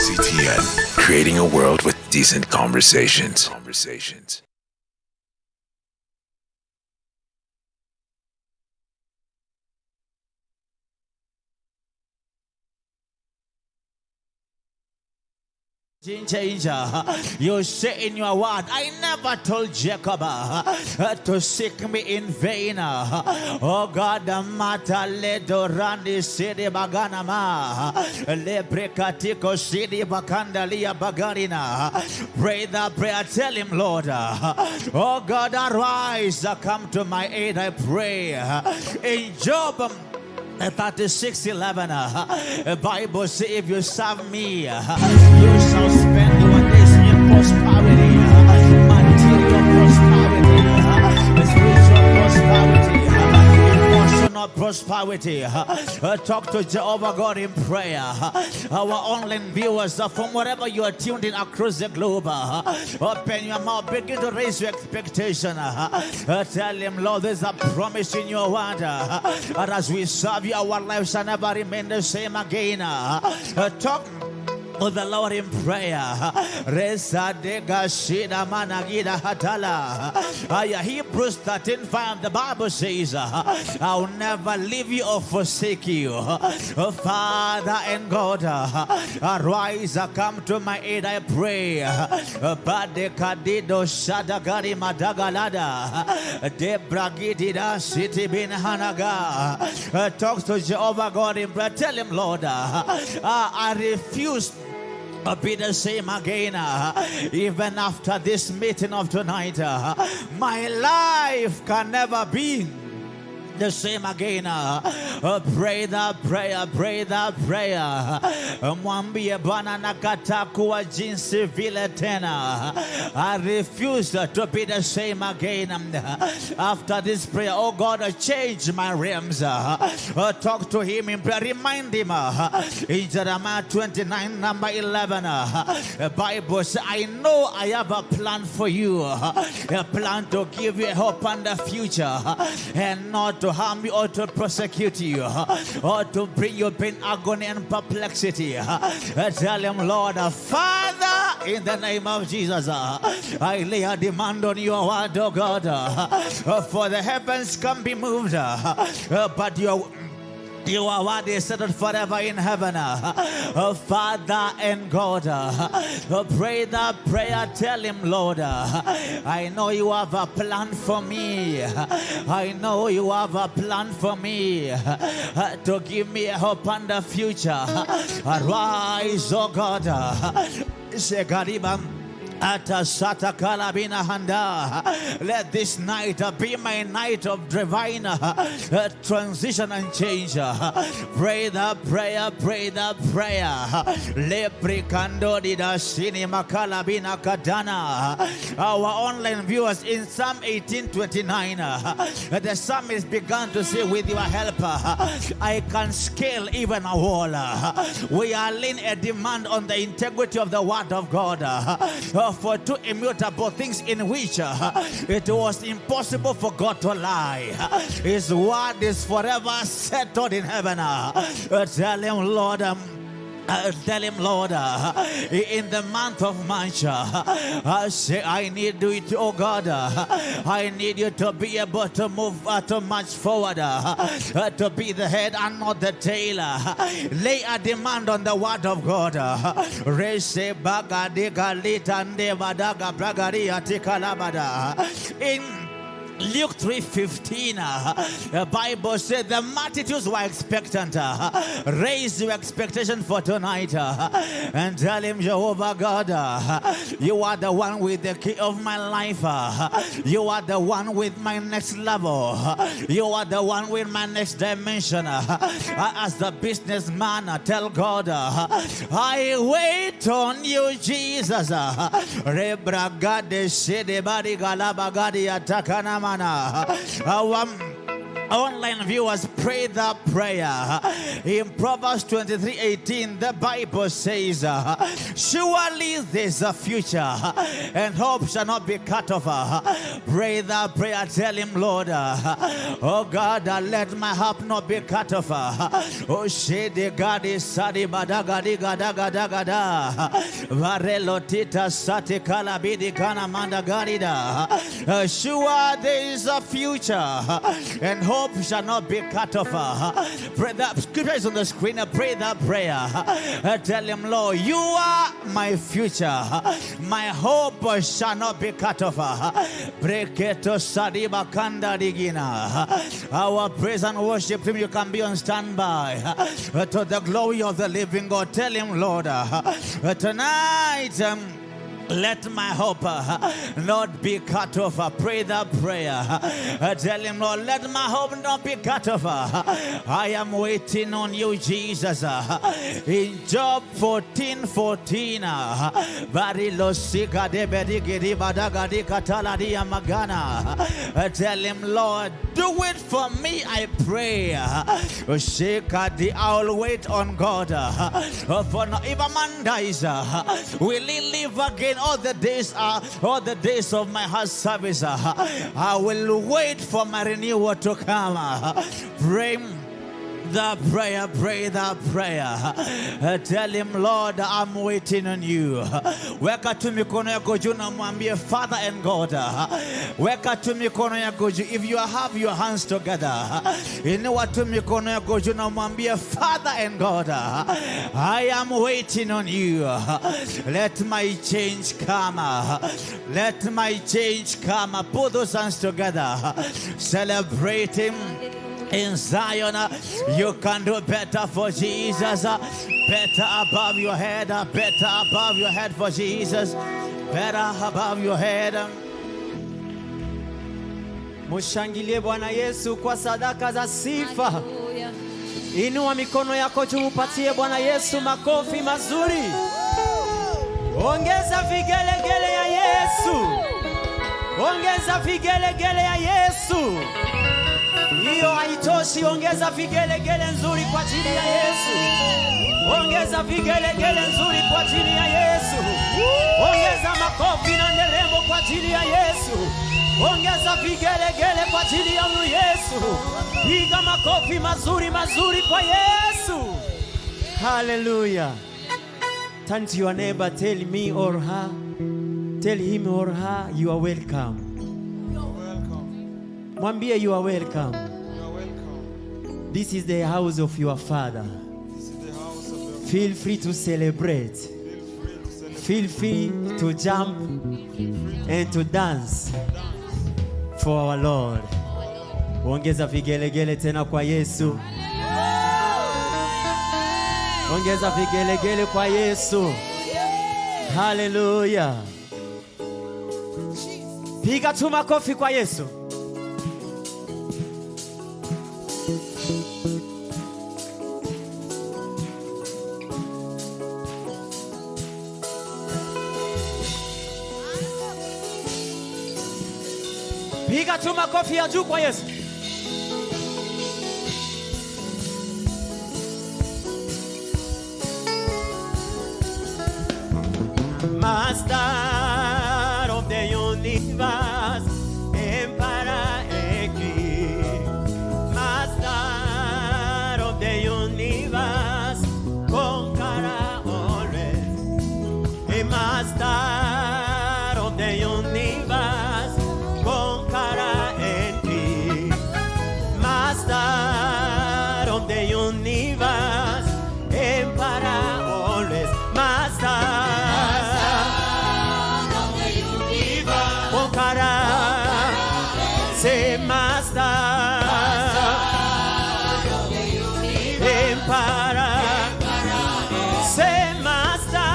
CTN, creating a world with decent conversations. Conversations. Change. You say in your word, I never told Jacob to seek me in vain. Oh God, mata le dorandi sidi baganama le brekatiko sidi bakandalia bagarina. Pray that prayer. Tell him, Lord, oh God, arise, come to my aid, I pray. In Job 36:11, Bible says, if you serve me, you shall spend your days in prosperity, material prosperity, spiritual prosperity, emotional prosperity. Talk to Jehovah God in prayer. Our online viewers, from wherever you are tuned in across the globe, open your mouth, begin to raise your expectation. Tell him, Lord, there's a promise in your word. And as we serve you, our lives shall never remain the same again. Talk to the Lord in prayer. Hebrews 13:5, the Bible says, I will never leave you or forsake you. Father and God, arise, come to my aid, I pray. Talk to Jehovah God in prayer. Tell him, Lord, I refuse be the same again, even after this meeting of tonight. My life can never be the same again. Pray that prayer, pray that prayer. Mwambie Bwana nakataa kuwa jinsi vile tena. I refuse to be the same again. After this prayer, oh God, change my realms. Talk to him in prayer. Remind him in Jeremiah 29, number 11. The Bible says, I know I have a plan for you, a plan to give you hope and a future, and not to harm you or to prosecute you or to bring you pain, agony, and perplexity. Tell him, Lord, Father, in the name of Jesus, I lay a demand on your word, oh God, for the heavens can be moved, but your word is settled forever in heaven. Father and God, pray that prayer. Tell him, Lord, I know you have a plan for me. I know you have a plan for me to give me a hope and a future. Arise, oh God. Let this night be my night of divine transition and change. Pray the prayer, pray the prayer. Our online viewers, in Psalm 18:29, the psalmist began to say, with your help, I can scale even a wall. We are laying a demand on the integrity of the word of God. For two immutable things in which it was impossible for God to lie. His word is forever settled in heaven. Tell him, Lord, tell him, Lord, in the month of March, I say, I need you, oh God. I need you to be able to move, to march forward, to be the head and not the tail. Lay a demand on the word of God. In Luke 3:15, the Bible said the multitudes were expectant. Raise your expectation for tonight and tell him, Jehovah God, you are the one with the key of my life. You are the one with my next level. You are the one with my next dimension. As the businessman, tell God, I wait on you, Jesus. Online viewers, pray that prayer. In Proverbs 23:18, the Bible says, surely there's a future and hope shall not be cut off. Pray that prayer. Tell him, Lord, oh God, let my hope not be cut off. Oh shede gadi sadi badagadi gadagadagada varelo tita sati kalabidi kana mandagarida. Sure there is a future and hope shall not be cut off. Pray that scripture is on the screen. Pray that prayer. Tell him, Lord, you are my future. My hope shall not be cut off. Our praise and worship team, you can be on standby. To the glory of the living God. Tell him, Lord, tonight, let my hope not be cut off. Pray that prayer. Tell him, Lord, let my hope not be cut off. I am waiting on you, Jesus. In Job 14:14, tell him, Lord, do it for me, I pray. I'll wait on God. For if a man dies, will he live again? All the days are all the days of my heart service. I will wait for my renewal to come. Pray the prayer, pray the prayer. Tell him, Lord, I'm waiting on you. Weka tu mikono yako juu na mwambie, Father and God. Weka tu mikono yako juu. If you have your hands together, inua tu mikono yako juu na mwambie, Father and God, I am waiting on you. Let my change come. Let my change come. Put those hands together. Celebrate him. In Zion, you can do better for Jesus. Better above your head, better above your head for Jesus. Better above your head. Mushangilie Bwana Yesu kwa sadaka za sifa. Inua mikono yako juu, upatie Bwana Yesu makofi mazuri. Ongeza vigelegele ya Yesu. Ongeza vigelegele ya Yesu. Hiyo haitoshi, ongeza vigelegele nzuri kwa ajili ya Yesu. Ongeza vigelegele nzuri kwa ajili ya Yesu. Ongeza makofi na nderemo kwa ajili ya Yesu. Ongeza vigelegele kwa ajili ya Yesu. Piga makofi mazuri mazuri kwa Yesu. Hallelujah. Turn to your neighbor, tell me or her, tell him or her, you are welcome. You are welcome. Mwambie you are welcome. You are welcome. This is the house of your father. This is the house of your father. Feel free to celebrate. Feel free to celebrate. Feel free to jump and to dance for our Lord. Ongeza vigelegele tena kwa Yesu. Ongeza vigelegele kwa Yesu. Hallelujah. Piga tu makofi kwa Yesu. Piga tu makofi ya juu kwa Yesu. Master of the universe, Emperor and King. Master of the universe, conqueror always. A master of the universe, conqueror and king. Master of the universe, Emperor always. Master. Say master, emperor, say master,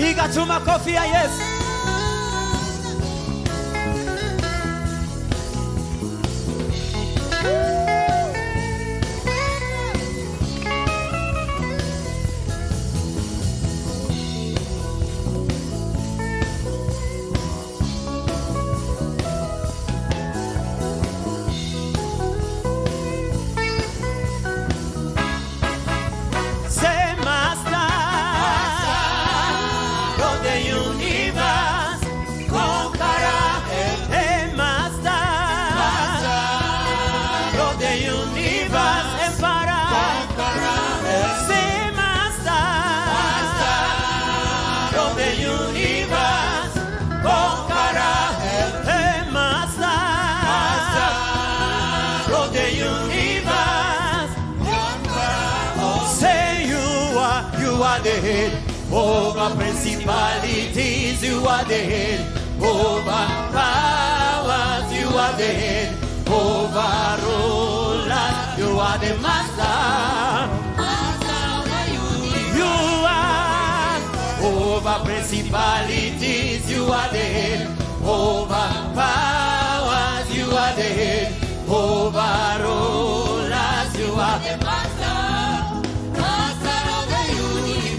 Piga tu makofi ya Yesu. Say, Master, of the universe, conqueror. Hey, Master, of the universe, Emperor. Say, Master, of the universe, conqueror. Hey, Master, of the universe. Say you are the head over principalities, you are the head over powers, you are the head over rulers, you are the master. You are over principalities, you are the head over powers, you are the head over rulers, you are the master.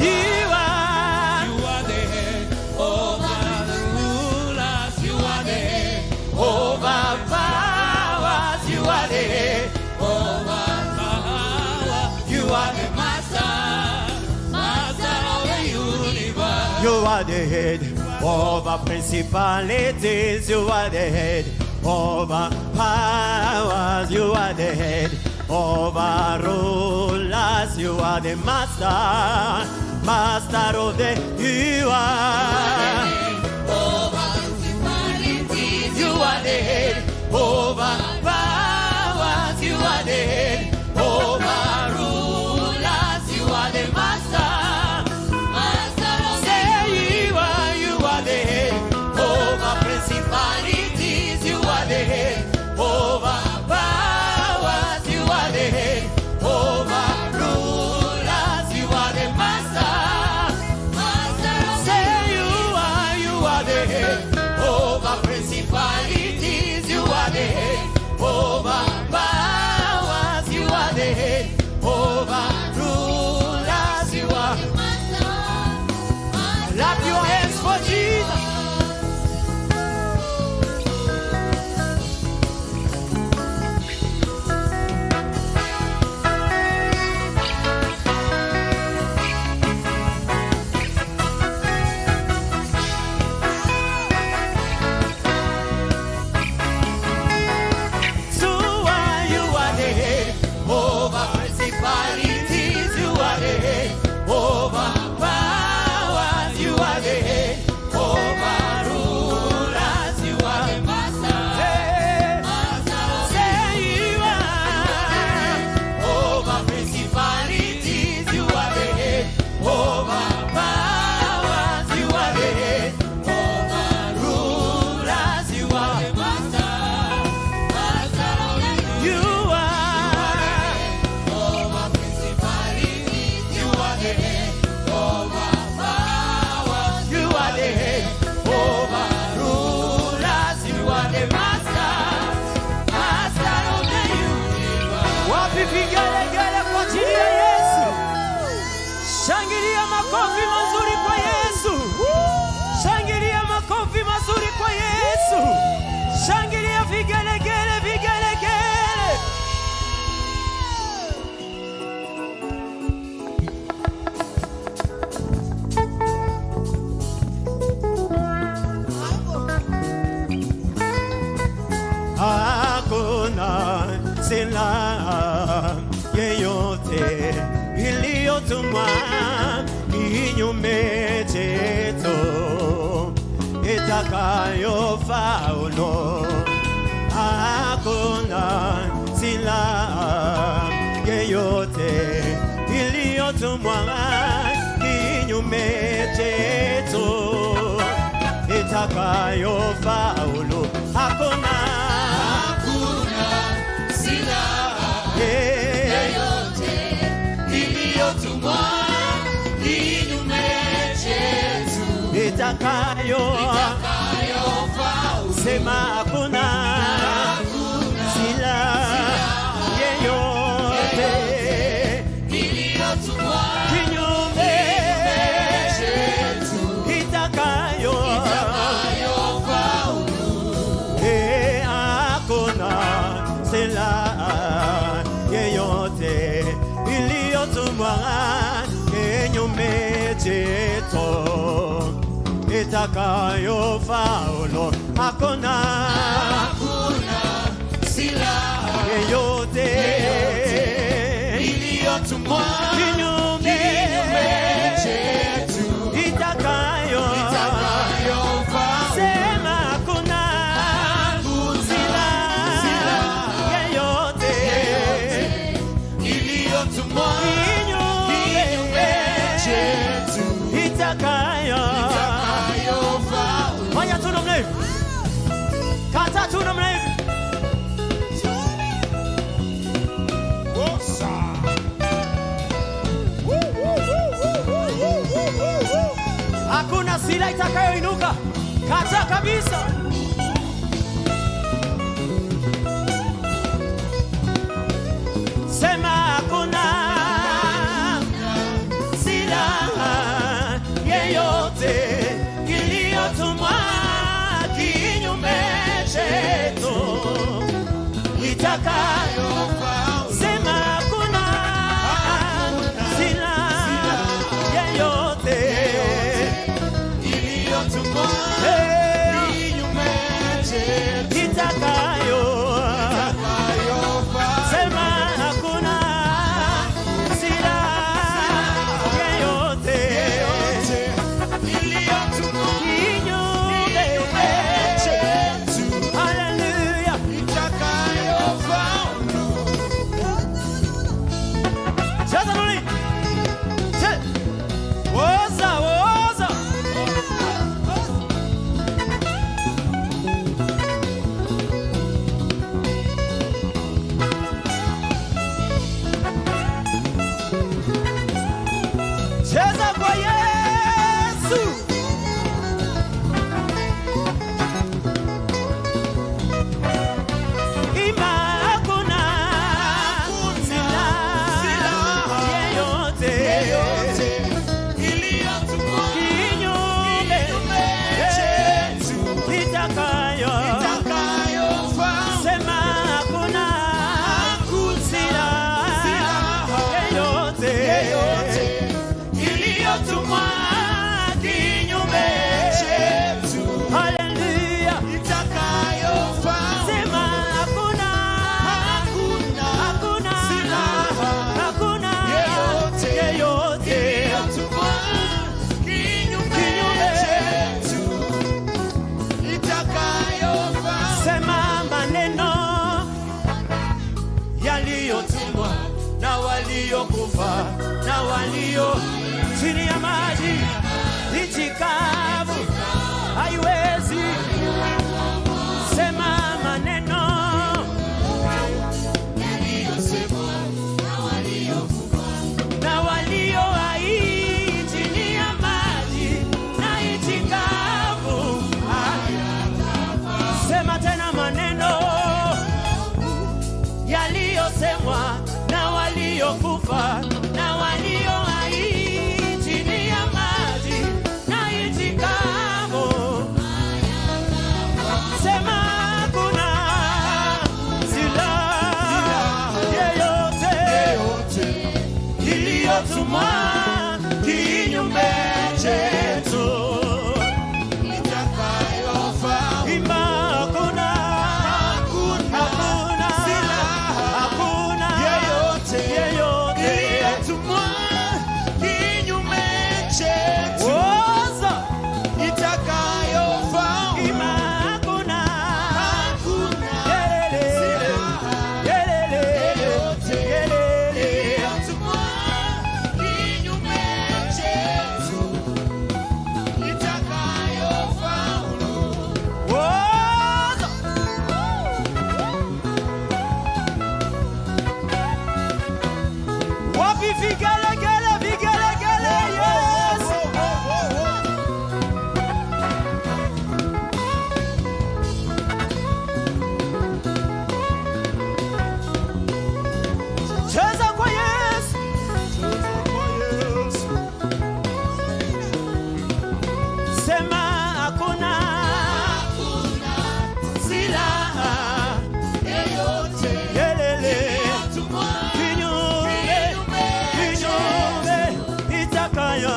You are, You are the head over the rulers. You are the head over powers, you are the head over power. You are the Master, master of the universe. You are the head over principalities. You are the head over powers. You are the head over rulers. You are the master, master of the. You are. Over principalities. You are the head over powers. You are the head over rulers. You are the master. Master of the Say you are the head over principalities. You are the head over powers. You are the head over rulers. You are the master. master of Say you are the head over principalities. You are the head over powers. You are the head over rulers. You are. the master. Master Clap your hands for Jesus. So you are the head over principalities. You are the head over powers. You are the head over rulers. You are the master. head. Master of Say you are over principalities. You are the head over powers. You are the head over rulers. You are the master. Master of the universe. You are. Over principalities. You are the head over powers. You are the head over rulers. You are the master, master of the universe. Wapi vigelegele kwa ajili ya Yesu? Shangilia makofi mazuri kwa Yesu. Shangilia makofi mazuri kwa Yesu. Shangilia vigelegele, vigelegele. Hakuna silaha yeyote iliyotumwa kinyume chetu itakayofaulu. Hakuna silaha yeyote iliyotumwa kinyume chetu itakayofaulu. Hakuna, Hakuna silaha yeah. yoyote iliyotumwa kinyume chetu. Itakayo sema hakuna silaha yeyote kinyume itakayo hakuna silaha yeyote iliyotumwa kinyume chetu itakayofaulu. Hakuna silaha yeyote iliyotumwa kinyume chetu itakayo sema hakuna silaha yeyote iliyotumwa kinyume chetu itakayo. Fanya tu namna hivi, kata tu namna hivi. Hakuna silaha itakayoinuka, kata kabisa. Sema hakuna silaha yeyote iliyotumwa kinyume chetu itakayo. Sema hakuna silaha yeyote iliyotumwa kinyume chetu itakayo. Sema hakuna silaha yeyote iliyotumwa kinyume chetu Haleluya. itakayofaulu. Cheza Luli. Woza, woza. Cheza kwa Yesu. Imba hakuna silaha yeyote iliyotumwa kinyume chetu itakayo. itakayofaulu. Sema hakuna silaha yeyote iliyotumwa kinyume chetu Haleluya. itakayofaulu. Sema hakuna Hakuna hakuna silaha hakuna yeyote yeyote iliyotumwa kinyume Kinyume. chetu itakayofaulu. Sema maneno yaliyotumwa na waliokufa na walio chini ya maji, nchi kavu haiwezi. Sema maneno na walio hai chini ya maji na nchi kavu. Sema tena maneno yaliyosemwa na waliokufa na walio hai chini ya maji na nchi kavu. Sema kuna silaha yeyote iliyotumwa kinyume chetu. Itakayofaulu. Imba hakuna Hakuna hakuna silaha hakuna yeyote yeyote iliyotumwa kinyume chetu Woza. itakayofaulu. Imba hakuna Hakuna Yelele. silaha Yelele. yeyote Yelele. iliyotumwa kinyume Sema hakuna silaha yelele kinyume kinyume itakayo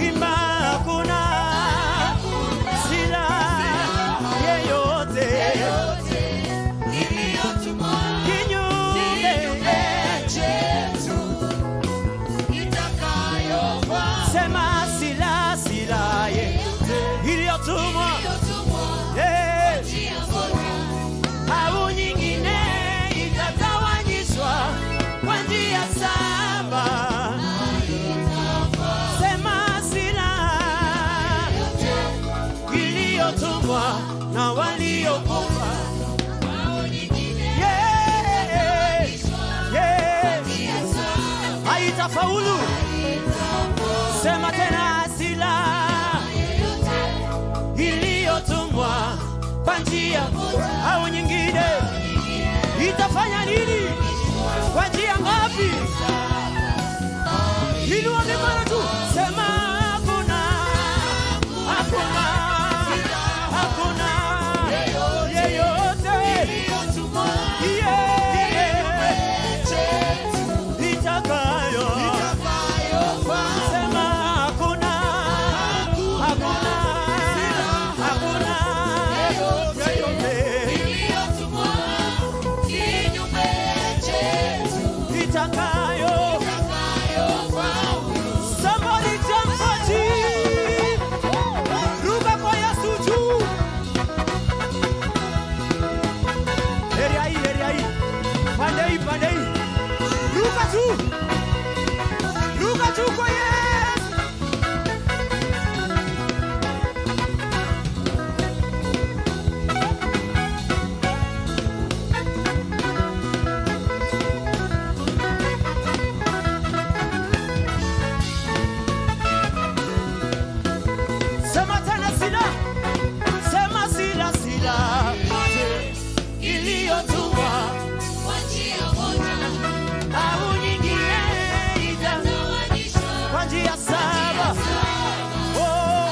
imba hakuna silaha yeyote kinyume sema silaha silaha iliyotumwa au nyingine itatawanyishwa kwa njia saba. Sema silaha iliyotumwa na waliokufa yeah, yeah, haitafaulu. Sema tena silaha iliyotumwa kwa njia au nyingine itafanya nini? Kwa njia ngapi? Inua mikono juu, sema hakuna, hakuna, hakuna yeyote yeah, itakayo sema hakuna, hakuna, hakuna yeyote itakayo. Somebody jump for Jesus. Ruka kwa Yesu juu. Area hii, area hii. Pande hii, pande hii. Ruka juu. Ruka juu kwa Yesu. Sema tena sila. Sema sila, sila. Iliyotumwa au nyingine ita kwa njia saba. Oh,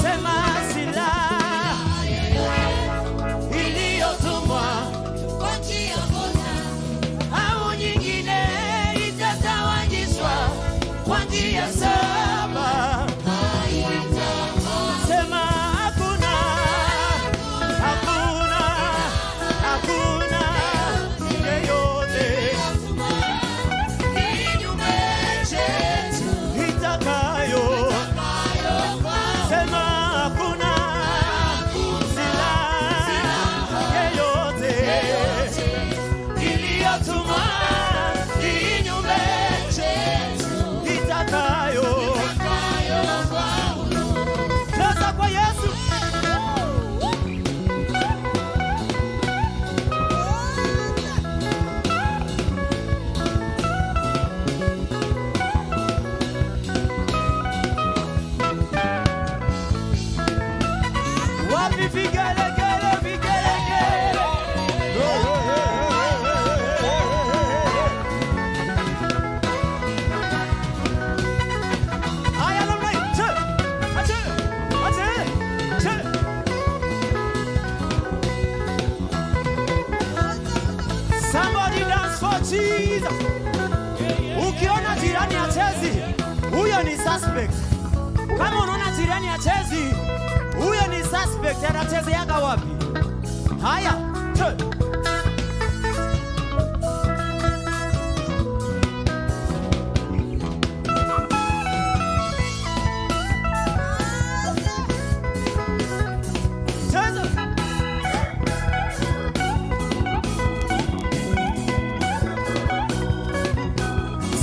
sema silaha iliyotumwa au nyingine itatawanyishwa kwa njia saba. Sema hakuna, hakuna, hakuna yeyote itakayo. Sema hakuna silaha yeyote iliyotumwa kinyume itakayo. Cheza kwa Yesu. Wapi vigelegele, vigelegele. Haya, namna hii. Che, ache, ache, che. Somebody dance for Jesus. Ukiona jirani achezi, huyo ni suspect. Kama unaona jirani achezi, huyo ni suspect. Anachezeaga wapi? Haya, che. Cheza.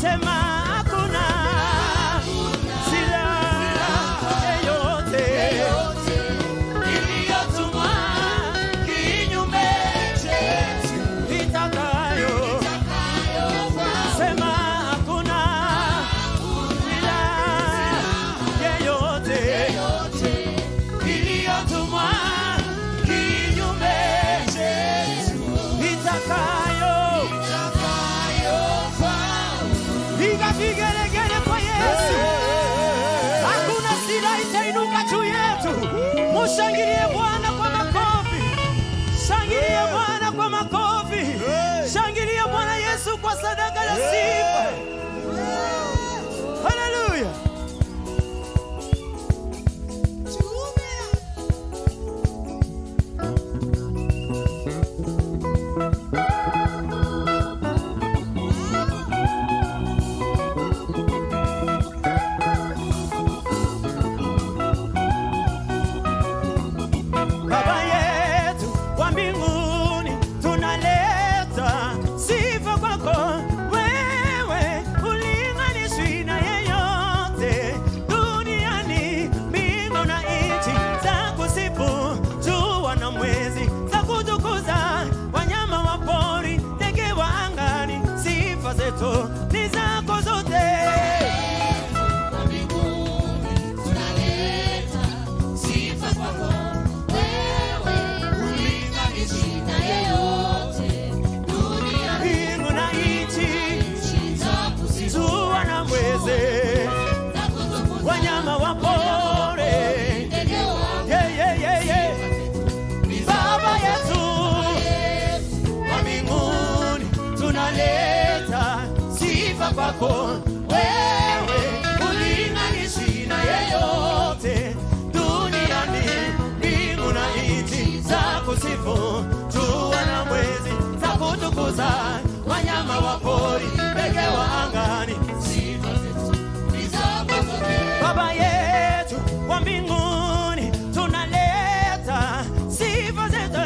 Sema hakuna silaha yeyote iliyotumwa kinyume kwako. Wewe ulinganishi na yeyote duniani, mbingu na nchi za kusifu, jua na mwezi za kutukuza, wanyama wa pori, ndege wa angani. Baba yetu wa mbinguni, tunaleta sifa zetu.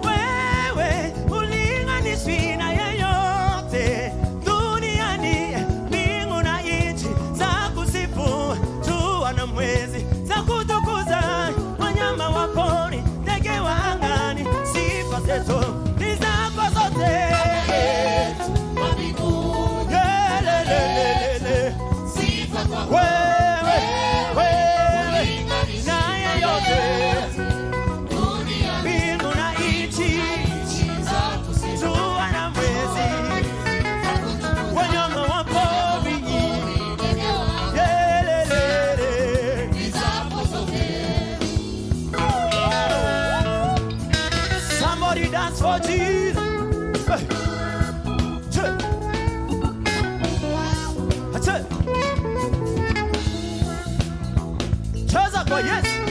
Wewe ulinganishwi na yeyote duniani, mbingu na nchi za kusifu, jua na mwezi za kutukuza, wanyama wa pori, ndege wa angani. Sifa zetu ni zako zote. Lelelelele. Wewe, wewe, na yeyote, mbingu na nchi, jua na mwezi, wanyama wa pori, lelelele. Somebody dance for Jesus. Hey. Che. Ache. Cheza kwa Yesu.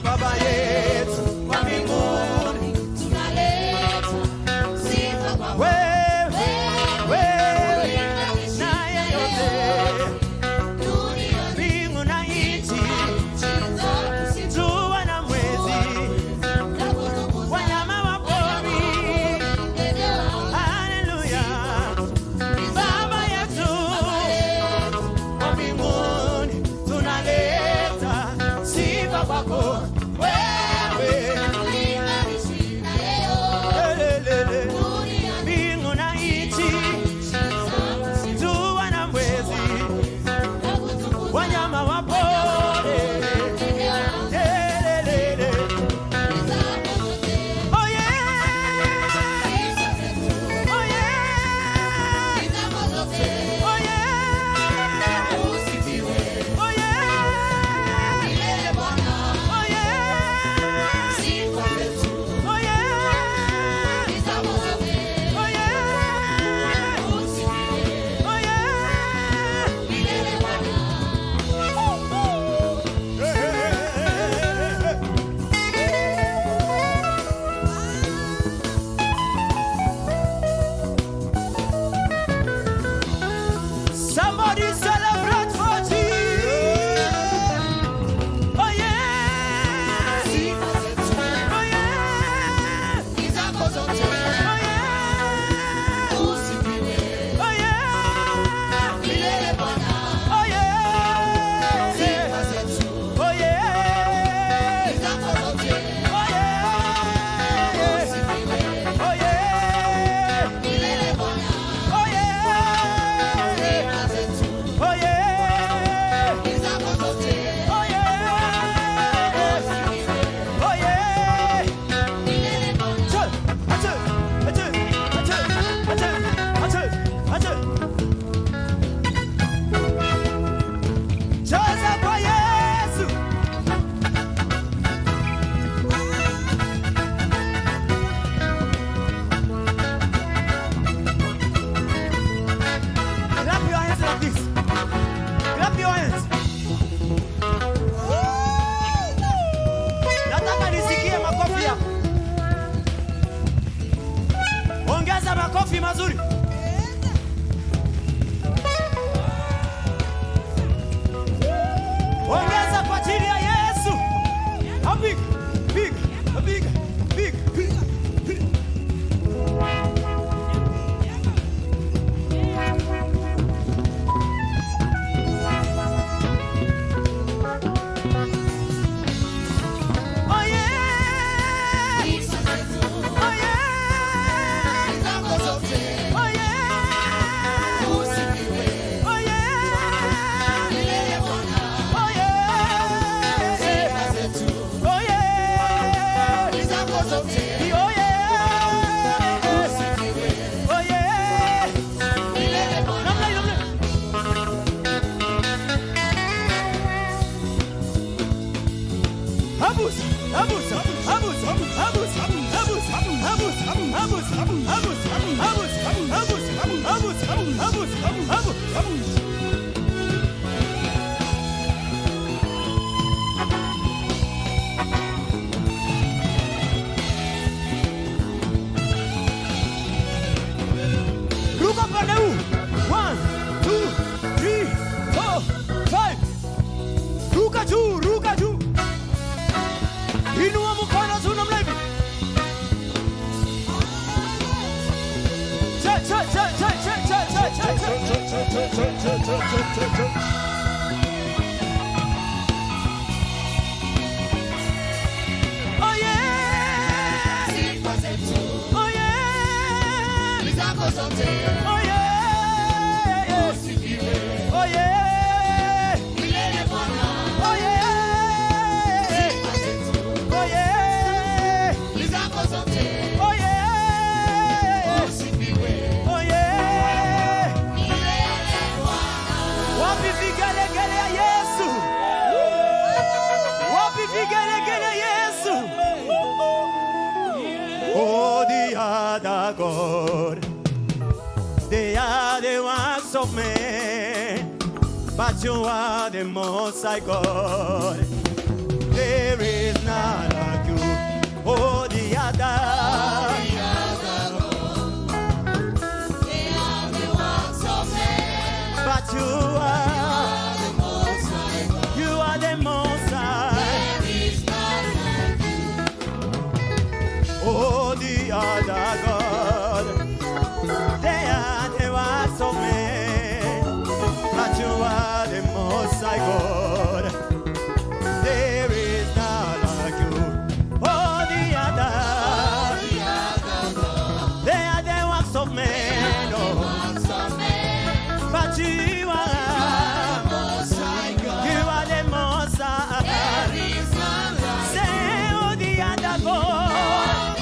Baba yetu wa mbinguni, wewe, wewe na yeyote, Oh yeah. Oh yeah. Oh yeah. Oh yeah. Oh yeah. Oh yeah. Oh yeah. Oh yeah. Wapi vigelegele ya Yesu? Wapi vigelegele Yesu? Oh, the other God, they are the ones of men, but you are the Most High God. There is none like you. Oh, the other. But you are the Most High. Oh, the other God, they are the ones of men, but you are the Most High God. There is none like you. Oh, the other, they are the ones of men, oh, but you are the Most High. Say, oh, the other God,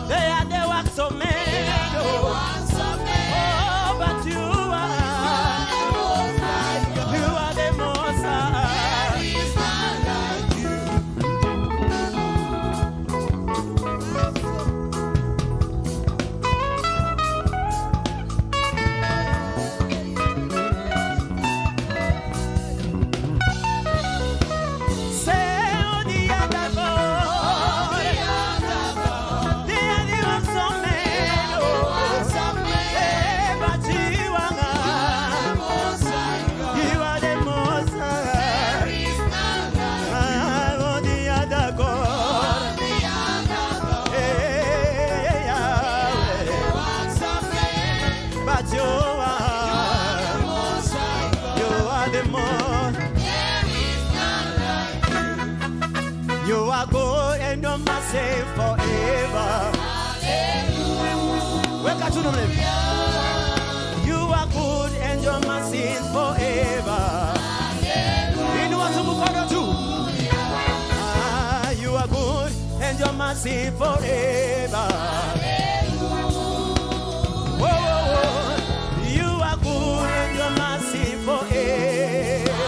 they are the works of men, oh, but you are the Most High. Say, oh, the other God, they are the works of men, oh, but you are the Most High. Oh, the other God, Yahweh. But you are the most. You are good and your mercy forever. Weka tu namna hivi. You are good and your mercy is forever. Inua tu mkono juu. Ah, you are good and your mercy forever. Whoa, whoa, whoa. You are good and your mercy forever.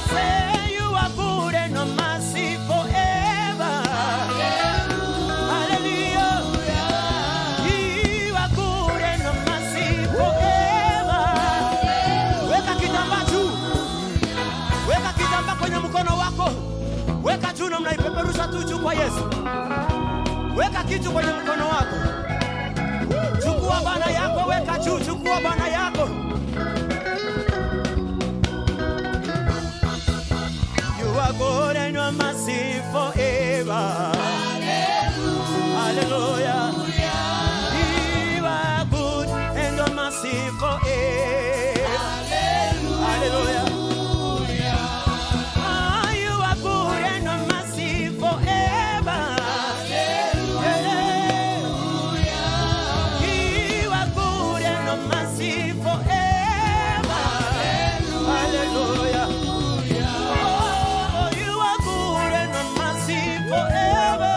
Say you are good and your mercy forever. Hallelujah. You are good and your mercy forever. Weka kitambaa juu. Weka kitambaa kwenye mkono wako. Weka juu na mnaipeperusha tu juu kwa Yesu. Weka kitu kwenye mkono wako. Chukua bana yako, weka juu, chukua bana yako. You are good and your mercy forever. Hallelujah. You are good and your mercy forever. Hallelujah. Ah, you are good and your mercy forever. You are good and your mercy forever. Hallelujah. Oh, you are good and your mercy forever.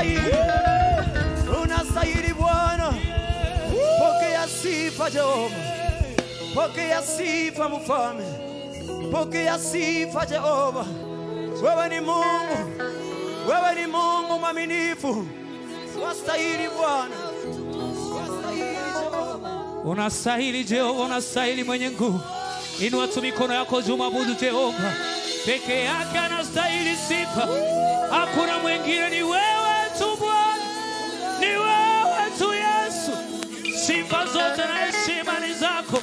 Unastahili. Unastahili Bwana. Pokea sifa Jehova. Pokea sifa Mfalme. Pokea sifa Jehova. Wewe ni Mungu. Wewe ni Mungu mwaminifu. Wastahili Bwana. Wastahili Jehova. Unastahili Jehova, unastahili mwenye nguvu. Inua tu mikono yako juu, mwabudu Jehova. Peke yake anastahili sifa. Hakuna mwingine, ni wewe tu Bwana. Ni wewe tu Yesu. Sifa zote na heshima ni zako.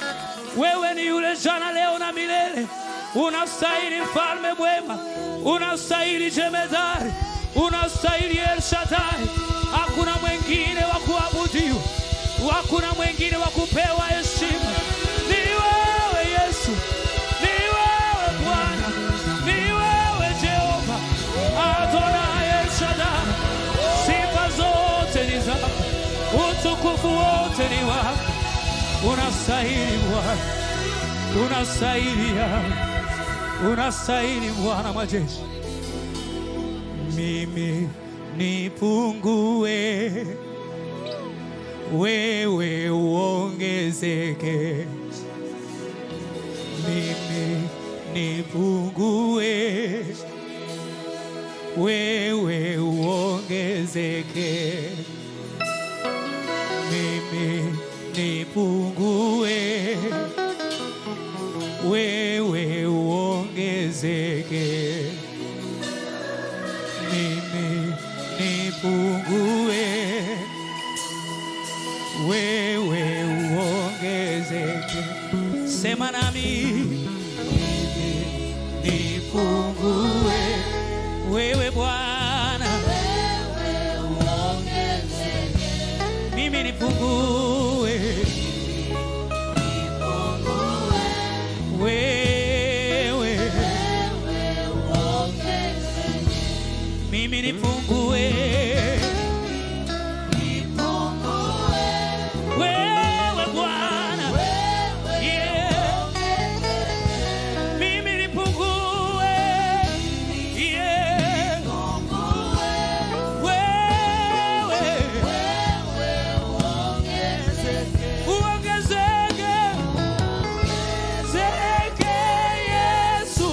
Wewe ni yule jana, leo na milele. Unastahili mfalme mwema. Unastahili jemedari. Unastahili El Shaddai. Hakuna mwingine wa kuabudiwa. Hakuna mwingine wa kupewa heshima. Ni wewe Yesu. Ni wewe Bwana. Ni wewe Jehova. Adonai El Shaddai. Sifa zote ni zako. Utukufu wote ni wako. Unastahili Bwana. Unastahili Yahweh. Unastahili Bwana majeshi. Mimi nipungue, wewe uongezeke. Mimi nipungue, wewe uongezeke. Mimi nipungue, wewe uongezeke. Mimi nipungue, wewe uongezeke. Sema nami, mimi nipungue, wewe Bwana, mimi nipungue, wewe, mimi nipungue, wewe Bwana, yeah. Mimi nipungue, yeah. Wewe uongezeke, zeke Yesu,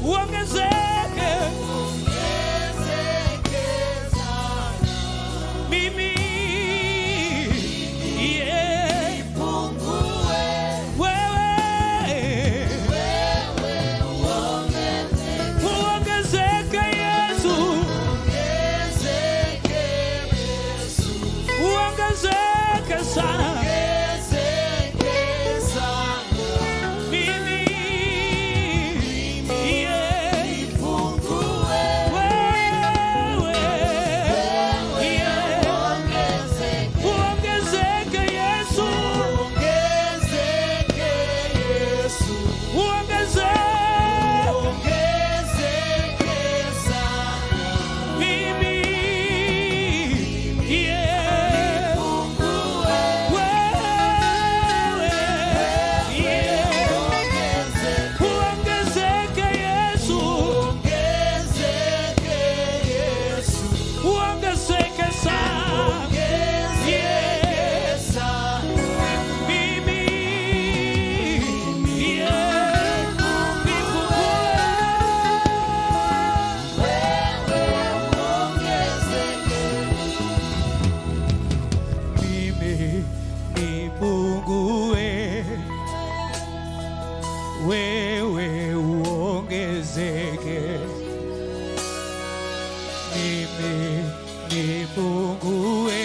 uongezeke. Mimi, yeah. Wewe uongezeke Yesu, uongezeke sana. Mimi, yeah. Wewe, yeah. Uongezeke Yesu, uongezeke. Mimi, yeah. Wewe, yeah. Uongezeke Yesu, uongezeke sana. Yeah. Mimi, yeah. Nipungue. Mimi nipungue, wewe uongezeke. Mimi nipungue,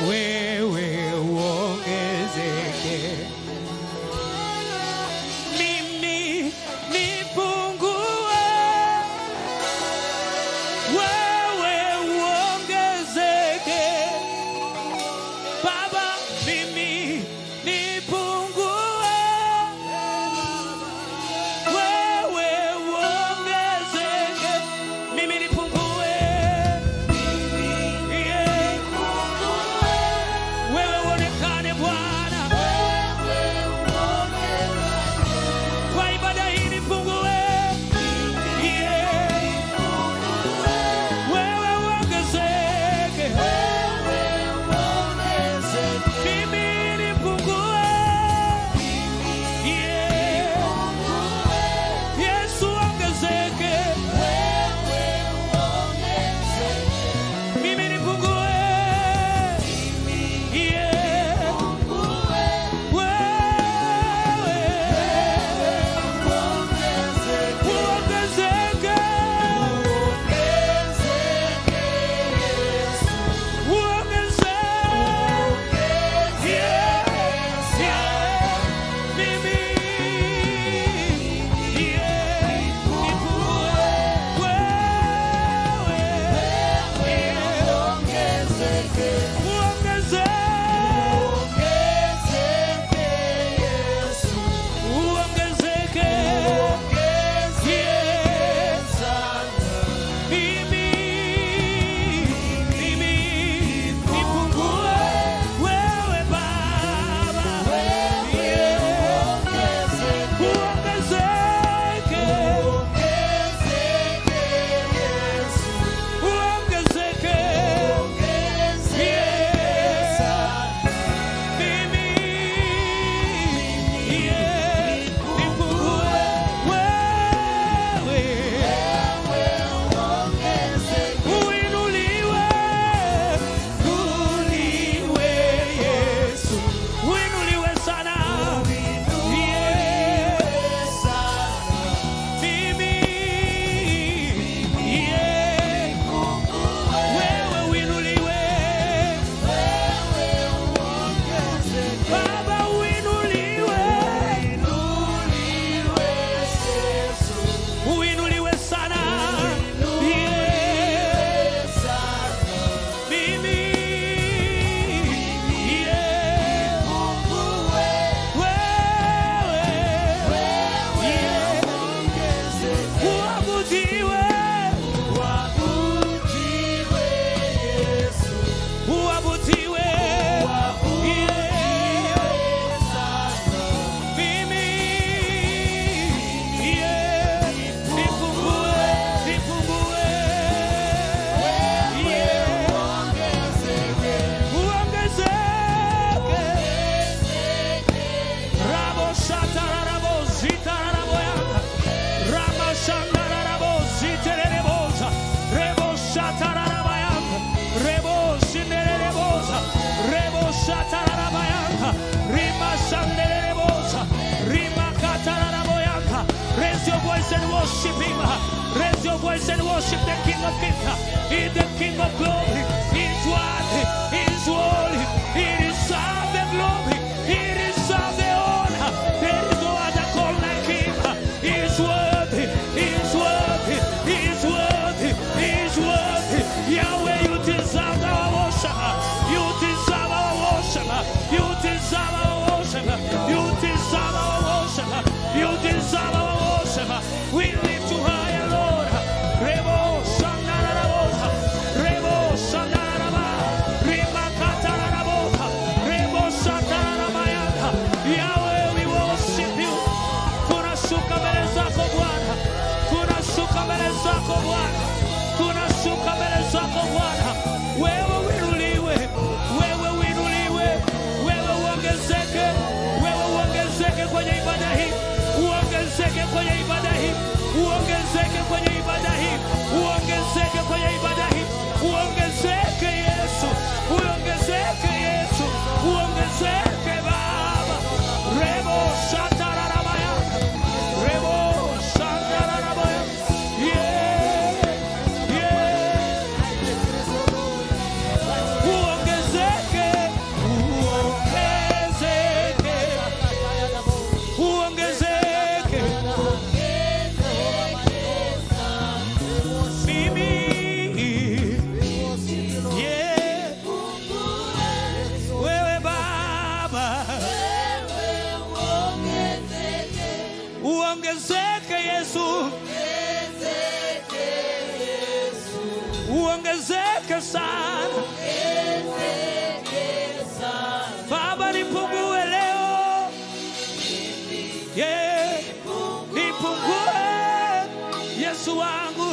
wewe uongezeke. Mimi nipungue, wewe uongezeke. Baba, mimi nipungue, wewe uongezeke. Mimi nipungue, yeah. Worship him. Raise your voice and worship the King of Kings. He is the King of glory. He is worthy. He is holy. He deserves the glory. He deserves the honor. There is no other God like him. He is worthy. He is worthy. He is worthy. He is worthy. Yahweh, you deserve our worship. You deserve our worship. You deserve our worship. You deserve our worship. You deserve our worship. We lift you higher, Lord. Rebo Shandarabo. Rebo Shandaraba. Rima Katarabo. Rebo Shatarabayanda. Yahweh, we worship you. Tunashuka mbele zako Bwana. Tunashuka mbele zako Bwana. Tunashuka mbele zako Bwana. Wewe uinuliwe. Wewe uinuliwe. Wewe uongezeke. Wewe uongezeke kwenye ibada hii. Uongezeke kwenye ibada hii. Uongezeke kwenye ibada hii. Uongezeke kwenye ibada hii. Uongezeke Yesu. Uongezeke Yesu. Uongezeke Baba. Rebo shatararabaya. Rebo shatararabaya. Yeah. Yeah. Uongezeke. Uongezeke. Uongezeke. Mimi. Yeah. Wewe Baba. Uongezeke Yesu. Uongezeke sana. Baba, nipungue leo. Yeah. Nipungue Yesu wangu.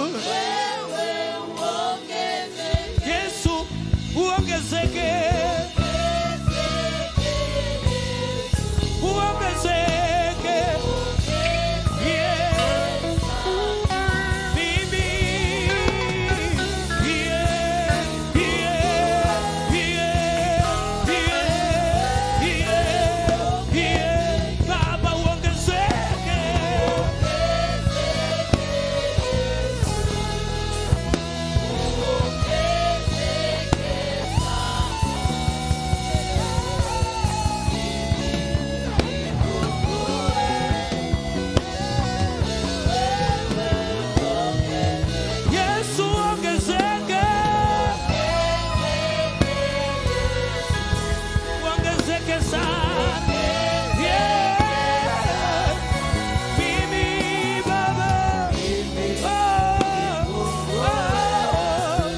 Yesu uongezeke. Uongezeke. Yeah. Mimi. Yeah. Yeah. Yeah. Yeah. Yeah. Yeah. Baba uongezeke. Yesu ongezeke. Ongezeke sana. Yeah. Mimi Baba. Oh, oh.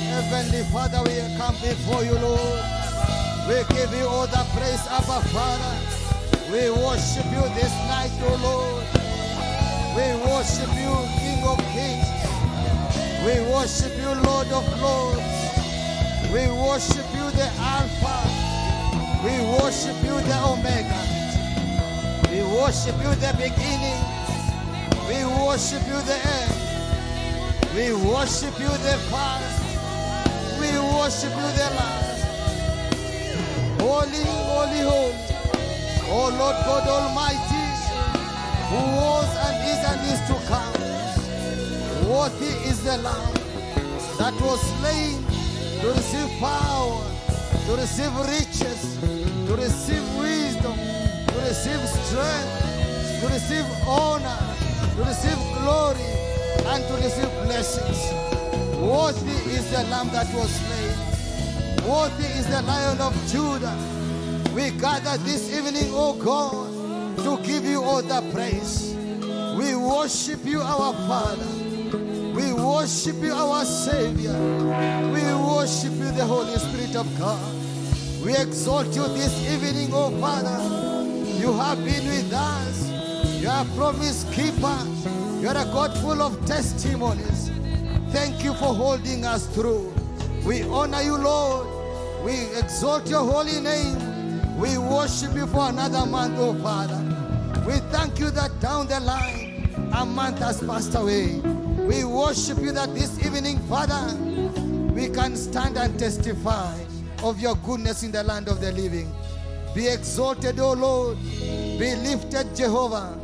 Heavenly Father, we come before you, Lord. We give you all the praise, Abba Father. We worship you this night, O Lord. We worship you, King of Kings. We worship you, Lord of Lords. We worship you, the Alpha. We worship you, the Omega. We worship you, the beginning. We worship you, the end. We worship you, the first. We worship you, the last. Holy, holy, holy. Oh Lord God Almighty, who was and is to come. Worthy is the Lamb that was slain to receive power, to receive riches, to receive wisdom, to receive strength, to receive honor, to receive glory, and to receive blessings. Worthy is the Lamb that was slain. Worthy is the Lion of Judah. We gather this evening, O God, to give you all the praise. We worship you, our Father. We worship you, our Savior. We worship you, the Holy Spirit of God. We exalt you this evening, O Father. You have been with us. You are a promise keeper. You are a God full of testimonies. Thank you for holding us through. We honor you, Lord. We exalt your holy name. We worship you for another month, oh Father. We thank you that down the line, a month has passed away. We worship you that this evening, Father, we can stand and testify of your goodness in the land of the living. Be exalted, O Lord. Be lifted, Jehovah.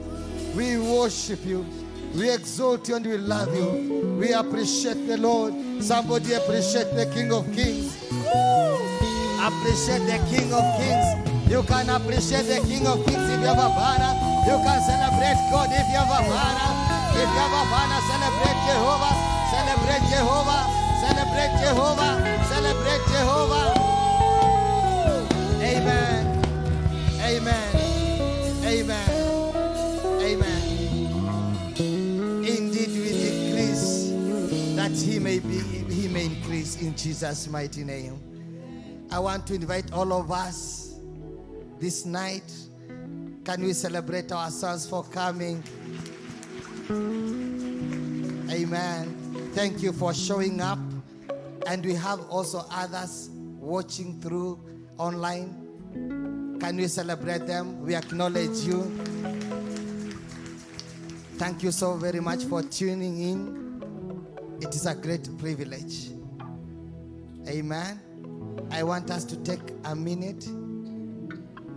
We worship you. We exalt you and we love you. We appreciate the Lord. Somebody appreciate the King of Kings. Appreciate the King of Kings. You can appreciate the King of Kings if you have a banner. You can celebrate God if you have a banner. If you have a banner, celebrate Jehovah. Celebrate Jehovah. Celebrate Jehovah. Celebrate Jehovah. Amen. Amen. Amen. Amen. Indeed, we decrease that he may increase in Jesus' mighty name. I want to invite all of us this night. Can we celebrate ourselves for coming? Amen. Thank you for showing up. And we have also others watching through online. Can we celebrate them? We acknowledge you. Thank you so very much for tuning in. It is a great privilege. Amen. I want us to take a minute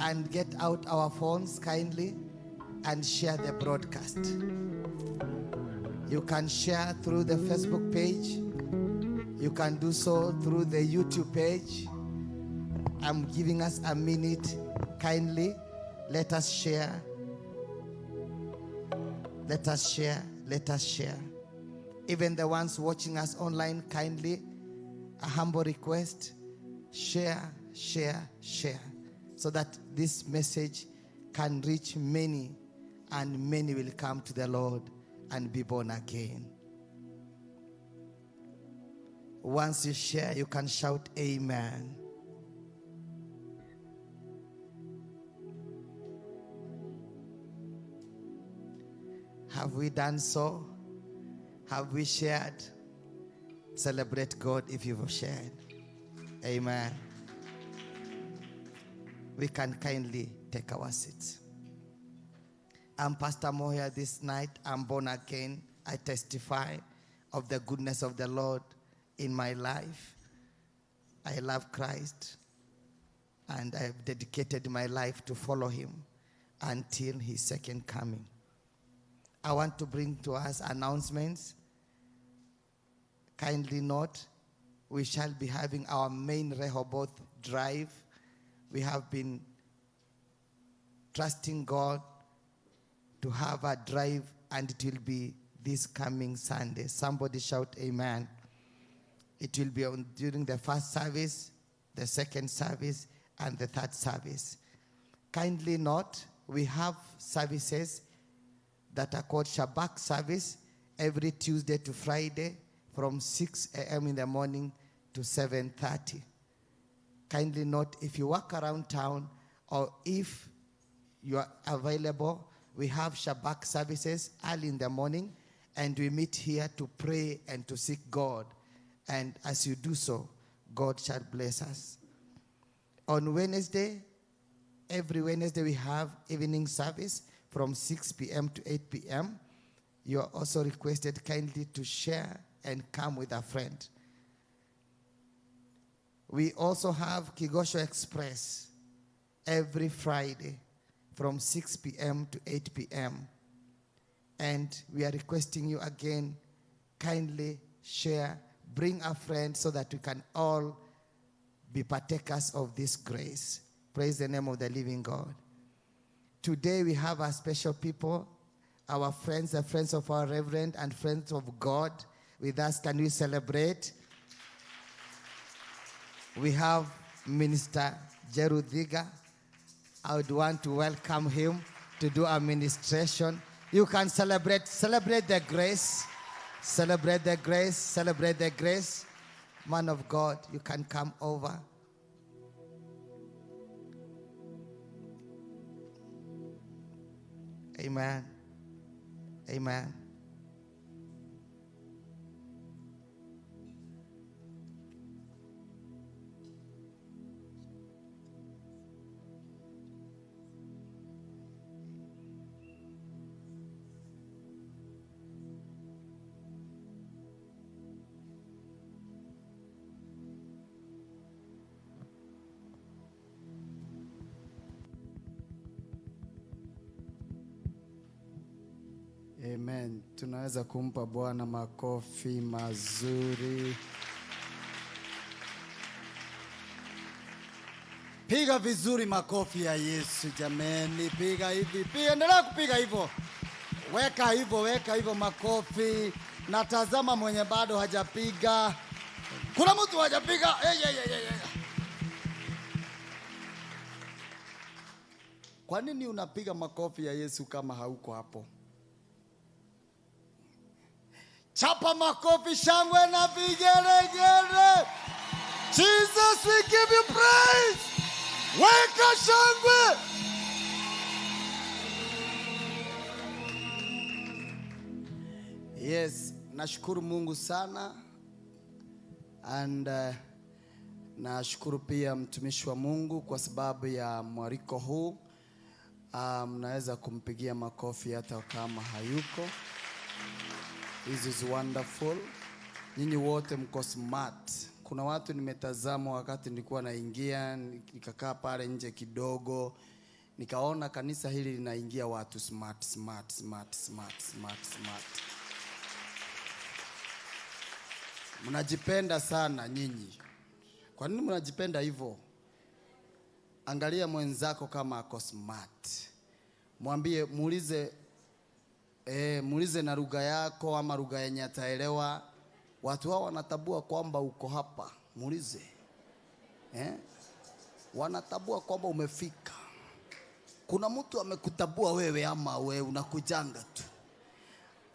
and get out our phones kindly and share the broadcast. You can share through the Facebook page. You can do so through the YouTube page. I'm giving us a minute. Kindly, let us share. Let us share. Let us share. Even the ones watching us online, kindly, a humble request, share, share, share, so that this message can reach many, and many will come to the Lord and be born again. Once you share, you can shout amen. Have we done so? Have we shared? Celebrate God if you've shared. Amen. We can kindly take our seats. I'm Pastor Muhia this night. I'm born again. I testify of the goodness of the Lord in my life. I love Christ, and I've dedicated my life to follow him until his second coming. I want to bring to us announcements. Kindly note, we shall be having our main Rehoboth drive. We have been trusting God to have a drive, and it will be this coming Sunday. Somebody shout amen. It will be on during the first service, the second service, and the third service. Kindly note, we have services that are called Shabbat service every Tuesday to Friday from 6 a.m. in the morning to 7:30. Kindly note, if you walk around town or if you are available, we have Shabbat services early in the morning, and we meet here to pray and to seek God. And as you do so, God shall bless us. On Wednesday, every Wednesday we have evening service from 6 p.m. to 8 p.m. You are also requested kindly to share and come with a friend. We also have Kigosho Express every Friday from 6 p.m. to 8 p.m. And we are requesting you again, kindly share, bring a friend so that we can all be partakers of this grace. Praise the name of the living God. Today we have our special people, our friends, the friends of our Reverend and friends of God with us. Can we celebrate? We have Minister Jerudiga. I would want to welcome him to do a ministration. You can celebrate, celebrate the grace, celebrate the grace, celebrate the grace. Man of God, you can come over. Amen. Amen. Amen. Tunaweza kumpa Bwana makofi mazuri. Piga vizuri makofi ya Yesu jameni, piga hivi, piga, endelea kupiga hivyo. Weka hivyo, weka hivyo makofi. Natazama mwenye bado hajapiga. Kuna mtu hajapiga. Hey, hey, hey, hey. Kwa nini unapiga makofi ya Yesu kama hauko hapo? Chapa makofi, shangwe na vigelegele. Jesus, we give you praise. Weka shangwe. Yes, nashukuru Mungu sana. And nashukuru pia mtumishi wa Mungu kwa sababu ya mwaliko huu. Mnaweza kumpigia makofi hata kama hayuko. This is wonderful. Nyinyi wote mko smart. Kuna watu nimetazama wakati nilikuwa naingia, nikakaa pale nje kidogo, nikaona kanisa hili linaingia watu smart, smart, smart, smart, smart, smart. Mnajipenda sana nyinyi. Kwa nini mnajipenda hivyo? Angalia mwenzako kama ako smart. Mwambie, muulize, muulize na lugha yako ama lugha yenye ataelewa. Watu hao wanatabua kwamba uko hapa. Muulize. Wanatabua kwamba umefika. Kuna mtu amekutabua wewe ama wewe unakujanga tu.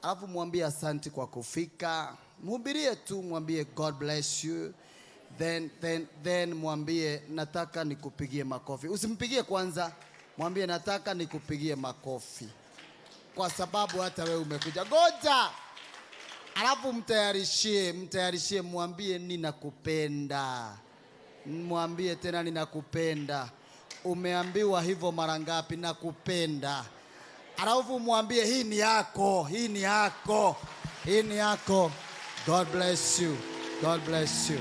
Alafu mwambie asante kwa kufika. Mhubirie tu, mwambie God bless you. Then mwambie nataka nikupigie makofi. Usimpigie kwanza, mwambie nataka nikupigie makofi. Kwa sababu hata wewe umekuja. Goja. Alafu mtayarishie, mwambie ninakupenda. Mwambie tena ninakupenda. Umeambiwa hivyo mara ngapi? Nakupenda. Alafu mwambie hii ni yako, hii ni yako, hii ni yako. God bless you. God bless you.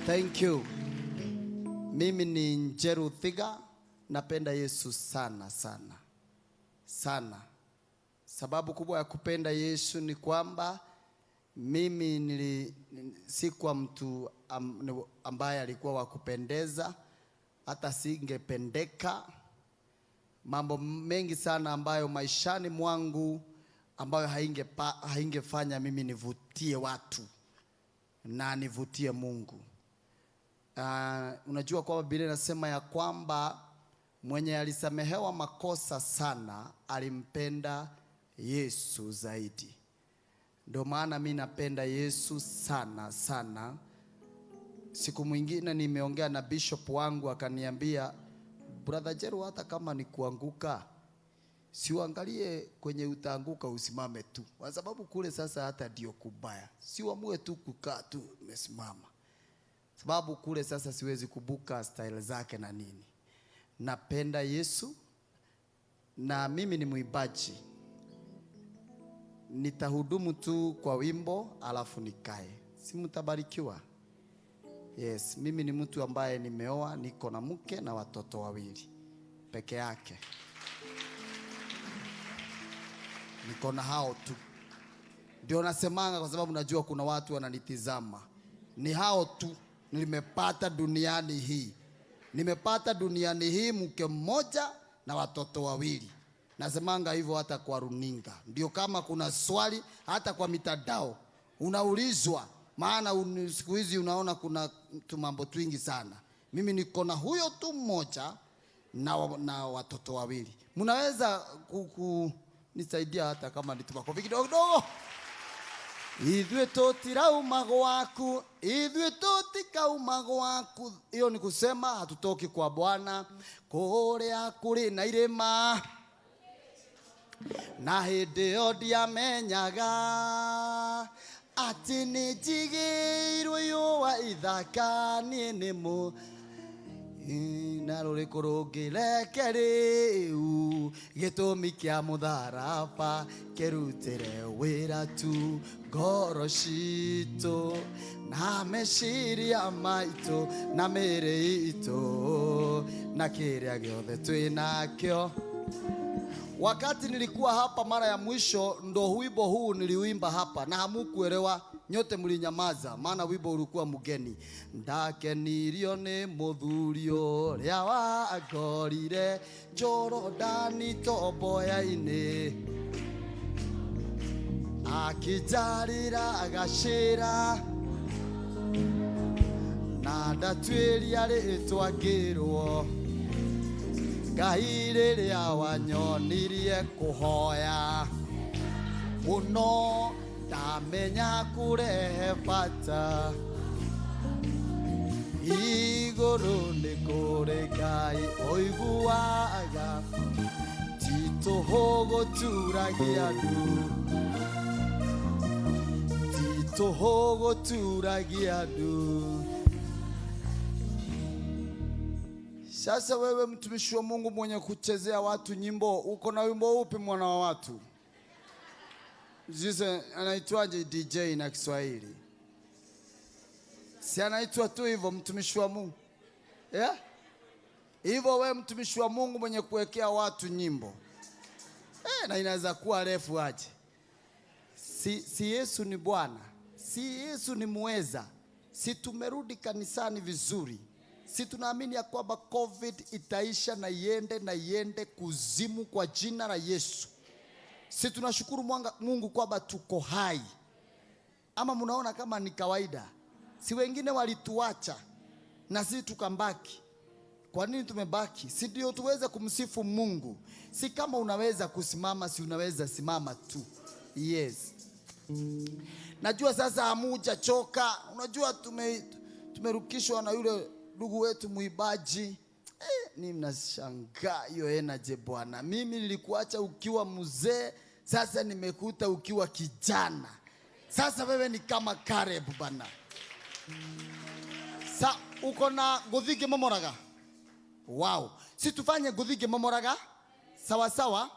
Thank you. Mimi ni Njeru Thiga. Napenda Yesu sana sana. Sana. Sababu kubwa ya kupenda Yesu ni kwamba mimi sikuwa mtu ambaye alikuwa wa kupendeza, hata singependeka. Mambo mengi sana ambayo maishani mwangu ambayo haingefanya mimi nivutie watu na nivutie Mungu. Unajua kwamba Biblia inasema ya kwamba mwenye alisamehewa makosa sana alimpenda Yesu zaidi. Ndio maana mimi napenda Yesu sana sana. Siku mwingine nimeongea na bishop wangu akaniambia, Brother Jeru, hata kama ni kuanguka, siuangalie kwenye utaanguka, usimame tu. Kwa sababu kule sasa hata ndio kubaya. Siuamue tu kukaa tu umesimama. Sababu kule sasa siwezi kubuka style zake na nini. Napenda Yesu na mimi ni mwimbaji. Nitahudumu tu kwa wimbo alafu nikae. Si mtabarikiwa? Yes, mimi ni mtu ambaye nimeoa, niko na mke na watoto wawili peke yake. Niko na hao tu. Ndio nasemanga kwa sababu najua kuna watu wananitizama. Ni hao tu nimepata duniani hii. Nimepata duniani hii mke mmoja na watoto wawili. Nasemanga hivyo hata kwa runinga. Ndio kama kuna swali hata kwa mitandao unaulizwa, maana siku hizi unaona kuna mambo twingi sana. Mimi niko na huyo tu mmoja na watoto wawili. Mnaweza kunisaidia hata kama ni tumakofi kidogo kidogo. Ithuĩ tũtirauma gwaku, ithuĩ tũtikauma gwaku. Hiyo ni kusema hatutoki kwa Bwana. Kũrĩa kũrĩ na irĩma na hĩndĩ ĩyo ndiamenyaga atĩ nĩ njigĩirwo yũa ithaka niĩ nĩ mũ na rũrĩkũ rũngĩreke rĩu gĩtũmi kĩa mũtharaba kĩrutĩre wĩra tu ngoro citũ na meciria maitũ na mĩĩrĩ itũ na kĩrĩa gĩothe twĩ nakĩo. Wakati nilikuwa hapa mara ya mwisho ndo wimbo huu niliuimba hapa na hamukuelewa, nyote mlinyamaza maana wimbo ulikuwa mgeni. Ndakenirio ni muthuri uria wangorire Jorodani tomboya-inĩ, akĩnjarĩra agacĩra na ndatuĩria rĩtwa ngĩrwo Ngai rĩrĩa wanyonirie kũhoya mũno ndamenya kũrehe bata igũrũ nĩ kũrĩ Ngai ũiguaga ti tũhũ gũturagia ndu, ti tũhũ gũturagia ndu. Sasa wewe mtumishi wa Mungu mwenye kuchezea watu nyimbo, uko na wimbo upi mwana wa watu? Jise anaitwaje DJ na Kiswahili? Si anaitwa tu hivyo mtumishi wa Mungu. Yeah? Hivyo wewe mtumishi wa Mungu mwenye kuwekea watu nyimbo. Na inaweza kuwa refu aje. Si Yesu ni Bwana. Si Yesu ni muweza. Si tumerudi kanisani vizuri. Si tunaamini ya kwamba COVID itaisha na iende na iende kuzimu kwa jina la Yesu. Si tunashukuru Mungu kwamba tuko hai. Ama mnaona kama ni kawaida? Si wengine walituacha na sisi tukambaki. Kwa nini tumebaki? Si ndio tuweze kumsifu Mungu. Si kama unaweza kusimama, si unaweza simama tu. Yes. Najua sasa hamujachoka. Unajua tumerukishwa na yule ndugu wetu muibaji. Ni mnashangaa hiyo energy bwana. Mimi nilikuacha ukiwa mzee, sasa nimekuta ukiwa kijana. Sasa wewe ni kama Caleb bwana. Sa uko na guthige momoraga. Wow. Si tufanye guthige momoraga? Sawa sawa.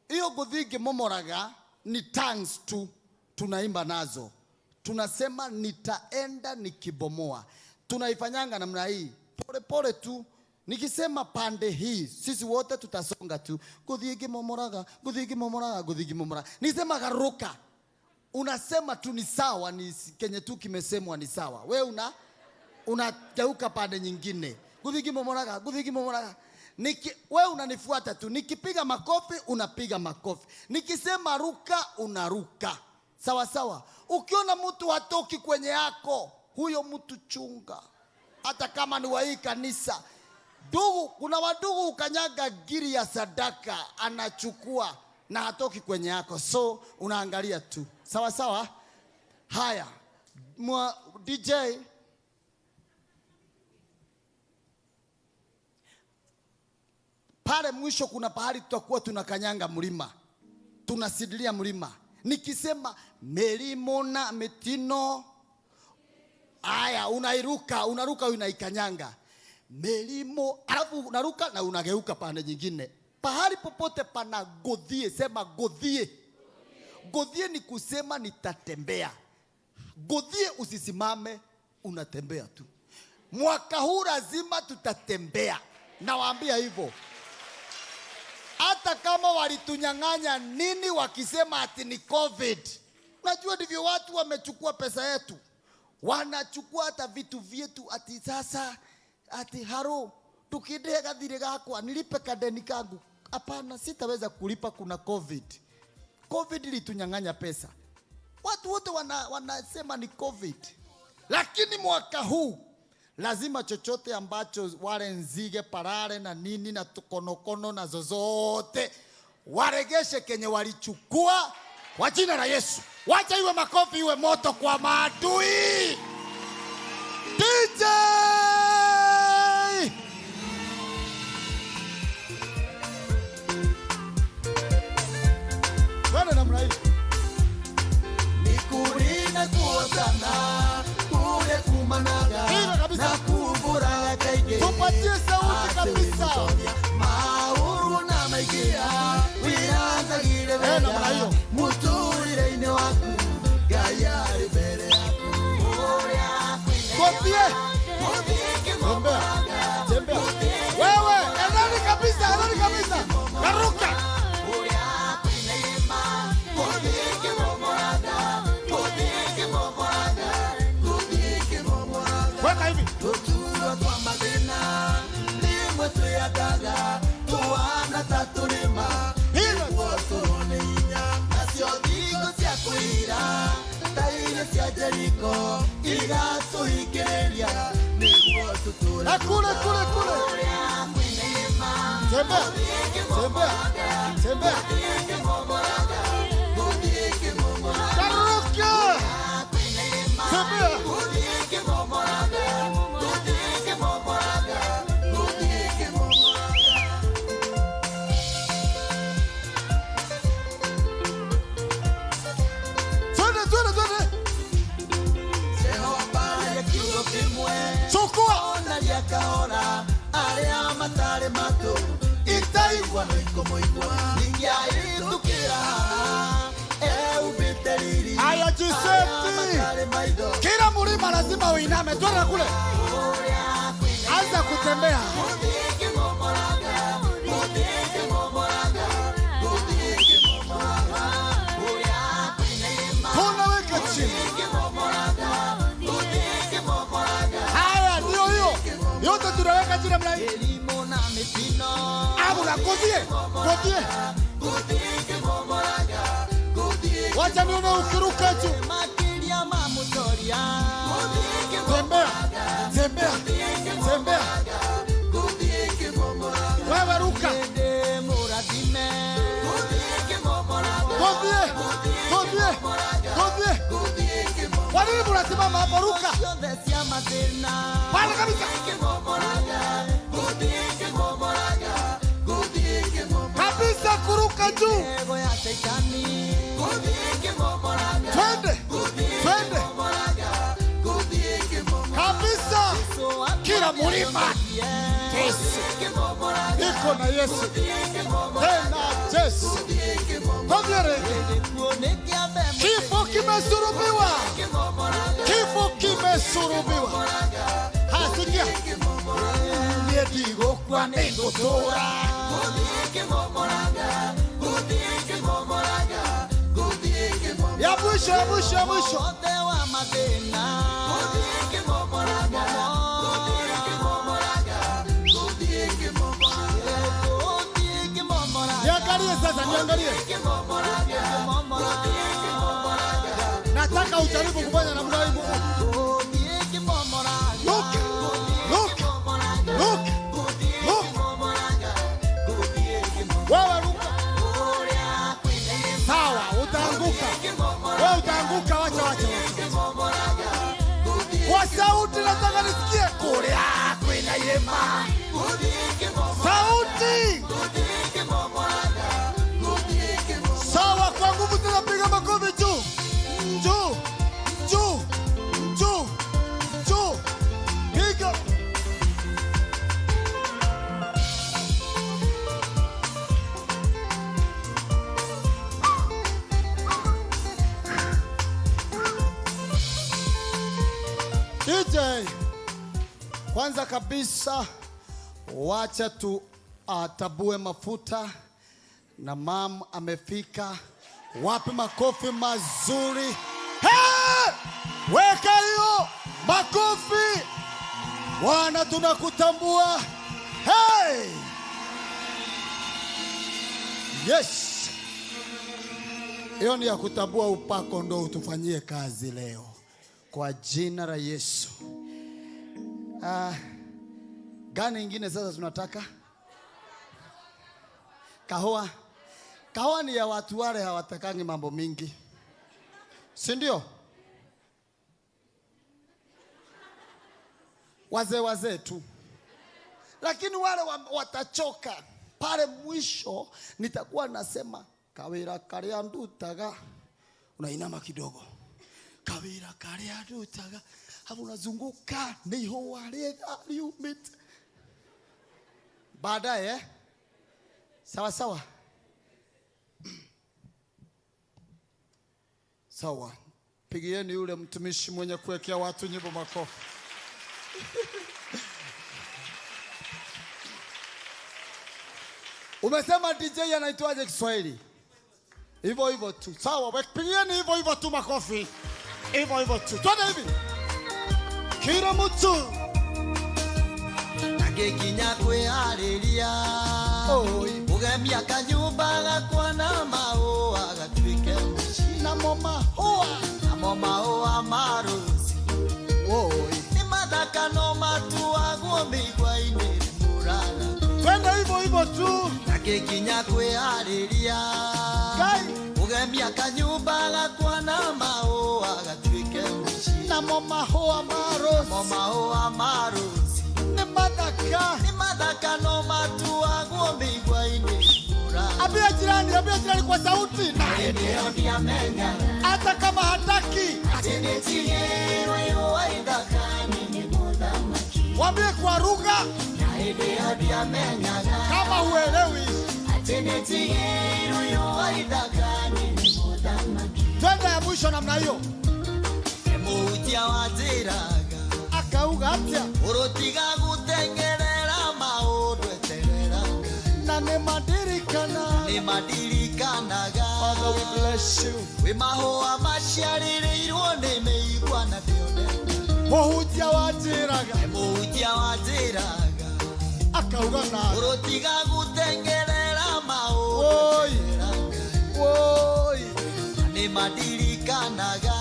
Hiyo guthige momoraga ni tongues tu tunaimba nazo. Tunasema nitaenda nikibomoa. Tunaifanyanga namna hii. Pole pole tu. Nikisema pande hii, sisi wote tutasonga tu. Guthige momoraga, guthige momoraga, guthige momoraga. Nisema garuka. Unasema tu ni sawa, ni kenye tu kimesemwa ni sawa. We unageuka pande nyingine. Guthige momoraga, guthige momoraga. We unanifuata tu. Nikipiga makofi, unapiga makofi. Nikisema ruka, unaruka. Sawa sawa. Ukiona mtu hatoki kwenye yako, huyo mtu chunga. Hata kama ni wa hii kanisa. Ndugu, kuna wadugu ukanyaga giri ya sadaka, anachukua na hatoki kwenye yako. So, unaangalia tu. Sawa sawa. Haya. DJ. Pale mwisho kuna pahali tutakuwa tunakanyanga mlima. Tunasidilia mlima. Nikisema melimo na metino. Aya, unairuka, unaruka unaikanyanga. Melimo, alafu unaruka na unageuka pande nyingine. Pahali popote pana godhie, sema godhie. Godhie ni kusema nitatembea. Godhie usisimame, unatembea tu. Mwaka huu lazima tutatembea. Nawaambia hivyo. Hata kama walitunyang'anya nini wakisema ati ni COVID. Unajua ndivyo watu wamechukua pesa yetu. Wanachukua hata vitu vyetu ati sasa ati haro tukidega gathire gakwa nilipe kadeni kangu. Hapana, sitaweza kulipa, kuna COVID. COVID ilitunyang'anya pesa. Watu wote wanasema ni COVID. Lakini mwaka huu lazima chochote ambacho wale nzige parare na nini na konokono na zozote waregeshe kenye walichukua kwa jina la Yesu. Wacha iwe makofi iwe moto kwa maadui. DJ! Twende namna hii. Nikurina kuotana kule kumanaga na kuvura kaige. Tupatie sauti kabisa. Mauru na maigia wiranza gile wega muturire ine waku gayari mbere yaku. Tupatie. Tembea. Wewe, endani kabisa, endani kabisa. Garuka. Na kule kule kule. Tembea. Tembea. Tembea. Taruka. Tembea. Twende, twende, twende. Chukua. Haya, jiseti. Kila mlima lazima uiname. Twende kule. Anza kutembea. Tunaweka chini. Haya, ndio hiyo. Yote tunaweka chini namna hii. Abu na kozie. Kozie. Wacha nione ukiruka juu. Tembea. Tembea. Tembea. Wewe ruka. Kozie. Kozie. Kozie. Kwa nini mnasimama hapo? Ruka. Pale kabisa. Kabisa kuruka juu. Twende. Twende. Kabisa. Kila mlima. Yesu. Niko na Yesu. Tena Yesu. Kozie. Kifo kimesurubiwa. Kifo kimesurubiwa. Hasikia. Ndigokwa nigutura. Ya mwisho, ya mwisho, ya mwisho. Niangalie sasa, niangalie. Nataka ujaribu kufanya namna hii. Look, look, look, look. Wewe ruka. Sawa, utaanguka. Wewe utaanguka, wacha wacha. Kwa sauti nataka nisikie kulia kwina yema. Sauti. Sawa, kwa nguvu tena piga makofi juu. Juu. Juu. Juu. Juu. Piga. DJ, kwanza kabisa wacha tu atabue mafuta na mam amefika. Wapi makofi mazuri? Hey! Weka hiyo makofi. Bwana tunakutambua. Hey! Yes. Hiyo ni ya kutambua upako ndo utufanyie kazi leo. Kwa jina la Yesu. Gani ingine sasa tunataka? Kahawa. Kahawa ni ya watu wale hawatakangi mambo mingi. Si ndio? Wazee wazee tu. Lakini wale watachoka. Pale mwisho nitakuwa nasema kawira karia ndutaga. Unainama kidogo. Kawira karia ndutaga. Hapo unazunguka niho wale aliumit. Baadaye sawa sawa. Sawa. Pigieni yule mtumishi mwenye kuwekea watu nyimbo makofi. Umesema DJ anaitwaje Kiswahili? Hivyo hivyo tu. Sawa, pigieni hivyo hivyo tu makofi. Hivyo hivyo tu. Twende hivi. Kila mtu Nagekinya kwĩharĩria Ũgemia kanyũmba gakwa na maũa gatuĩke mũciĩ Namo maũa Namo maũa ma rũci Nĩ mathaka no matuagwo mĩigua. Kidogo tu. Ndakikinya kwĩharĩria. Ngai. Kũgemia kanyũmba gakwa na mahũa gatuĩke mũciĩ. Namo mahũa ma rose. Namo mahũa ma rose. Nĩ mathaka. Nĩ mathaka no matuagwo mĩigua-inĩ. Ambia jirani kwa sauti. Na hĩndĩ ĩyo ndiamenyaga. Hata kama hataki. Atĩ nĩtigĩirwo ihũa ithaka-inĩ nĩ mũthamaki. Mwambie kwa lugha. Na hĩndĩ ĩyo ndiamenyaga. Kama huelewi. Atĩ nĩtigĩirwo ihũa ithaka-inĩ nĩ mũthamaki. Twende ya mwisho namna hiyo. Nĩ mũhunjia wanjĩraga. Akauga atĩa? Ũrũtiga gũteng'erera maũndũ eterera Ngai. Na nĩ madirikana. Nĩ madirikanaga. Father, we bless you. Wĩ mahũa maciarĩrĩirwo nĩ mĩigua na ndĩoneka. Mũhunjia wanjĩraga. Nĩ mũhunjia wanjĩraga. Akauga na. Ũrũtiga gũteng'erera maũndũ Woi. eterera Ngai. Woi. Na nĩ madirikanaga.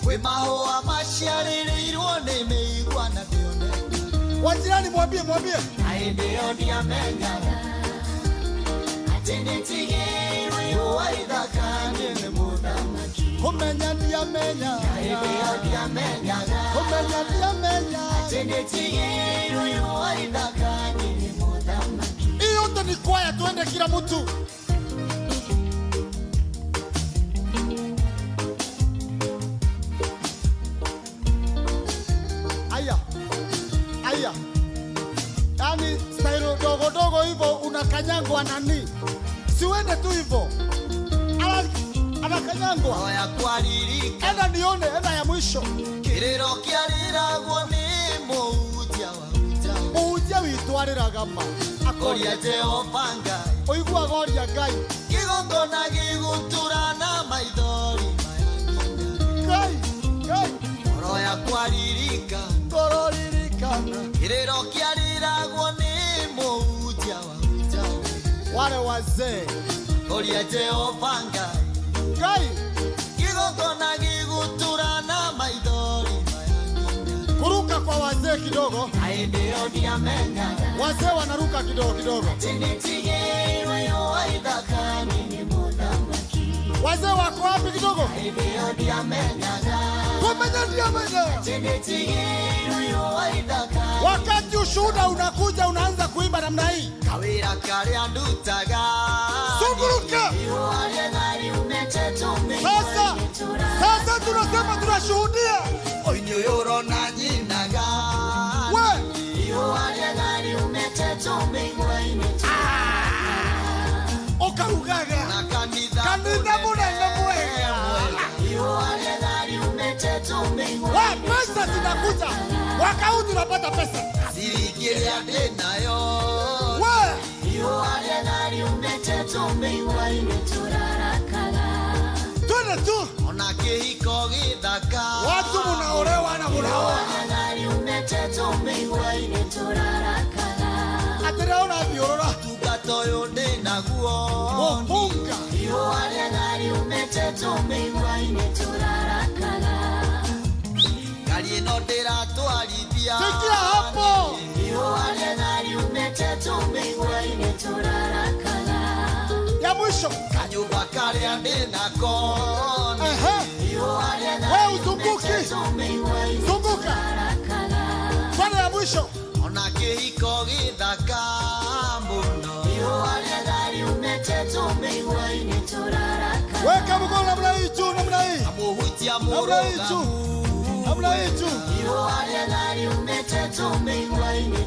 Wĩ mahũa maciarĩrĩirwo nĩ mĩigua na ndĩoneka. Wajirani mwambie, mwambie. Na hĩndĩ ĩyo ndiamenyaga. Atĩ nĩtigĩirwo ihũa ithaka-inĩ nĩ mũthamaki. Kũmenya ndiamenyaga. Na hĩndĩ ĩyo ndiamenyaga. Kũmenya ndiamenyaga. Atĩ nĩtigĩirwo ihũa ithaka-inĩ nĩ mũthamaki. Hii yote ni kwaya, tuende kila mtu. Aya. Aya. Yaani style dogo dogo hivyo unakanyangwa nani? Siwende tu hivyo. Anakanyangwa. Oya kwaririka. Enda nione, enda ya mwisho. Kĩrĩro kĩarĩragwo nĩ mũhunjia wa hunjaga. Mũhunjia witũ arĩraga ma. Akoria Jehova Ngai. Ũiguaga oria Ngai. Kĩgongona gĩgũtura na maithori maya nginya. Ngai, Ngai. Ngoro yakwa ririkana. Ngoro ririkana. Kĩrĩro kĩarĩragwo nĩ mũhunjia wa hunjaga. Wale wazee. Akoria Jehova Ngai. Ngai. Kĩgongona gĩgũtura na maithori maya nginya. Kuruka kwa wazee kidogo. Na hĩndĩ ĩyo ndiamenyaga. Wazee wanaruka kidogo kidogo. Atĩ nĩtigĩirwo ihũa ithaka-inĩ nĩ mũthamaki. Wazee wako wapi kidogo? Na hĩndĩ ĩyo ndiamenyaga. Kumenya ndiamenyaga. Atĩ nĩtigĩirwo ihũa ithaka-inĩ. Wakati ushuhuda unakuja unaanza kuimba namna hii. Kawĩra karĩa ndutaga. Zunguruka. Ihũa rĩega riumĩte Sasa, sasa tunasema tunashuhudia. Ũini ũyũ ũrona nyinaga. We. Ihũa rĩega riumĩte tũmĩigua-inĩ. Ũkaugaga. Na kanitha Kanitha mũnene mwega. Ihũa rĩega riumĩte tũmĩigua-inĩ. Wa pesa zinakuja. Mwaka huu tunapata pesa. Ciringi ĩrĩa ndĩnayo. We. Ihũa rĩega riumĩte tũmĩigua-inĩ. Twende tu. Ona kĩhiko gĩthaka. Watu munaolewa na munaoa. Ihũa rĩega riumĩte tũmĩigua-inĩ. Atĩrĩ ũrathiũrũra. Ũtungata ũyũ ndĩnaguo. Mũbunga. Ihũa rĩega riumĩte tũmĩigua-inĩ. Ngari ĩno ndĩratwarithia. Sikia hapo. Ihũa rĩega riumĩte tũmĩigua-inĩ. Ya mwisho. Kanyũmba karĩa ndĩnako. Ehe. Ihũa rĩega We uzunguki. tũmĩigua-inĩ. Zunguka. Twende ya mwisho. Ona kĩhiko gĩthaka mũno. Ihũa rĩega riumĩte tũmĩigua-inĩ. Weka mkono namna hii juu, namna hii. Na mũhunjia Namna hii juu. mũrũgamu. Namna hii juu. Ihũa rĩega riumĩte tũmĩigua-inĩ.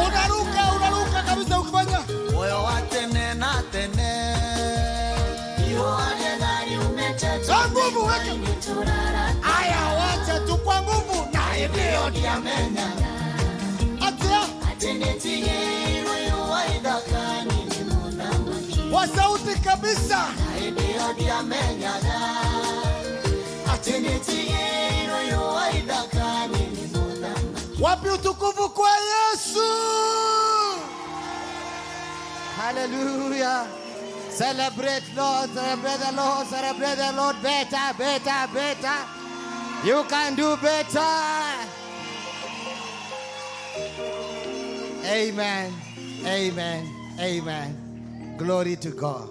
Unaruka, unaruka kabisa ukifanya. Muoyo wa tene na tene. Ihũa rĩega riumĩte Kwa nguvu weka. Aya, wacha tu kwa nguvu. Na hĩndĩ ĩyo ndiamenyaga. Atia. Atĩ nĩtigĩirwo ihũa ithaka-inĩ nĩ mũthamaki. Kwa sauti kabisa. Na hĩndĩ ĩyo ndiamenyaga. Atĩ nĩtigĩirwo ihũa ithaka-inĩ nĩ mũthamaki. Wapi utukufu kwa Yesu? Hallelujah. Celebrate Lord, celebrate the Lord, celebrate the Lord. Better, better, better. You can do better. Amen. Amen. Amen. Glory to God.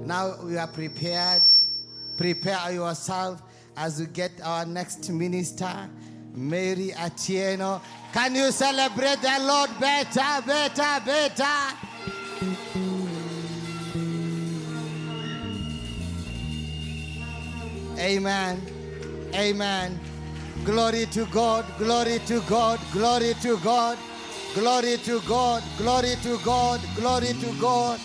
Now we are prepared. Prepare yourself as we get our next minister, Mary Atieno. Can you celebrate the Lord better, better, better? Amen. Amen. Glory to God, glory to God, glory to God, glory to God, glory to God, glory to God.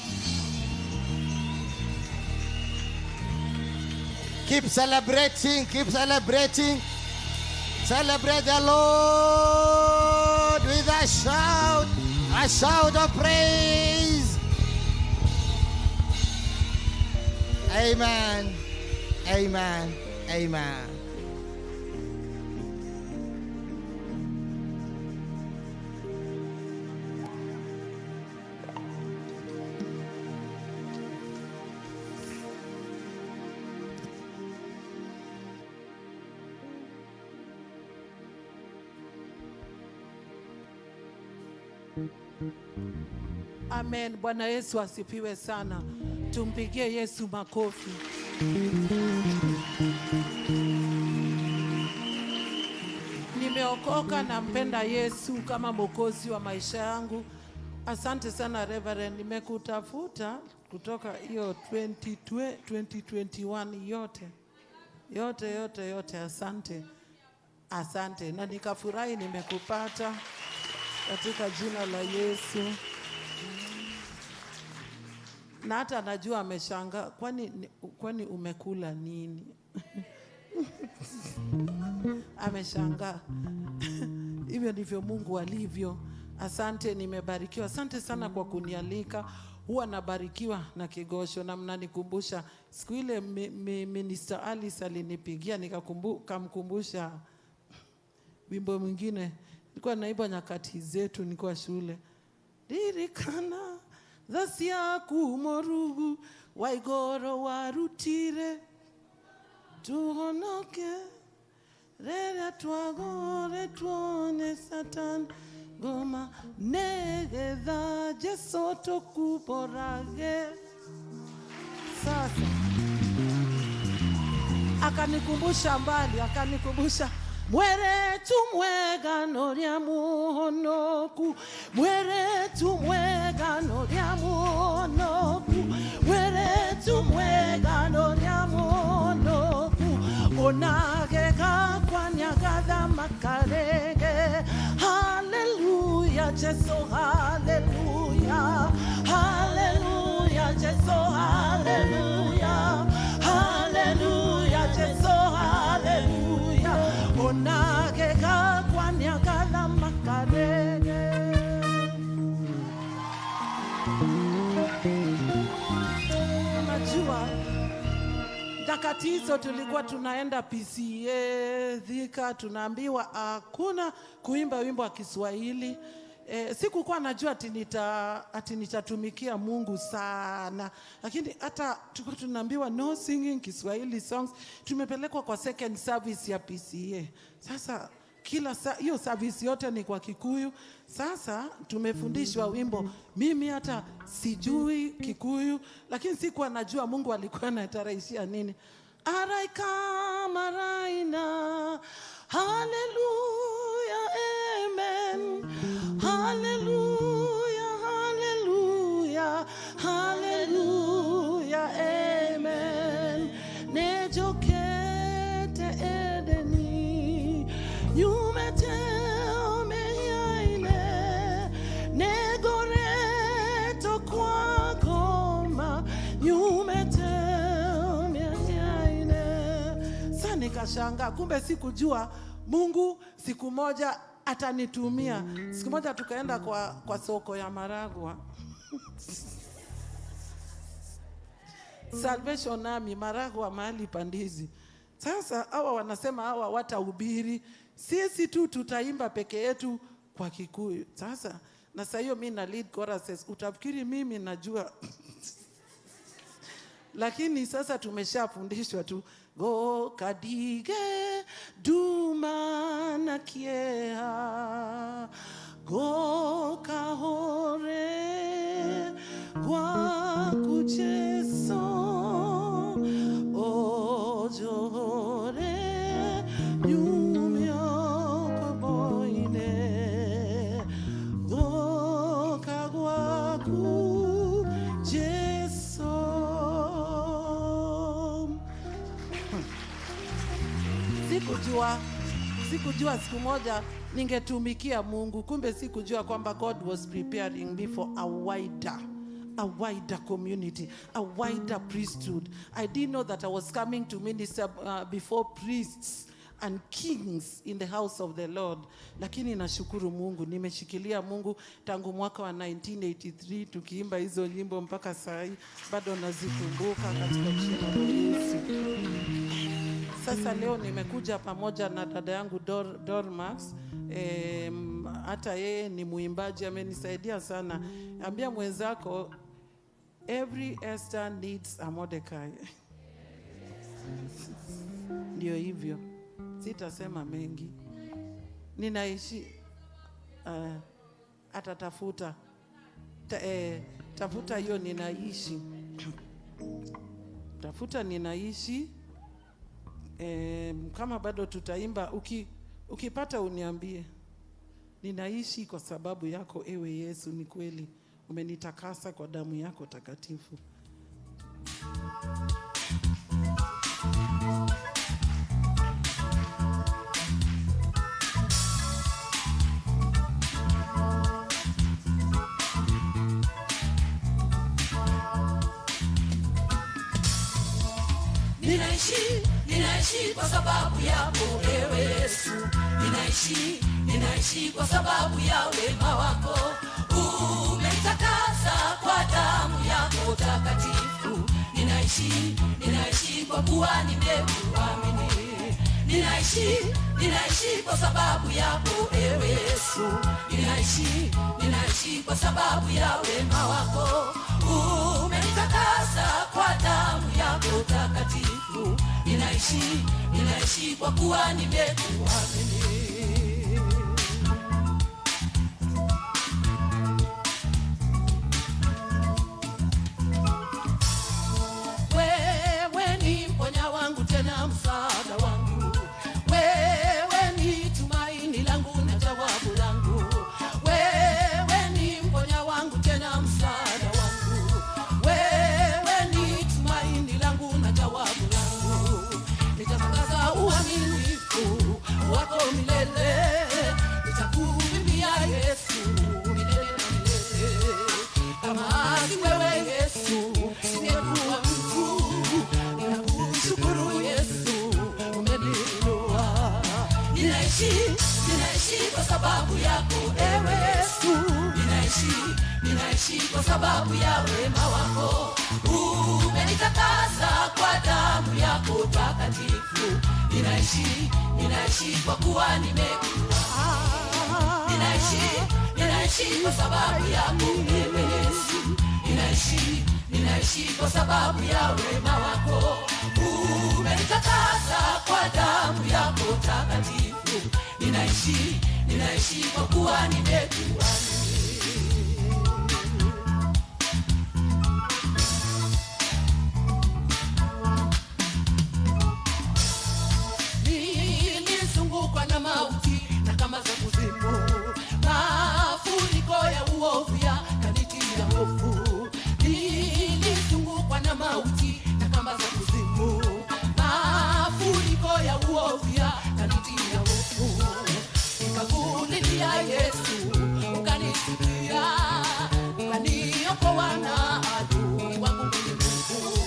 Keep celebrating, keep celebrating. Celebrate the Lord with a shout of praise. Amen, amen, amen. Amen. Bwana Yesu asifiwe sana. Tumpigie Yesu makofi. Nimeokoka na mpenda Yesu kama Mwokozi wa maisha yangu. Asante sana Reverend, nimekutafuta kutoka hiyo 2021 yote. Yote, yote, yote, asante. Asante. Na nikafurahi nimekupata katika jina la Yesu. Na hata najua ameshangaa, kwani umekula nini? Ameshangaa. Hivyo ndivyo Mungu alivyo. Asante, nimebarikiwa. Asante sana kwa kunialika. Huwa nabarikiwa na Kigosho na mnanikumbusha. Siku ile Minister Alice alinipigia nikamkumbusha wimbo mwingine. Nilikuwa naimba nyakati zetu nilikuwa shule. Dirikana thacia kumorugu waigoro warutire tuhonoke rĩrĩa twagore tuone Satan ngoma nĩgetha Jesũ tũkumbũrage. Sasa akanikumbusha mbali, akanikumbusha mweretu mwega noria muhonoku, mweretu mwega noria muhonoku, mweretu mwega noria muhonoku, onagega kwanyagatha makarege. Hallelujah, Jesu, hallelujah, hallelujah, Jesu, hallelujah, hallelujah, Jesu, hallelujah. Onagega kwanyagatha makarege. Unajua nyakati hizo tulikuwa tunaenda PCA Thika, tunaambiwa hakuna kuimba wimbo wa Kiswahili. Sikukuwa najua ati nitatumikia Mungu sana, lakini hata tulikuwa tunaambiwa no singing Kiswahili songs. Tumepelekwa kwa second service ya PCA. Sasa kila hiyo service yote ni kwa Kikuyu. Sasa tumefundishwa wimbo. Mimi hata sijui Kikuyu, lakini sikuwa najua Mungu alikuwa anatarajia nini. Araika maraina, hallelujah, amen, hallelujah, hallelujah, hallelujah, amen. Nejokete edeni, yumete omeyaine, negoreto kwa koma, yumete omeyaine. Sasa nikashangaa, kumbe sikujua Mungu siku moja atanitumia. Siku moja tukaenda kwa soko ya Maragwa. Salvation Army, Maragwa mahali pandizi. Sasa hawa wanasema hawa watahubiri, sisi tu tutaimba peke yetu kwa Kikuyu. Sasa na sasa hiyo mimi na lead choruses, utafikiri mimi najua. Lakini sasa tumeshafundishwa tu go kadige duma na kiea Goka hore gwaku Jesu ojore nyumyo koboine goka gwaku Jesu. Sikujua siku moja ningetumikia Mungu. Kumbe sikujua kwamba God was preparing me for a wider community, a wider priesthood. I didn't know that I was coming to minister before priests and kings in the house of the Lord. Lakini nashukuru Mungu, nimeshikilia Mungu tangu mwaka wa 1983 tukiimba hizo nyimbo mpaka saa hii bado nazikumbuka katika jina la Yesu. Sasa leo nimekuja pamoja na dada yangu Dormax. Hata yeye ni muimbaji, amenisaidia sana. Ambia mwenzako, every Esther needs a Mordecai. Ndio hivyo. Sitasema mengi. Ninaishi atatafuta. Tafuta hiyo ninaishi. Tafuta ninaishi. Kama bado tutaimba, ukipata uniambie. Ninaishi kwa sababu yako ewe Yesu, ni kweli umenitakasa kwa damu yako takatifu. Ninaishi kwa sababu yako ewe Yesu. Ninaishi kwa sababu ya wema wako. Umenitakasa kwa damu yako takatifu. Ninaishi kwa kuwa nimekuamini. Ninaishi kwa sababu yako ewe Yesu. Ninaishi kwa sababu ya wema wako. Umenitakasa kwa damu yako takatifu. Ninaishi kwa kuwa nimekuamini. Wewe ni mponya wangu tena msaada wangu. Wewe ni tumaini langu na jawabu langu. Wewe ni mponya wangu tena msaada wangu. Wewe ni tumaini langu na jawabu langu. Nitatangaza uaminifu wako milele. Nitakuimbia Yesu milele na milele. Kama si wewe Yesu singekuwa mtu. Ninakushukuru Yesu umeniinua. Ninaishi kwa sababu yako ewe Yesu. Ninaishi kwa sababu ya wema wako. Umenitakasa kwa damu yako takatifu. Ninaishi kwa kuwa nimekuwa. Ninaishi kwa sababu yako ewe Yesu. Ninaishi kwa sababu ya wema wako. Umenitakasa kwa damu yako takatifu. Ninaishi kwa kuwa nimekuwa. Nilizungukwa na mauti na kama za kuzimu. Mafuriko ya uovu yakanitia hofu. Nilizungukwa na mauti na kama za kuzimu. Mafuriko ya uovu yakanitia hofu. Nikakulilia Yesu, ukanisikia, ukaniokoa na adui wangu mwenye nguvu.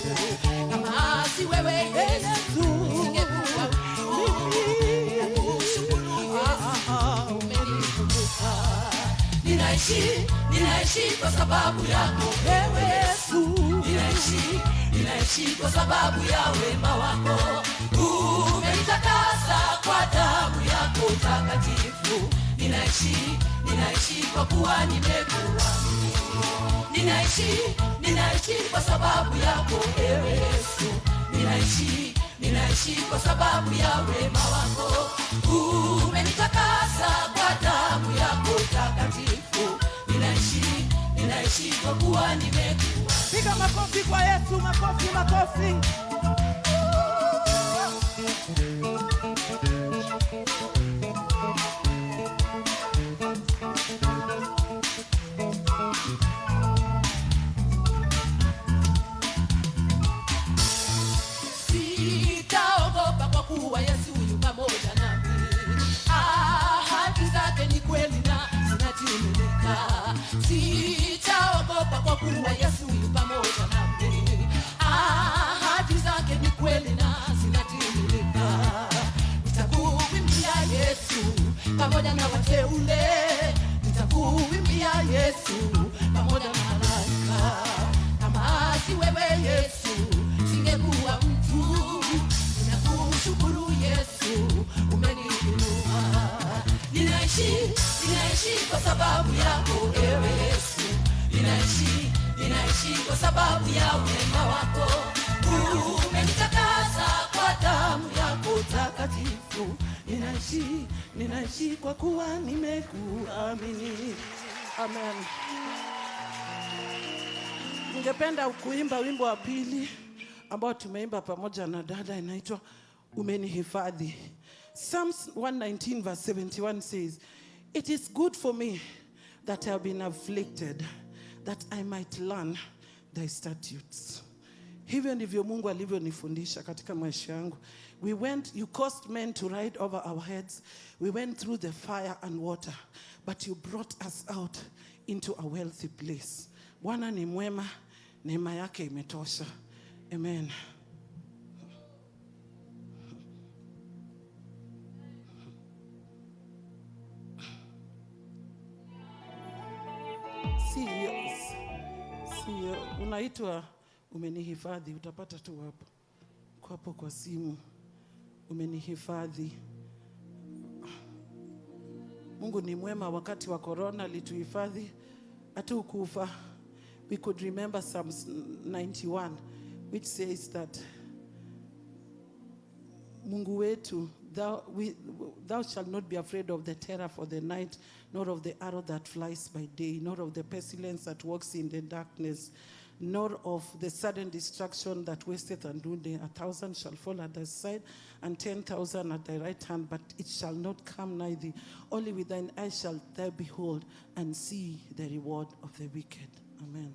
Kama si wewe Yesu, singekuwa mtu. Ninakushukuru Yesu, umenikumbuka. Ninaishi kwa sababu yako ewe Yesu. Ninaishi kwa sababu ya wema wako. Umenitakasa kwa damu yako takatifu. Ninaishi kwa kuwa nimekuamini. Ninaishi kwa sababu yako ewe Yesu. Ninaishi kwa sababu ya wema wako. Umenitakasa kwa damu yako takatifu. kwa kuwa nimekuwa. Piga makofi kwa Yesu, makofi, makofi. Sitaogopa kwa kuwa Yesu yu pamoja nami. Ahadi zake ni kweli na zinatimilika. Sitaogopa kwa kuwa Yesu yu pamoja nami. Ahadi zake ni kweli na zinatimilika. Nitakuimbia Yesu pamoja na wateule. Nitakuimbia Yesu pamoja na malaika. Kama si wewe Yesu, singekuwa mtu. Ninakushukuru Yesu, umeniinua. Ninaishi, ninaishi kwa sababu yako ewe Yesu. Ninaishi, ninaishi kwa sababu ya wema wako. Umenitakasa kwa damu yako takatifu. Ninaishi, ninaishi kwa kuwa nimekuamini. Amen. Ningependa kuimba wimbo wa pili ambao tumeimba pamoja na dada, inaitwa Umenihifadhi. Psalms 119 verse 71 says, "It is good for me that I have been afflicted, that I might learn thy statutes." Hivyo ndivyo Mungu alivyonifundisha katika maisha yangu. We went, you caused men to ride over our heads. We went through the fire and water, but you brought us out into a wealthy place. Bwana ni mwema, neema yake imetosha. Amen. Sio, unaitwa Umenihifadhi, utapata tu hapo. Kwa hapo kwa simu. Umenihifadhi. Mungu ni mwema, wakati wa corona alituhifadhi, hatukufa. We could remember Psalms 91, which says that Mungu wetu, thou shalt not be afraid of the terror for the night, nor of the arrow that flies by day, nor of the pestilence that walks in the darkness, nor of the sudden destruction that wasteth at noonday. 1,000 shall fall at thy side, and 10,000 at thy right hand, but it shall not come nigh thee. Only with thine eyes shalt thou behold and see the reward of the wicked. Amen.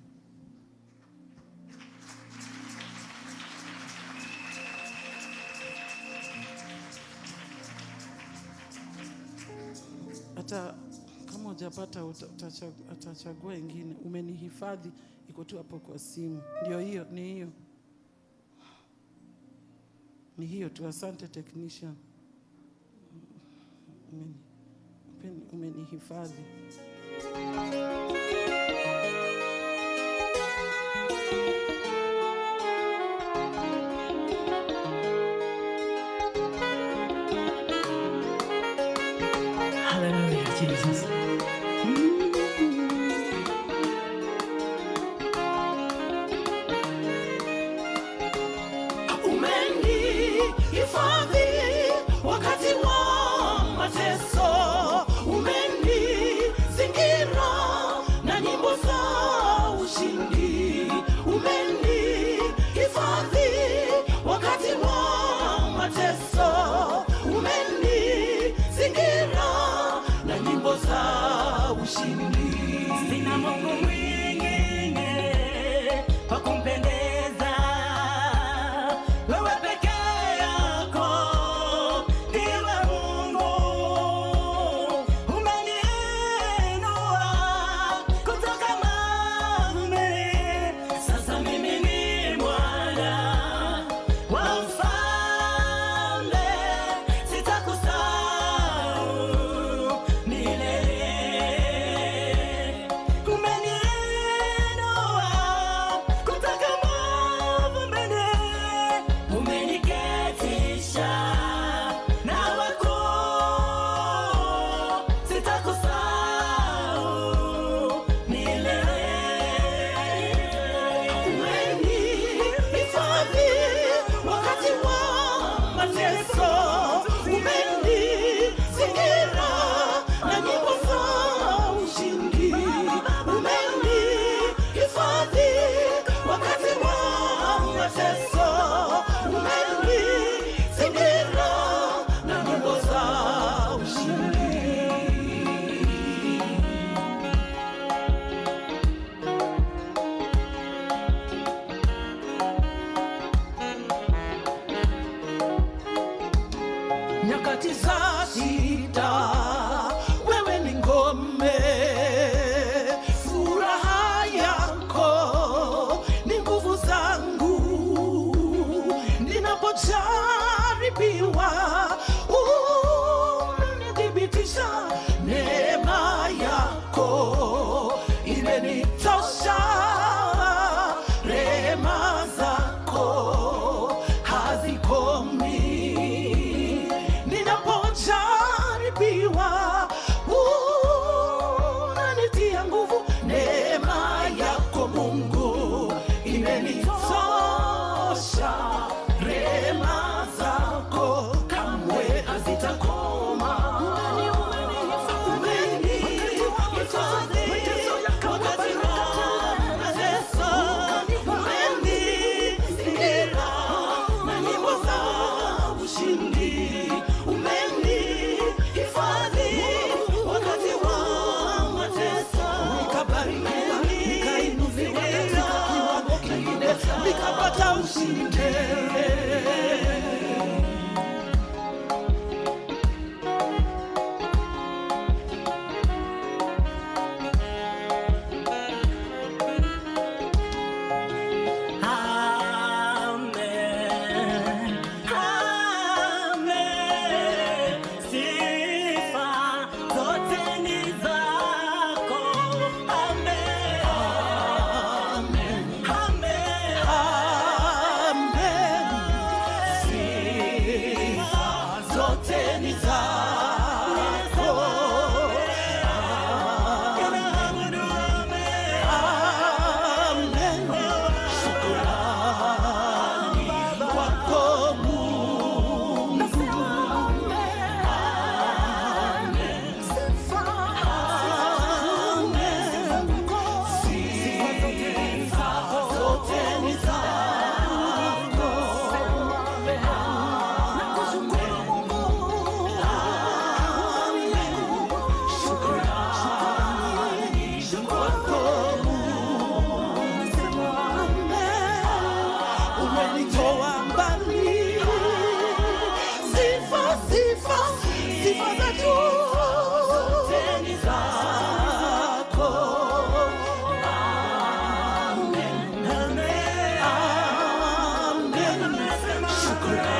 Hata kama hujapata utachagua ingine. Umenihifadhi iko tu hapo kwa simu. Ndio hiyo, ni hiyo. Ni hiyo tu. Asante technician. Umenihifadhi. Hallelujah, Jesus. Umenihifadhi wakati wa mateso, umenizingira na nyimbo za ushindi. Umenihifadhi wakati wa mateso, umenizingira na nyimbo za mateso, umenizingira na nyimbo za ushindi. Nyakati za shida, wewe ni ngome, furaha yako ni nguvu zangu. Ninapojaribiwa, unanithibitisha, neema yako imenitosha, rehema zako hazikomi. Ninapojaribiwa, unanitia nguvu, neema yako Mungu imenitosha, rehema zako kamwe hazitakoma. Umenihifadhi wakati wa mateso, umenizingira na nyimbo za ushindi. Umenihifadhi wakati wa mateso, nikabarikiwa, nikainuliwa katika kiwango kingine, nikapata ushindi. Amen. Amen. Sifa zote ni zako. Amen. Amen. Amen. Amen. Sifa zote ni zako. Amen. Shukrani kwako Mungu. Amen. Amen. Sifa zote ni zako. Amen. Shukrani kwako Mungu. Amen. Umenitoa mbali. Sifa, sifa, sifa za juu zote ni zako. Amen. Amen. Shukrani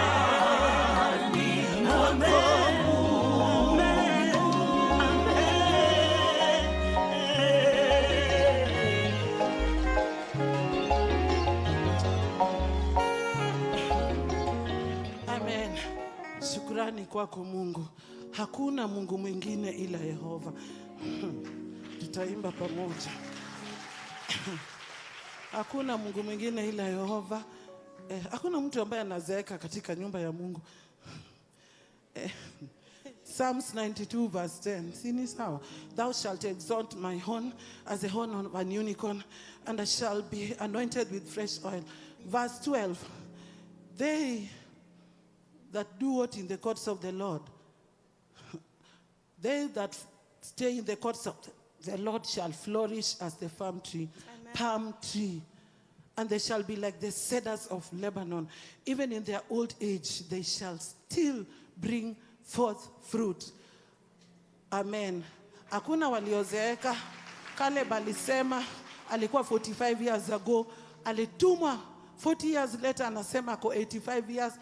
kwako Mungu. Amen. Shukrani kwako Mungu. Hakuna Mungu mwingine ila Yehova. Tutaimba pamoja. Hakuna Mungu mwingine ila Yehova. Hakuna mtu ambaye anazeeka katika nyumba ya Mungu. Psalms 92 verse 10. Si ni sawa? Thou shalt exalt my horn as the horn of an unicorn, and I shall be anointed with fresh oil. Verse 12. They that do what in the courts of the Lord, they that stay in the courts of the Lord shall flourish as the palm tree, palm tree. And they shall be like the cedars of Lebanon. Even in their old age, they shall still bring forth fruit. Amen. Hakuna waliozeeka. Caleb alisema, alikuwa 45 years ago, alitumwa 40 years later, anasema ako 85 years.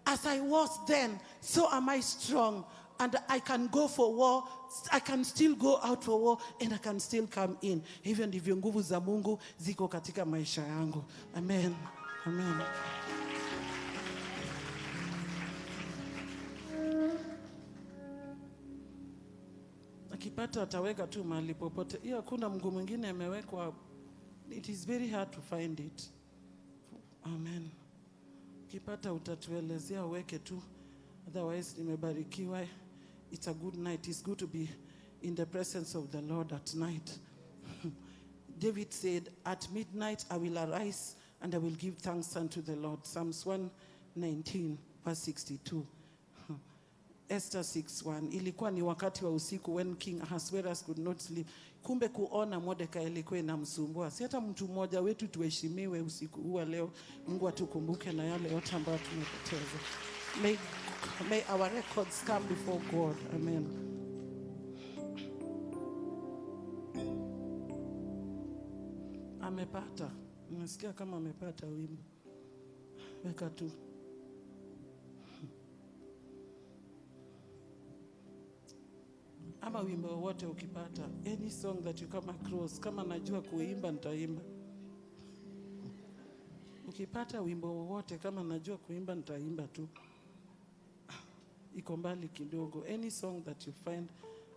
As I was then, so am I strong, and I can go for war. I can still go out for war, and I can still come in. Hivyo ndivyo nguvu za Mungu ziko katika maisha yangu. Amen. Amen. Akipata ataweka tu mahali popote. Hiyo hakuna Mungu mwingine amewekwa. It is very hard to find it. Amen. Ukipata utatuelezea, uweke tu. Otherwise nimebarikiwa. It's a good night. It's good to be in the presence of the Lord at night. David said, at midnight I will arise and I will give thanks unto the Lord. Psalms 119 verse 62. Esther 6:1. Ilikuwa ni wakati wa usiku when King Ahasuerus could not sleep. Kumbe kuona Mordekai ilikuwa inamsumbua. Si hata mtu mmoja wetu tuheshimiwe usiku huu wa leo. Mungu atukumbuke na yale yote ambayo tumepoteza. May our records come before God. Amen. Amepata. Nasikia kama amepata wimbo. Weka tu. Ama wimbo wowote ukipata, any song that you come across, kama najua kuimba nitaimba. Ukipata wimbo wowote kama najua kuimba nitaimba tu. Iko mbali kidogo. Any song that you find,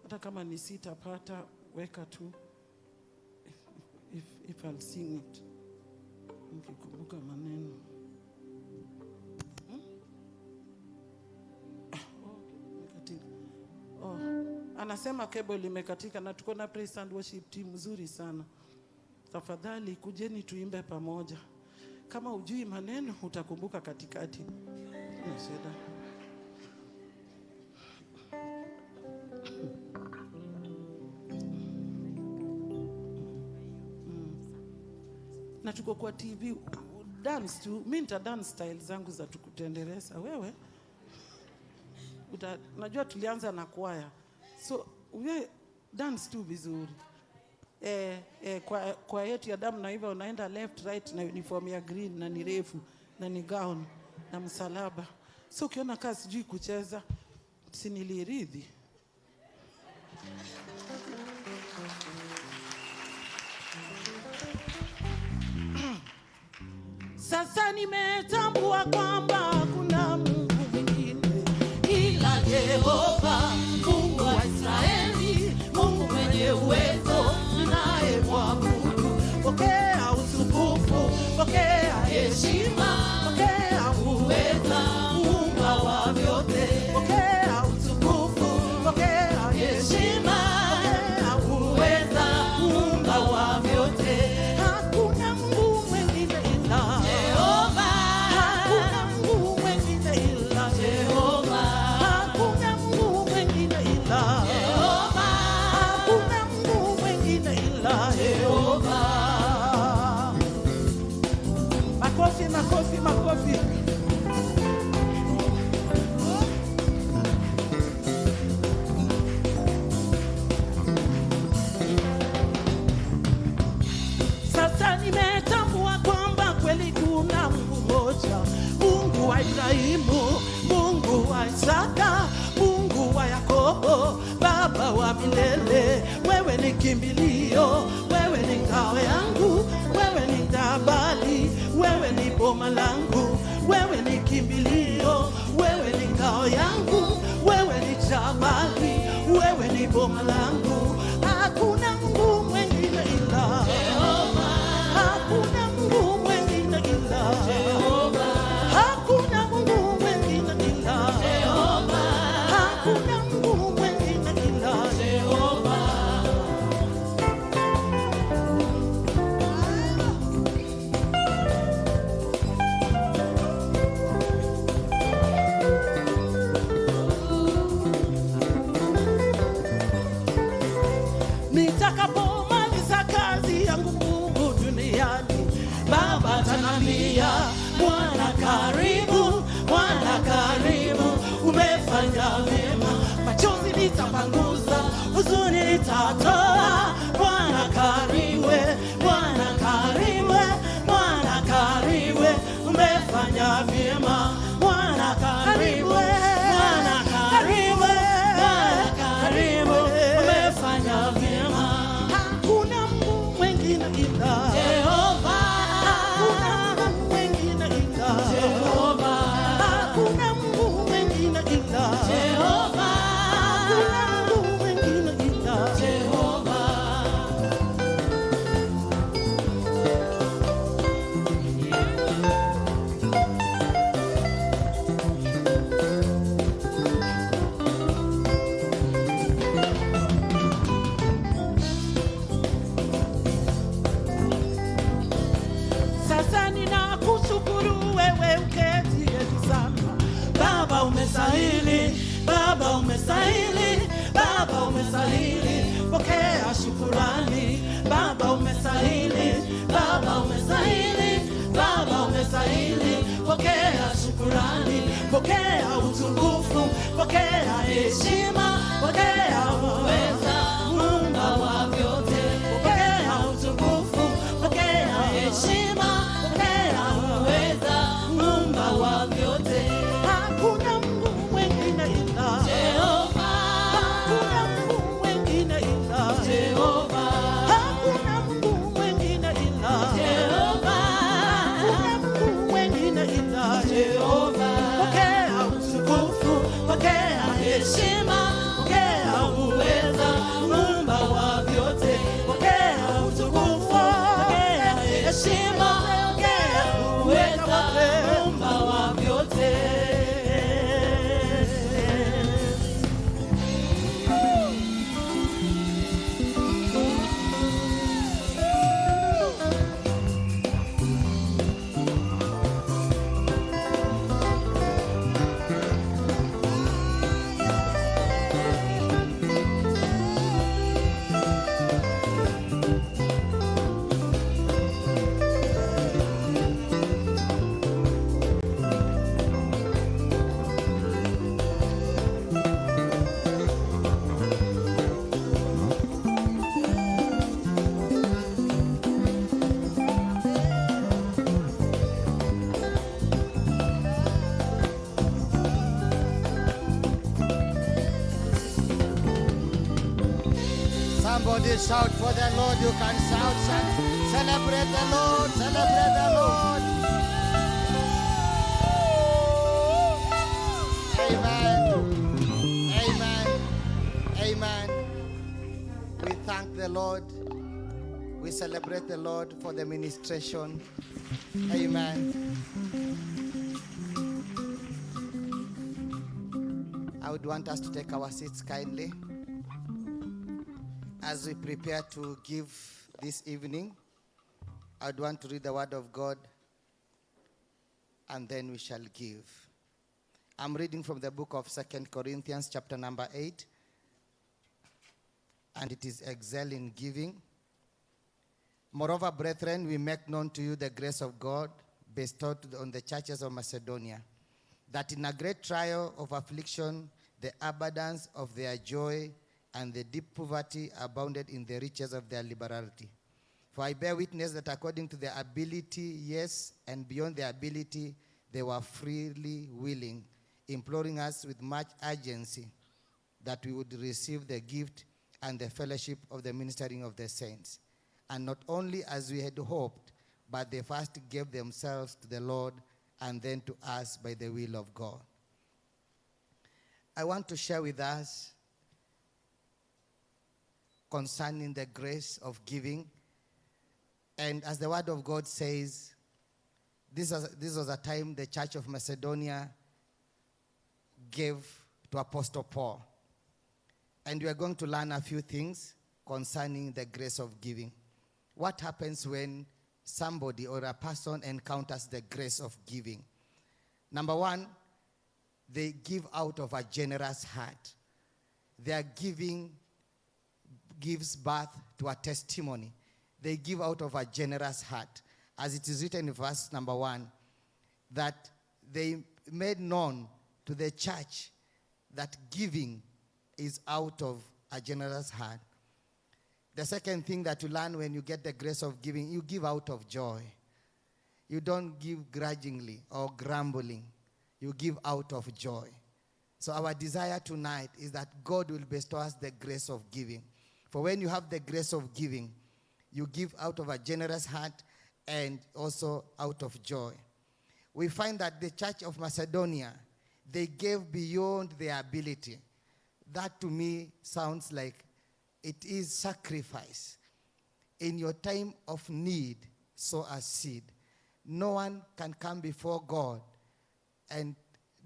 hata kama ni sitapata, weka tu. If I'll sing it. Nikikumbuka maneno. Okay, oh, anasema cable limekatika na tuko na praise and worship team mzuri sana. Tafadhali kujeni tuimbe pamoja. Kama hujui maneno utakumbuka katikati. No shida. Na tuko kwa TV dance tu. Mimi nita dance style zangu za tukutendereza wewe. Najua tulianza na kwaya. So we dance tu vizuri. Kwa yetu ya damu na hivyo unaenda left right na uniform ya green na ni refu na ni gown na msalaba. So ukiona kazi sijui kucheza, si niliridhi. Sasa nimetambua kwamba kuna Mungu mwingine ila Jehova, Mungu wa Israeli, Mungu mwenye uwezo ninayemwabudu. Pokea utukufu, pokea heshima, pokea uweza, Muumba wa vyote. Pokea utukufu, pokea heshima, pokea uweza, Muumba wa vyote. Hakuna Mungu mwingine ila Jehova. Hakuna Mungu mwingine ila Jehova. Hakuna Mungu mwingine ila Jehova. Hakuna Mungu mwingine ila Jehova. Makofi, makofi, makofi. Sasa nimetambua kwamba kweli kuna Mungu mmoja, Mungu wa Ibrahimu, Mungu wa Isaka, Mungu wa Yakobo, Baba wa milele. Wewe ni kimbilio, wewe ni ngao yangu, wewe ni jabali, wewe ni boma langu, wewe ni kimbilio, wewe ni ngao yangu, wewe ni jabali, wewe ni boma langu. Hakuna Mungu mwingine ila Jehova. Hakuna Mungu mwingine ila Jehova. Hakuna Mungu mwingine ila Jehova. Hakuna Mungu mwingine ila Jehova. Nitakapomaliza kazi yangu Mungu duniani, Baba atanambia, Mwana karibu, Mwana karibu, umefanya mema. Machozi nitapanguza, huzuni nitatoa. Bwana karibu, Bwana karibu, Bwana karibu, umefanya vyema. Bwana karibu, Bwana karibu, Bwana karibu, umefanya vyema. Hakuna Mungu mwingine ila Jehova. Hakuna Mungu mwingine ila Jehova. Hakuna Mungu mwingine ila Jehova. Hakuna Mungu mwingine ila Jehova. Pokea shukurani, pokea utukufu, pokea heshima, pokea uweza, Muumba wa vyote. Pokea utukufu, pokea heshima, pokea uweza, Muumba wa vyote. Hakuna Mungu mwingine ila Jehova, hakuna Mungu mwingine ila Jehova, hakuna Mungu mwingine ila Jehova, hakuna Mungu mwingine ila Jehova. Pokea utukufu, pokea heshima, pokea uweza, Muumba wa vyote. Pokea utukufu, pokea heshima, pokea uweza, Muumba wa vyote. Somebody shout for the Lord. You can shout, shout. Celebrate the Lord. Celebrate the Lord. Amen. Amen. Amen. We thank the Lord. We celebrate the Lord for the ministration. Amen. I would want us to take our seats kindly as we prepare to give this evening. I would want to read the word of God and then we shall give. I'm reading from the book of 2 Corinthians, chapter number 8, and it is excel in giving. Moreover, brethren, we make known to you the grace of God bestowed on the churches of Macedonia, that in a great trial of affliction, the abundance of their joy and the deep poverty abounded in the riches of their liberality. For I bear witness that according to their ability, yes, and beyond their ability, they were freely willing, imploring us with much urgency that we would receive the gift and the fellowship of the ministering of the saints. And not only as we had hoped, but they first gave themselves to the Lord and then to us by the will of God. I want to share with us concerning the grace of giving. And as the word of God says, this was a time the church of Macedonia gave to Apostle Paul. And we are going to learn a few things concerning the grace of giving. What happens when somebody or a person encounters the grace of giving? Number one, they give out of a generous heart. Their giving gives birth to a testimony. They give out of a generous heart. As it is written in verse number 1, that they made known to the church that giving is out of a generous heart. The second thing that you learn when you get the grace of giving, you give out of joy. You don't give grudgingly or grumbling. You give out of joy. So our desire tonight is that God will bestow us the grace of giving. For when you have the grace of giving, you give out of a generous heart and also out of joy. We find that the church of Macedonia, they gave beyond their ability. That to me sounds like it is sacrifice. In your time of need, sow a seed. No one can come before God and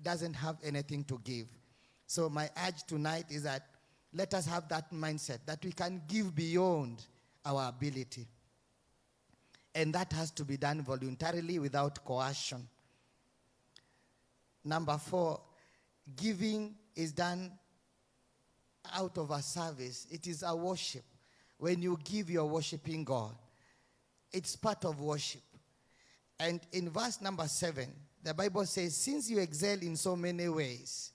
doesn't have anything to give. So my urge tonight is that let us have that mindset that we can give beyond our ability. And that has to be done voluntarily without coercion. Number 4, giving is done out of a service. It is a worship. When you give, you're worshiping God. It's part of worship. And in verse number 7, the Bible says, since you excel in so many ways,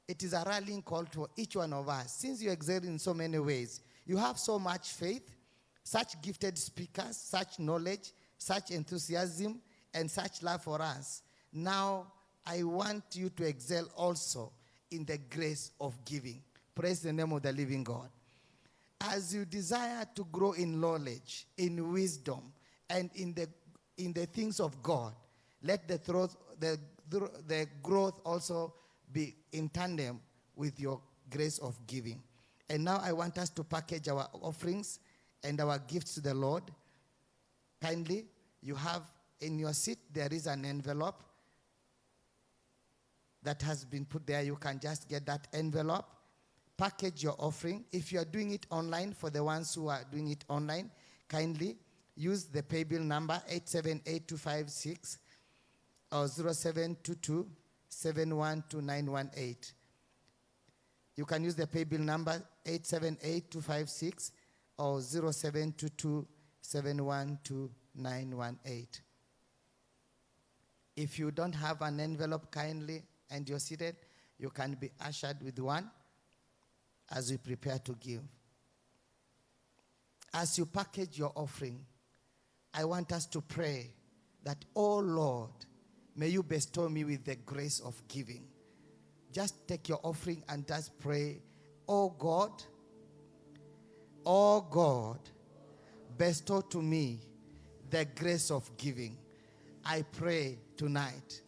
it is a rallying call to each one of us. Since you excel in so many ways, you have so much faith, such gifted speakers, such knowledge, such enthusiasm, and such love for us. Now, I want you to excel also in the grace of giving. Praise the name of the living God. As you desire to grow in knowledge, in wisdom, and in the things of God, let the growth also be in tandem with your grace of giving. And now I want us to package our offerings and our gifts to the Lord. Kindly, you have in your seat, there is an envelope that has been put there. You can just get that envelope. Package your offering. If you are doing it online, for the ones who are doing it online, kindly use the paybill number 878256 or 0722-712918. You can use the paybill number 878256 or 0722-712918. If you don't have an envelope, kindly, and you're seated, you can be ushered with one as we prepare to give. As you package your offering, I want us to pray that, oh Lord, may you bestow me with the grace of giving. Just take your offering and just pray, oh God, bestow to me the grace of giving. I pray tonight,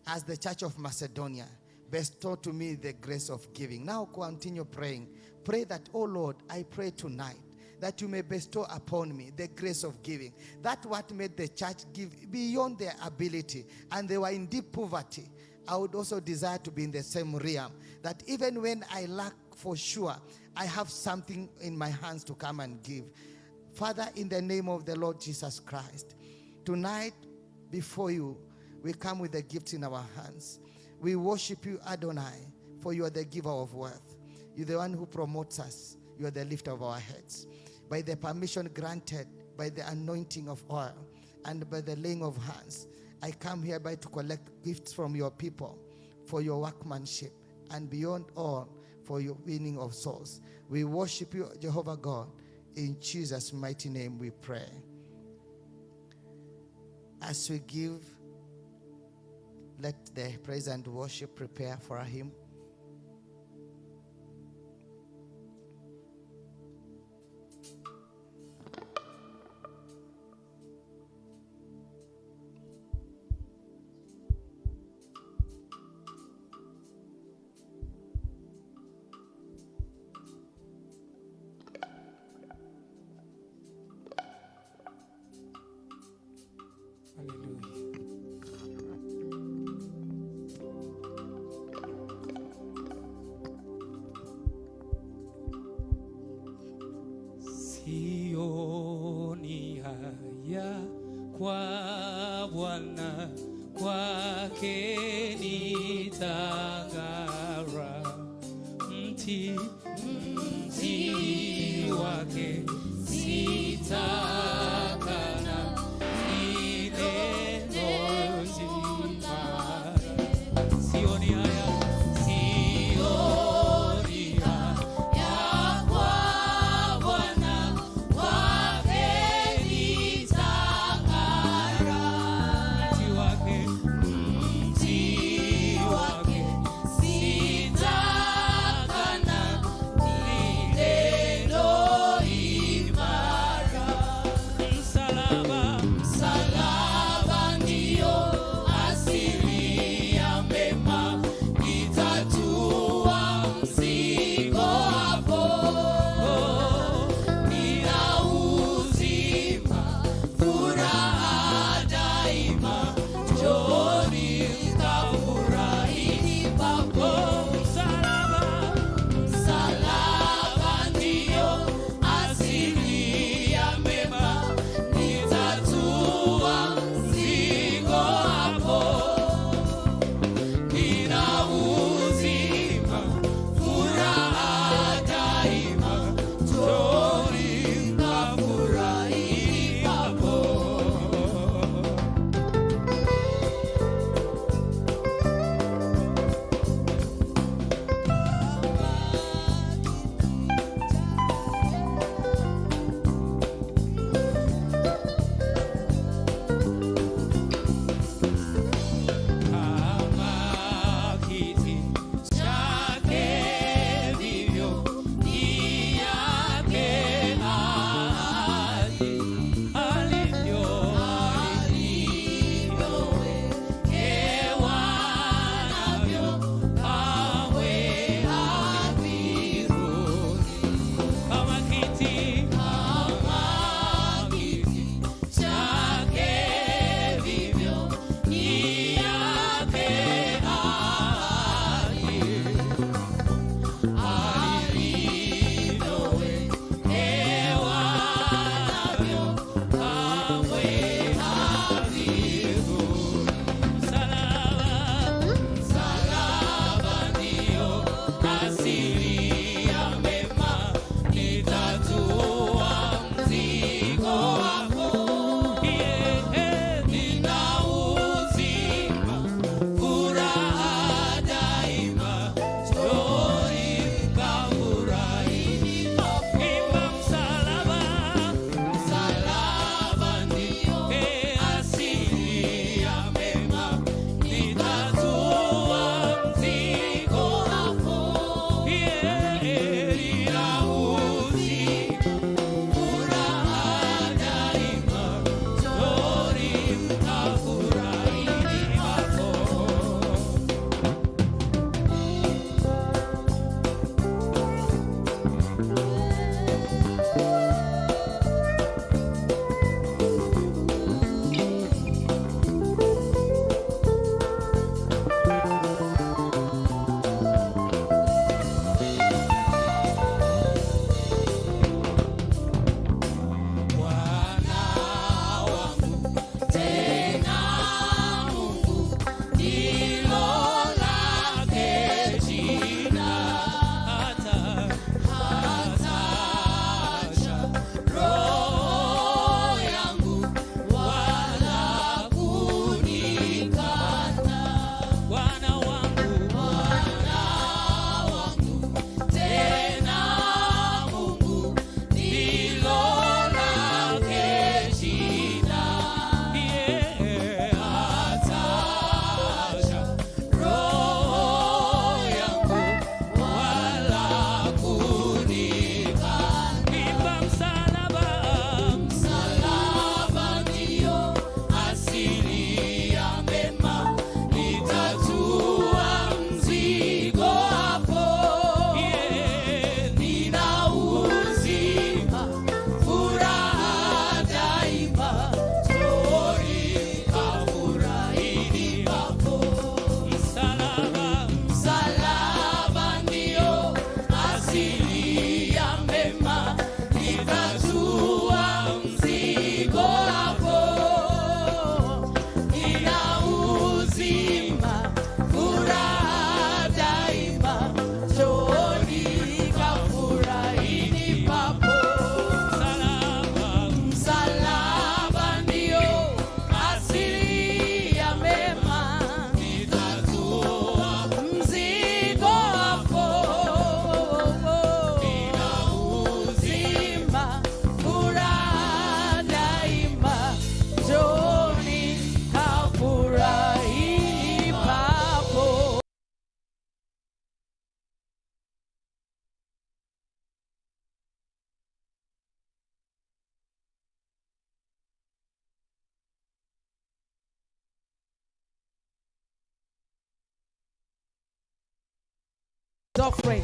as the Church of Macedonia, bestow to me the grace of giving. Now continue praying. Pray that, oh Lord, I pray tonight that you may bestow upon me the grace of giving. That what made the church give beyond their ability, and they were in deep poverty. I would also desire to be in the same realm, that even when I lack for sure, I have something in my hands to come and give. Father, in the name of the Lord Jesus Christ, tonight before you, we come with the gifts in our hands. We worship you, Adonai, for you are the giver of wealth. You're the one who promotes us. You are the lifter of our heads. By the permission granted, by the anointing of oil, and by the laying of hands, I come hereby to collect gifts from your people for your workmanship, and beyond all, for your winning of souls. We worship you, Jehovah God. In Jesus' mighty name we pray. As we give, let the praise and worship prepare for a hymn. Sioni haya kwa Bwana, kwake nitang'ara. Mti wake sitakana, ni neno zima. Sioni haya, sioni haya kwa Bwana, kwake nitang'ara. Mti wake, mti wake sitakana, ni neno imara. Offering.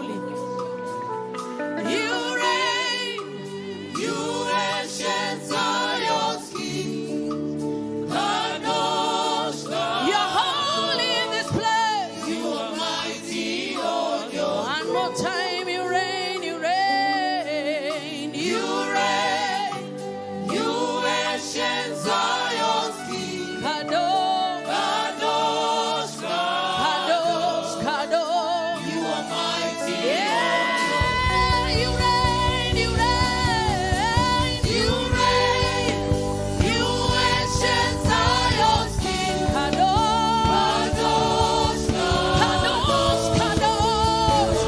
holy. You reign, you ancient Zion's King. Kadosh, you're holy in this place. You are mighty on your one more time, you reign, you reign, you reign, you ancient Zion's King. Kadosh, Kadosh, Kadosh, Kadosh. You are mighty. Yeah, you reign, you reign, you reign, you ancient Zion's King. Kadosh, Kadosh, Kadosh, Kadosh.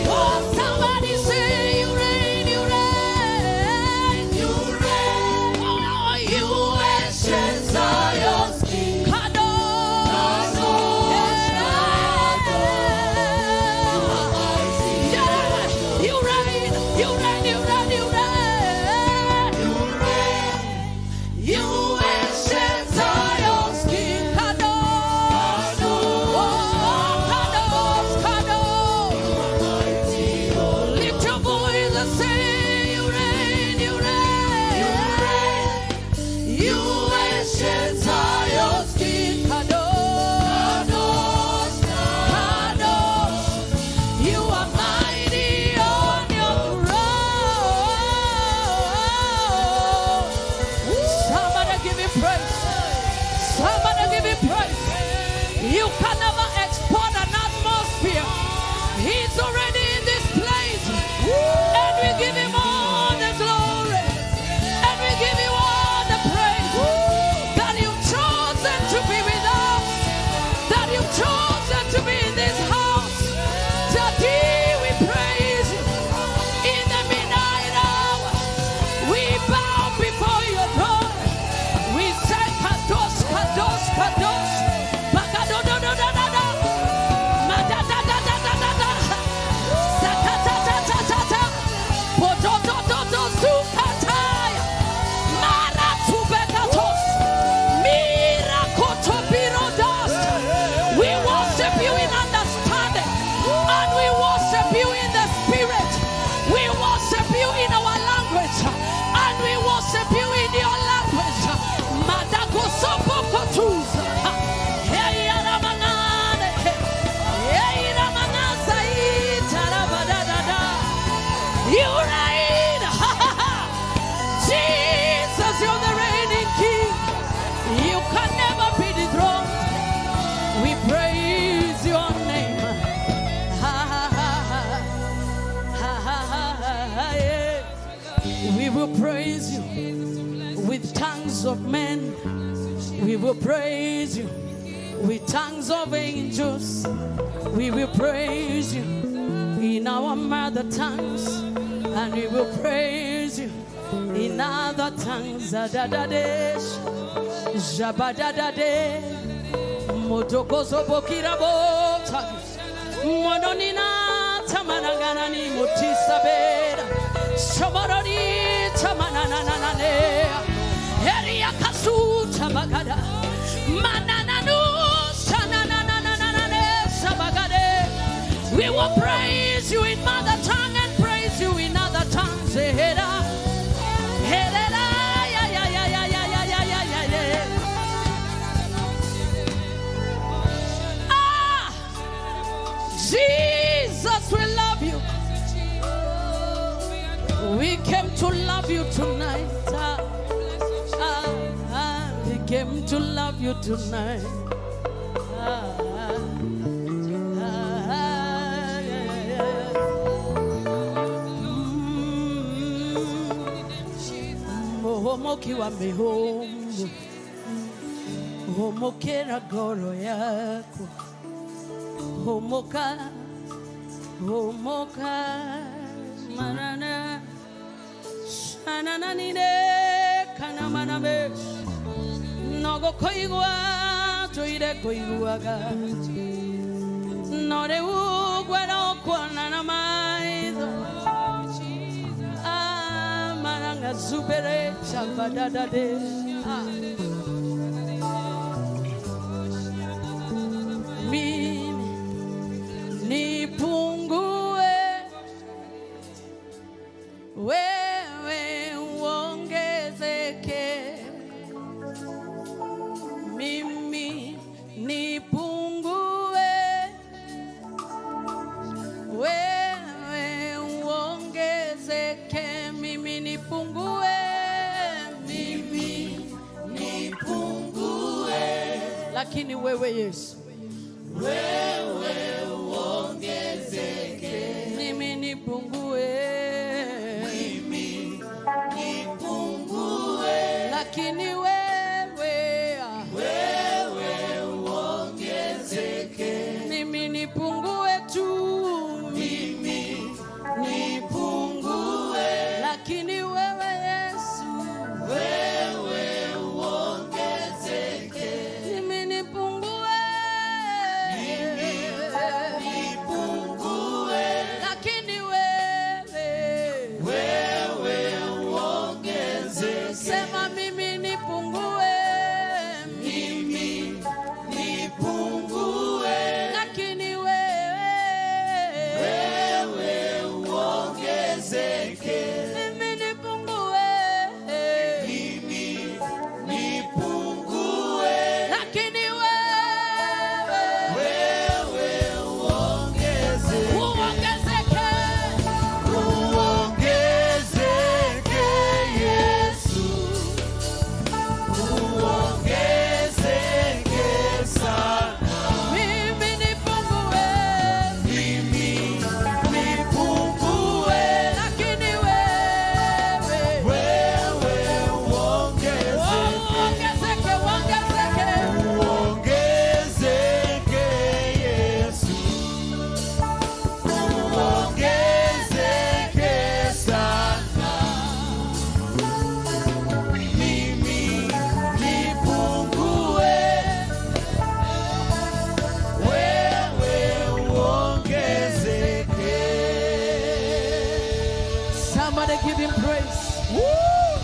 Oh, somebody say you reign, you reign, you reign. Oh, you ancient Zion's King. Kadosh, Kadosh, yeah, you reign, you reign, you reign, you reign. You reign, you ancient Zion's King. Kadosh, oh, Kadosh, Kadosh. Lift your voice and say, you reign, you reign, you reign. You ancient Zion's King. Kadosh, Kadosh. You are mighty on your throne. Somebody give him praise. Somebody give him praise. You can never export an atmosphere. He's already in this place. And we give him all the glory. And we give you all the praise. That you've chosen to be with us. That you've chosen to be in this house. Today we praise you. In the midnight hour, we bow before your throne. We say, Kadosh, Kadosh, Kadosh. Bakadodododododo. Madadadadadadada. Sakatatatata. Pototototo sukataya. Maratubekatos. Mirakotobirodos. We worship you in understanding, and we worship you in the spirit. We worship you in our language, and we worship you in your language. Madakosopokotus. Hey, Ramanane. Hey, Ramanazaitarabadadada. You reign. Jesus, you're the reigning king. You can never be dethroned. We praise your name. Ha ha ha ha. Ha ha ha ha, yeah. We will praise you with tongues of men. We will praise you with tongues of angels. We will praise you in our mother tongues. And we will praise you in other tongues. Adadadesh, Jabadadade, Motokozobokirabota, Mononina Tamananganani Mutisabera, Shomarori Tamanananane, Heriakasu Tabagada, Manananu Shananananane Sabagade. We will praise you in mother tongue and praise you in other tongues. Hera, herera, ya ya ya ya ya ya ya ya ya ya. Ah, Jesus, we love you. We came to love you tonight. Ah, ah, ah, we came to love you tonight. Ah, ah, ah, yeah, yeah. Mohomoki wa mihomo, homokera goro yako, homoka, homoka, manana, shanananine, kanamaname, nogo koigwa, toire koiguaga, nore ugwero kwanana maizo. Ah, mananga zubere chavadadade. Ah. Mimi nipungu Lakini wewe Yesu, wewe uongezeke, mimi nipungue, mimi nipungue, lakini wewe, wewe uongezeke, mimi nipungue tu, mimi nipungue, lakini wewe Yesu, wewe uongezeke, mimi nipungue, mimi nipungue, lakini wewe, wewe uongezeke. Sema mimi nipungue, mimi nipungue, lakini wewe, wewe uongezeke, mimi nipungue, mimi nipungue, lakini wewe, wewe uongezeke, uongezeke, uongezeke Yesu, uongezeke sana, mimi nipungue, mimi nipungue, lakini wewe, wewe uongezeke, uongezeke, uongezeke, uongezeke Yesu, uongezeke sana, mimi nipungue, wewe uongezeke. Somebody give him praise.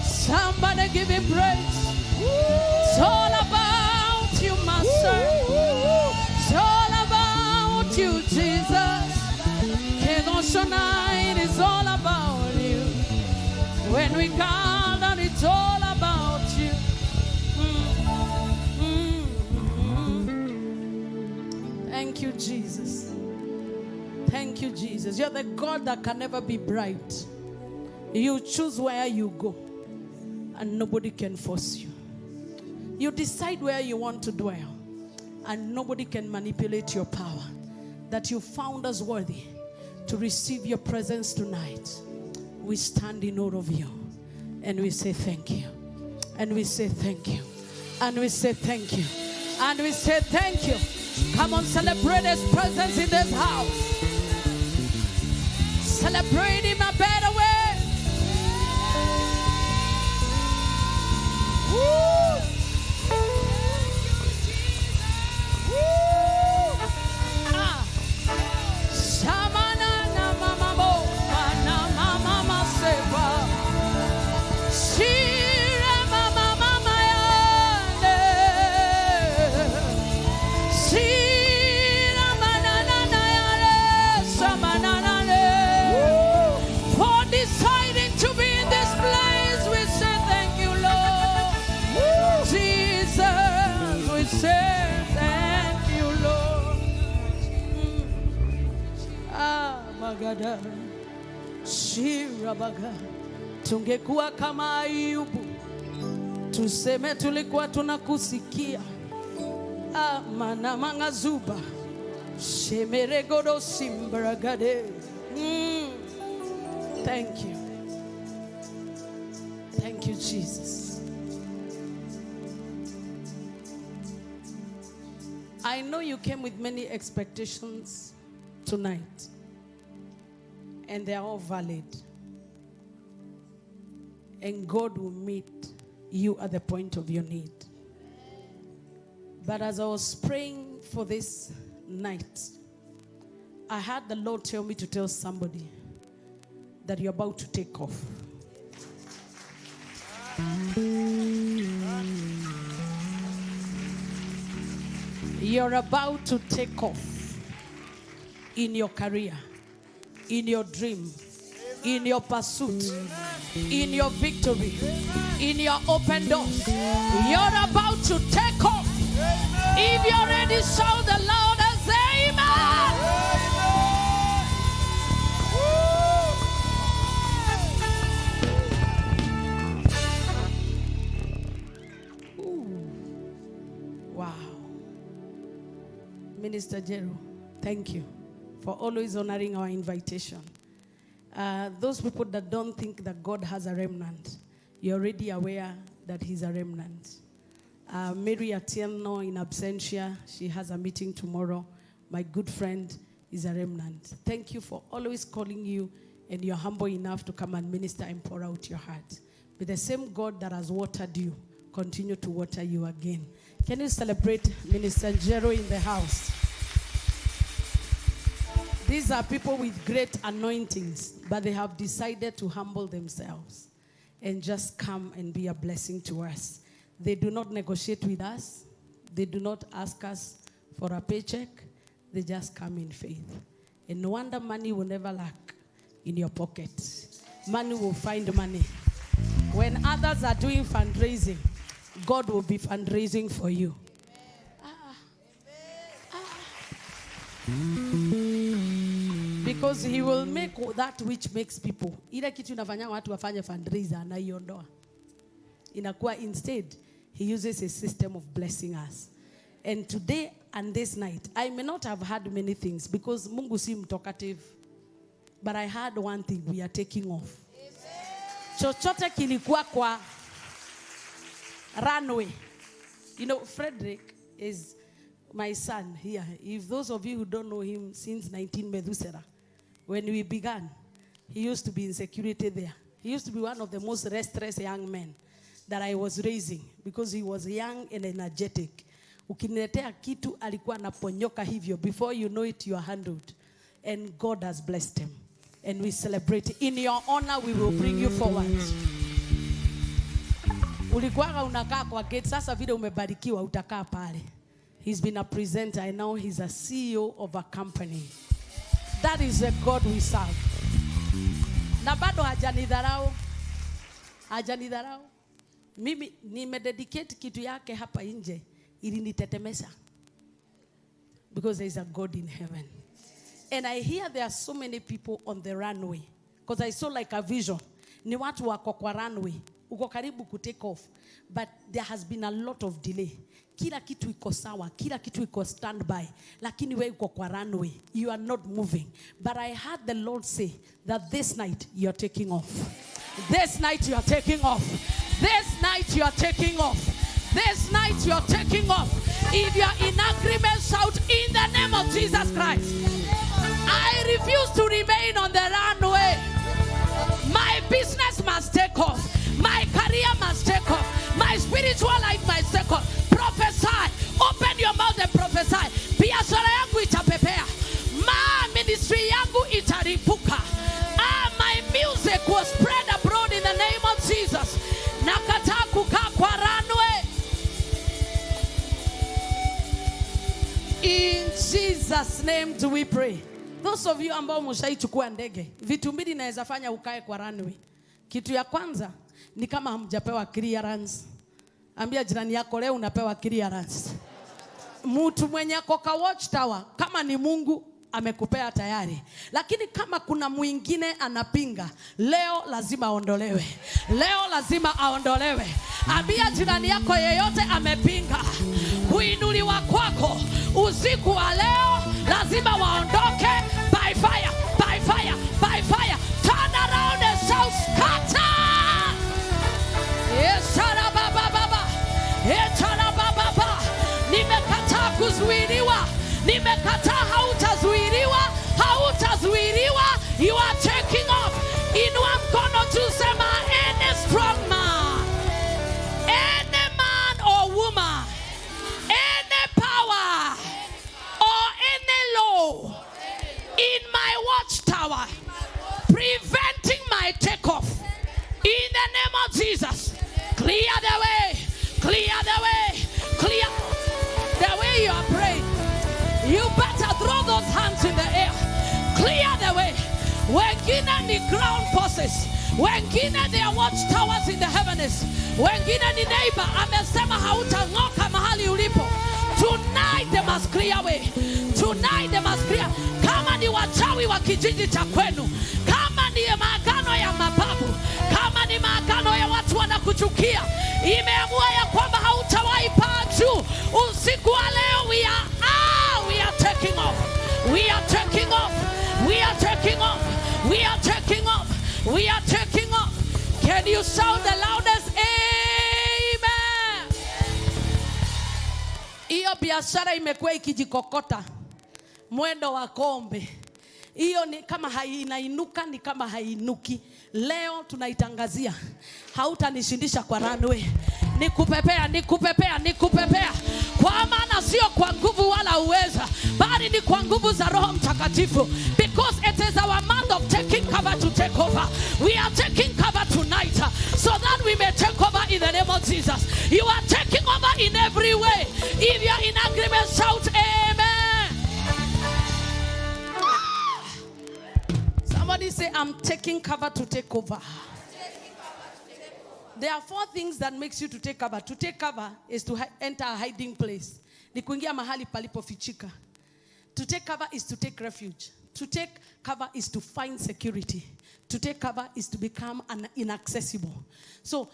Somebody give him praise. It's all about you, Master. It's all about you, Jesus. Kedosho night is all about you. When we gather, it's all about you. Mm, mm, mm. Thank you, Jesus. Thank you, Jesus. You're the God that can never be bribed. You choose where you go, and nobody can force you. You decide where you want to dwell, and nobody can manipulate your power. That you found us worthy to receive your presence tonight. We stand in awe of you, and we say thank you, and we say thank you, and we say thank you, and we say thank you. Come on, celebrate his presence in this house. Celebrate him a better way. Woo! Woo! Ah. Shamana na mama bo, na mama maseba. Shira mama mama yale. Shira manana na yale, shamana na le. For deciding to be in this place, we say thank you, Lord. Jesus, we say thank you, Lord. Ah, Magada, Shirabaga. Tungekuwa kama Ayubu, tuseme tulikuwa tunakusikia. Ah, manamangazuba, shemeregodo simbragade. Thank you. Thank you, Jesus. I know you came with many expectations tonight, and they are all valid. And God will meet you at the point of your need. But as I was praying for this night, I had the Lord tell me to tell somebody that you're about to take off. You're about to take off in your career, in your dream, in your pursuit, in your victory, in your open doors. You're about to take off. If you're ready, shout the loudest amen. Ooh. Wow. Minister Jeru, thank you for always honoring our invitation. Those people that don't think that God has a remnant, you're already aware that he's a remnant. Mary Atieno in absentia, she has a meeting tomorrow. My good friend is a remnant. Thank you for always calling you, and you're humble enough to come and minister and pour out your heart. May the same God that has watered you continue to water you again. Can you celebrate Minister Jero in the house? These are people with great anointings, but they have decided to humble themselves and just come and be a blessing to us. They do not negotiate with us. They do not ask us for a paycheck. They just come in faith. And no wonder money will never lack in your pocket. Money will find money. When others are doing fundraising, God will be fundraising for you. Because he will make that which makes people. Ile kitu inafanya watu wafanye fundraiser anaiondoa. Inakuwa instead, he uses a system of blessing us. And today and this night, I may not have had many things because Mungu si mtalkative. But I had one thing, we are taking off. Chochote kilikuwa kwa runway. You know, Frederick is my son here. If those of you who don't know him, since 19 Methuselah, when we began, he used to be in security there. He used to be one of the most restless young men that I was raising because he was young and energetic. Ukiniletea kitu alikuwa anaponyoka hivyo. Before you know it, you are handled. And God has blessed him. And we celebrate. In your honor, we will bring you forward. Ulikuwa unakaa kwa gate, sasa vile umebarikiwa utakaa pale. He's been a presenter and now he's a CEO of a company. That is the God we serve. Na bado hajanidharau. Hajanidharau. Mimi nimededicate kitu yake hapa nje ilinitetemesha. Because there is a God in heaven. And I hear there are so many people on the runway. Because I saw like a vision. Ni watu wako kwa runway. Uko karibu ku take off. But there has been a lot of delay. Kila kitu iko sawa, kila kitu iko standby. Lakini wewe uko kwa runway. You are not moving. But I heard the Lord say that this night you are taking off. This night you are taking off. This night you are taking off. This night you are taking off. If you are in agreement, shout in the name of Jesus Christ. I refuse to remain on the runway. My business must take off. My career must take off. My spiritual life must take off. Prophesy. Open your mouth and prophesy. Biashara yangu itapepea. Ma ministry yangu itaripuka. My music will spread abroad in the name of Jesus. Nakataa kukaa kwa runway. In Jesus' name do we pray. Those of you ambao mshaichukua ndege, vitu mbili naweza fanya ukae kwa runway. Kitu ya kwanza ni kama hamjapewa clearance. Ambia jirani yako leo unapewa clearance. Mtu mwenye ako kwa watchtower, kama ni Mungu amekupea tayari. Lakini kama kuna mwingine anapinga, leo lazima aondolewe. Leo lazima aondolewe. Ambia jirani yako yeyote amepinga kuinuliwa kwako usiku wa leo lazima waondoke by fire, by fire, by fire. Turn around and shout, scatter! Esharabababa, esharabababa. Nimekataa kuzuiliwa. Nimekataa, hautazuiliwa, hautazuiliwa. You are taking off. Inua mkono juu, sema any strong man, any man or woman, any power or any law in my watchtower preventing my takeoff, in the name of Jesus, clear the way, clear the way, clear the way you are praying. You better throw those hands in the air. Clear the way. Wengine ni ground forces. Wengine they are watchtowers in the heavens. Wengine ni neighbor amesema hautang'oka mahali ulipo. Tonight they must clear way. Tonight they must clear. Kama ni wachawi wa kijiji cha kwenu, kama ni maagano ya mababu, kama ni maagano ya watu wanakuchukia, imeamua ya kwamba hautawahi paa juu. Usiku wa leo we are taking are taking off. We are taking off. We are taking off. Can you shout the loudest amen? Hiyo biashara imekuwa ikijikokota mwendo wa kombe. Hiyo ni kama hainainuka, ni kama hainuki. Leo tunaitangazia, hautanishindisha kwa runway. Nikupepea, nikupepea, nikupepea. Kwa maana sio kwa nguvu wala uweza, bali ni kwa nguvu za Roho Mtakatifu. Because it is our month of taking cover to take over. We are taking cover tonight so that we may take over in the name of Jesus. You are taking over in every way. If you are in agreement, shout amen. Somebody say, I'm taking cover to take over. There are four things that makes you to take cover. To take cover is to enter a hiding place. Ni kuingia mahali palipofichika. To take cover is to take refuge. To take cover is to find security. To take cover is to become inaccessible. So,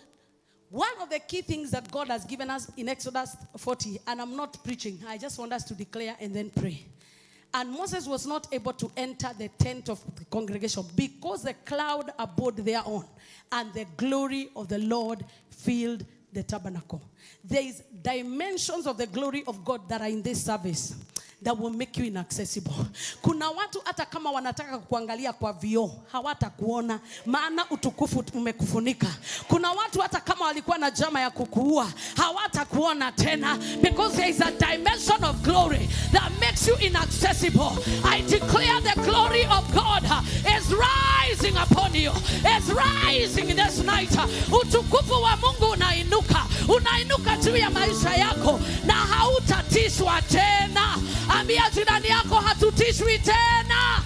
one of the key things that God has given us in Exodus 40, and I'm not preaching, I just want us to declare and then pray. And Moses was not able to enter the tent of the congregation because the cloud abode thereon, and the glory of the Lord filled the tabernacle. There is dimensions of the glory of God that are in this service that will make you inaccessible. Kuna watu hata kama wanataka kuangalia kwa vioo, hawatakuona, maana utukufu umekufunika. Kuna watu hata kama walikuwa na jama ya kukuua, hawatakuona tena, because there is a dimension of glory that makes you inaccessible. I declare the glory of God is rising upon you. Is rising this night. Utukufu wa Mungu unainuka. Unainuka juu ya maisha yako na hautatishwa tena. Ambia jirani yako, hatutishwi tena.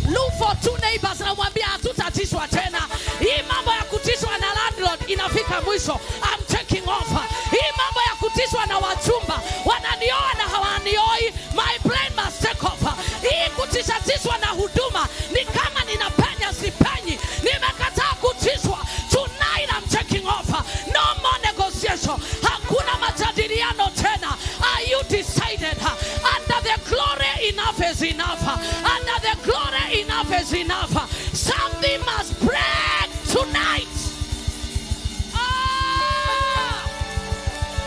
Look for two neighbors na mwambia hatutatishwa tena. Hii mambo ya kutishwa na landlord inafika mwisho. I'm taking off. Hii mambo ya kutishwa na wachumba, wananioa na hawanioi, my plane must take off. Hii kutishatishwa na huduma ni kama ninapenya sipenyi. Nimekataa kutishwa. Tonight I'm taking off. No more negotiation. Hakuna majadiliano tena. Are you decided? Under the glory, enough is enough. Under the glory, enough is enough. Something must break tonight. Ah!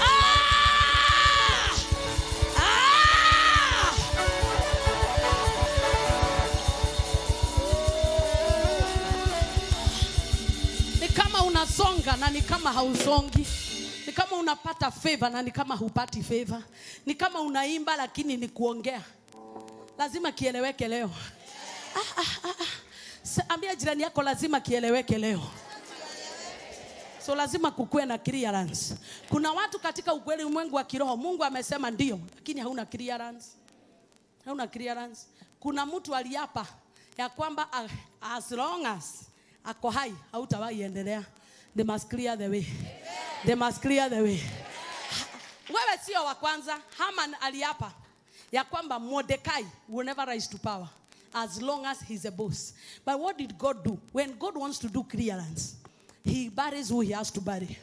Ah! Ah! Ni kama unasonga na ni kama hausongi. Ni kama unapata favor na ni kama hupati favor. Ni kama unaimba lakini ni kuongea. Lazima kieleweke leo. Ambia jirani yako lazima kieleweke leo. So lazima kukue na clearance. Kuna watu katika ukweli ulimwengu wa kiroho, Mungu amesema ndio, lakini hauna clearance. Hauna clearance. Kuna mtu aliapa ya kwamba as long as ako hai hautawahi endelea. They must clear the way. They must clear the way. Wewe sio wa kwanza. Haman aliapa ya kwamba Mordecai will never rise to power as long as he's a boss. But what did God do? When God wants to do clearance, he buries who he has to bury.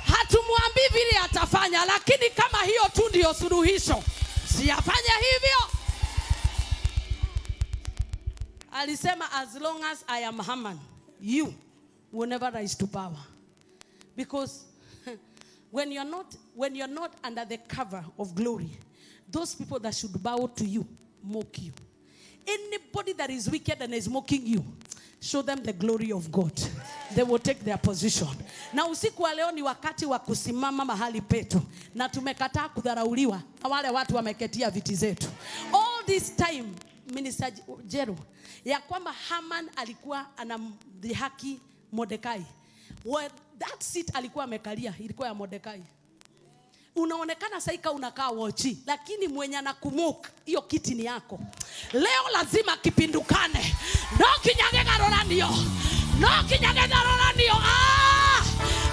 Hatumwambii vile atafanya, lakini kama hiyo tu ndio suluhisho, siyafanya hivyo. Alisema as long as I am Haman, you will never rise to power. Because when you're not under the cover of glory, those people that should bow to you mock you. Anybody that is wicked and is mocking you, show them the glory of God. They will take their position. Na usiku wa leo ni wakati wa kusimama mahali petu. Na tumekataa kudharauliwa na wale watu wameketia viti zetu. All this time, Minister Jero, ya kwamba Haman alikuwa anamdhihaki Mordekai. Well, that seat alikuwa amekalia ilikuwa ya Mordekai. Unaonekana saika unakaa wochi, lakini mwenye anakumoka hiyo kiti ni yako. Leo lazima kipindukane. No kinyagegaroranio. No kinyagegaroranio. Ah!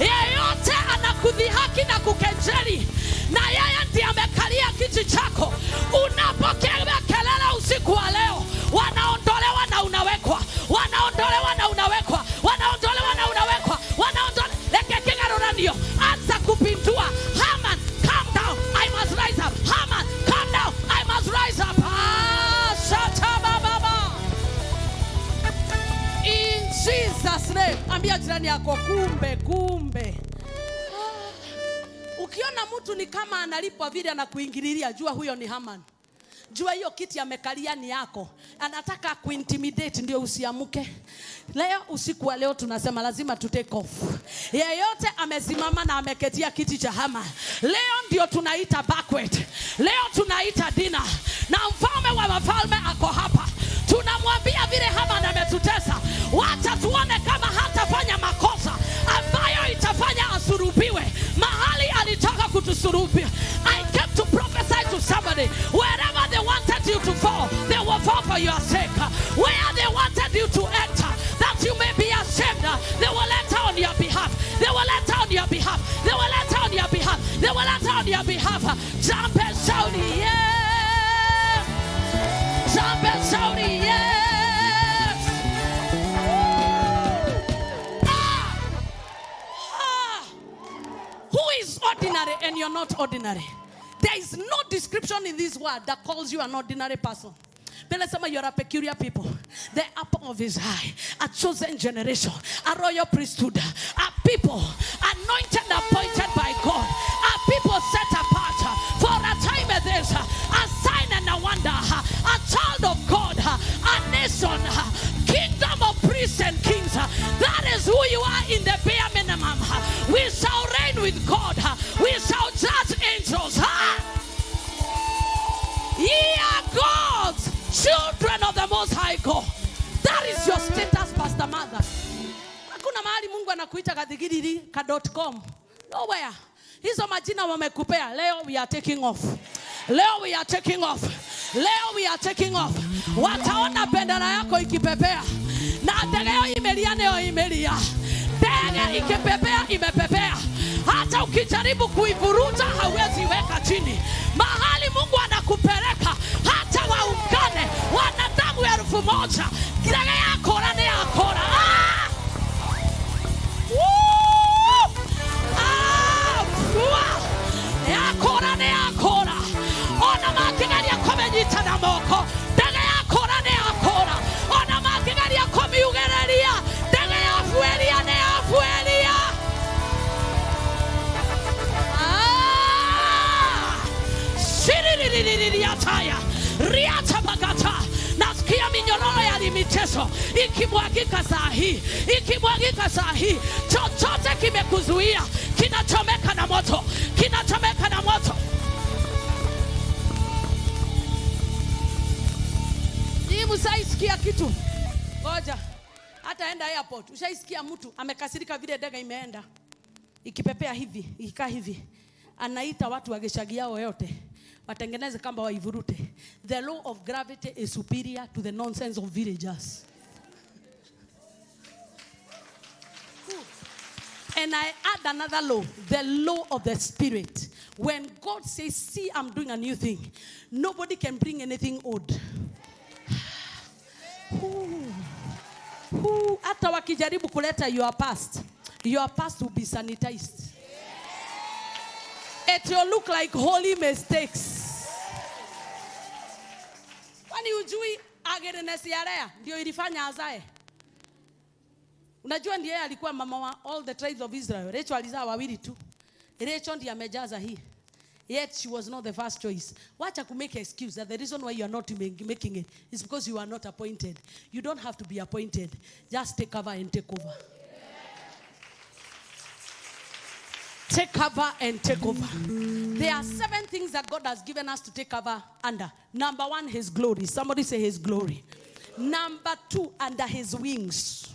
Yeyote anakudhihaki na kukenjeli, na yeye ndiye amekalia kiti chako. Unapokea kelele usiku wa leo, wanaondolewa na unawekwa. Wanaondolewa na unawekwa. Wanaondolewa na unawekwa. Wanaondolewa. Anza kupindua. Haman, calm down. I must rise up. Haman, calm down. I Ambia jirani yako kumbe, kumbe. Ukiona mtu ni kama analipwa vile anakuingililia, jua huyo ni Haman. Jua hiyo kiti amekalia ni yako. Anataka kuintimidate ndio usiamuke. Leo usiku wa leo tunasema lazima tu take off. Yeyote amesimama na ameketia kiti cha Haman, leo ndio tunaita banquet. Leo tunaita dinner. Na mfalme wa wafalme ako hapa. Tunamwambia vile Haman ametutesa, wacha tuone kama hatafanya makosa ambayo itafanya asurubiwe mahali alitaka kutusurubia. I came to prophesy to somebody. Wherever they wanted you to fall, they will fall for your sake. Where they wanted you to enter, that you may be ashamed, they will enter on your behalf. They will enter on your behalf. They will enter on your behalf. They will enter on your behalf. Jump and shout, yeah. Jump and shout, yes. Ah! Ah! Who is ordinary and you're not ordinary? There is no description in this world that calls you an ordinary person. Some you're a peculiar people. The apple of his eye, a chosen generation, a royal priesthood, a people anointed and appointed by God, a people set apart for a time as this, a sign and a wonder, a child of God, a nation, kingdom of priests and kings. That is who you are in the bare minimum. We shall reign with God. We shall judge angels. Ye are gods, children of the Most High God. That is your status, Pastor Mother. Hakuna mahali Mungu anakuita kathigiriri ka.com. Nowhere. Hizo majina wamekupea. Leo we are taking off. Leo we are taking off. Leo we are taking off. Wataona bendera yako ikipepea. Na ndege yao imelia, neo imelia. Ndege ikipepea, imepepea. Hata ukijaribu kuivuruta hauwezi weka chini. Mahali Mungu anakupeleka, hata waungane wanadamu 1000, ndege yako na yakora. Ah! Woo! Ah! Yakora ne yakora. Ona makigaria komenyita na moko. Ndege yakora ne yakora. Ona makigaria komiugereria. Ndege yafueria ne yafueria. Riata bagata. Nasikia minyororo ya miteso ikimwagika saa hii, ikimwagika saa hii. Chochote kimekuzuia kinachomeka na moto, kinachomeka na moto. Hii msaisikia kitu. Ngoja. Hata enda airport, ushaisikia mtu amekasirika vile ndege imeenda. Ikipepea hivi, ikikaa hivi. Anaita watu wa geshagi yao yote watengeneze kamba waivurute. The law of gravity is superior to the nonsense of villagers. And I add another law, the law of the spirit. When God says, see, I'm doing a new thing, nobody can bring anything old. Hata wakijaribu kuleta your past will be sanitized. It will look like holy mistakes. Kwani hujui Agnes ya Lea ndio ilifanya azae? Unajua ndiye alikuwa mama wa all the tribes of Israel. Rachel alizaa wawili tu. Rachel ndiye amejaza hii. Yet she was not the first choice. Wacha ku make excuse that the reason why you are not making it is because you are not appointed. You don't have to be appointed. Just take cover and take over. Take cover and take over. There are 7 things that God has given us to take cover under. Number 1, his glory. Somebody say his glory. Number 2, under his wings.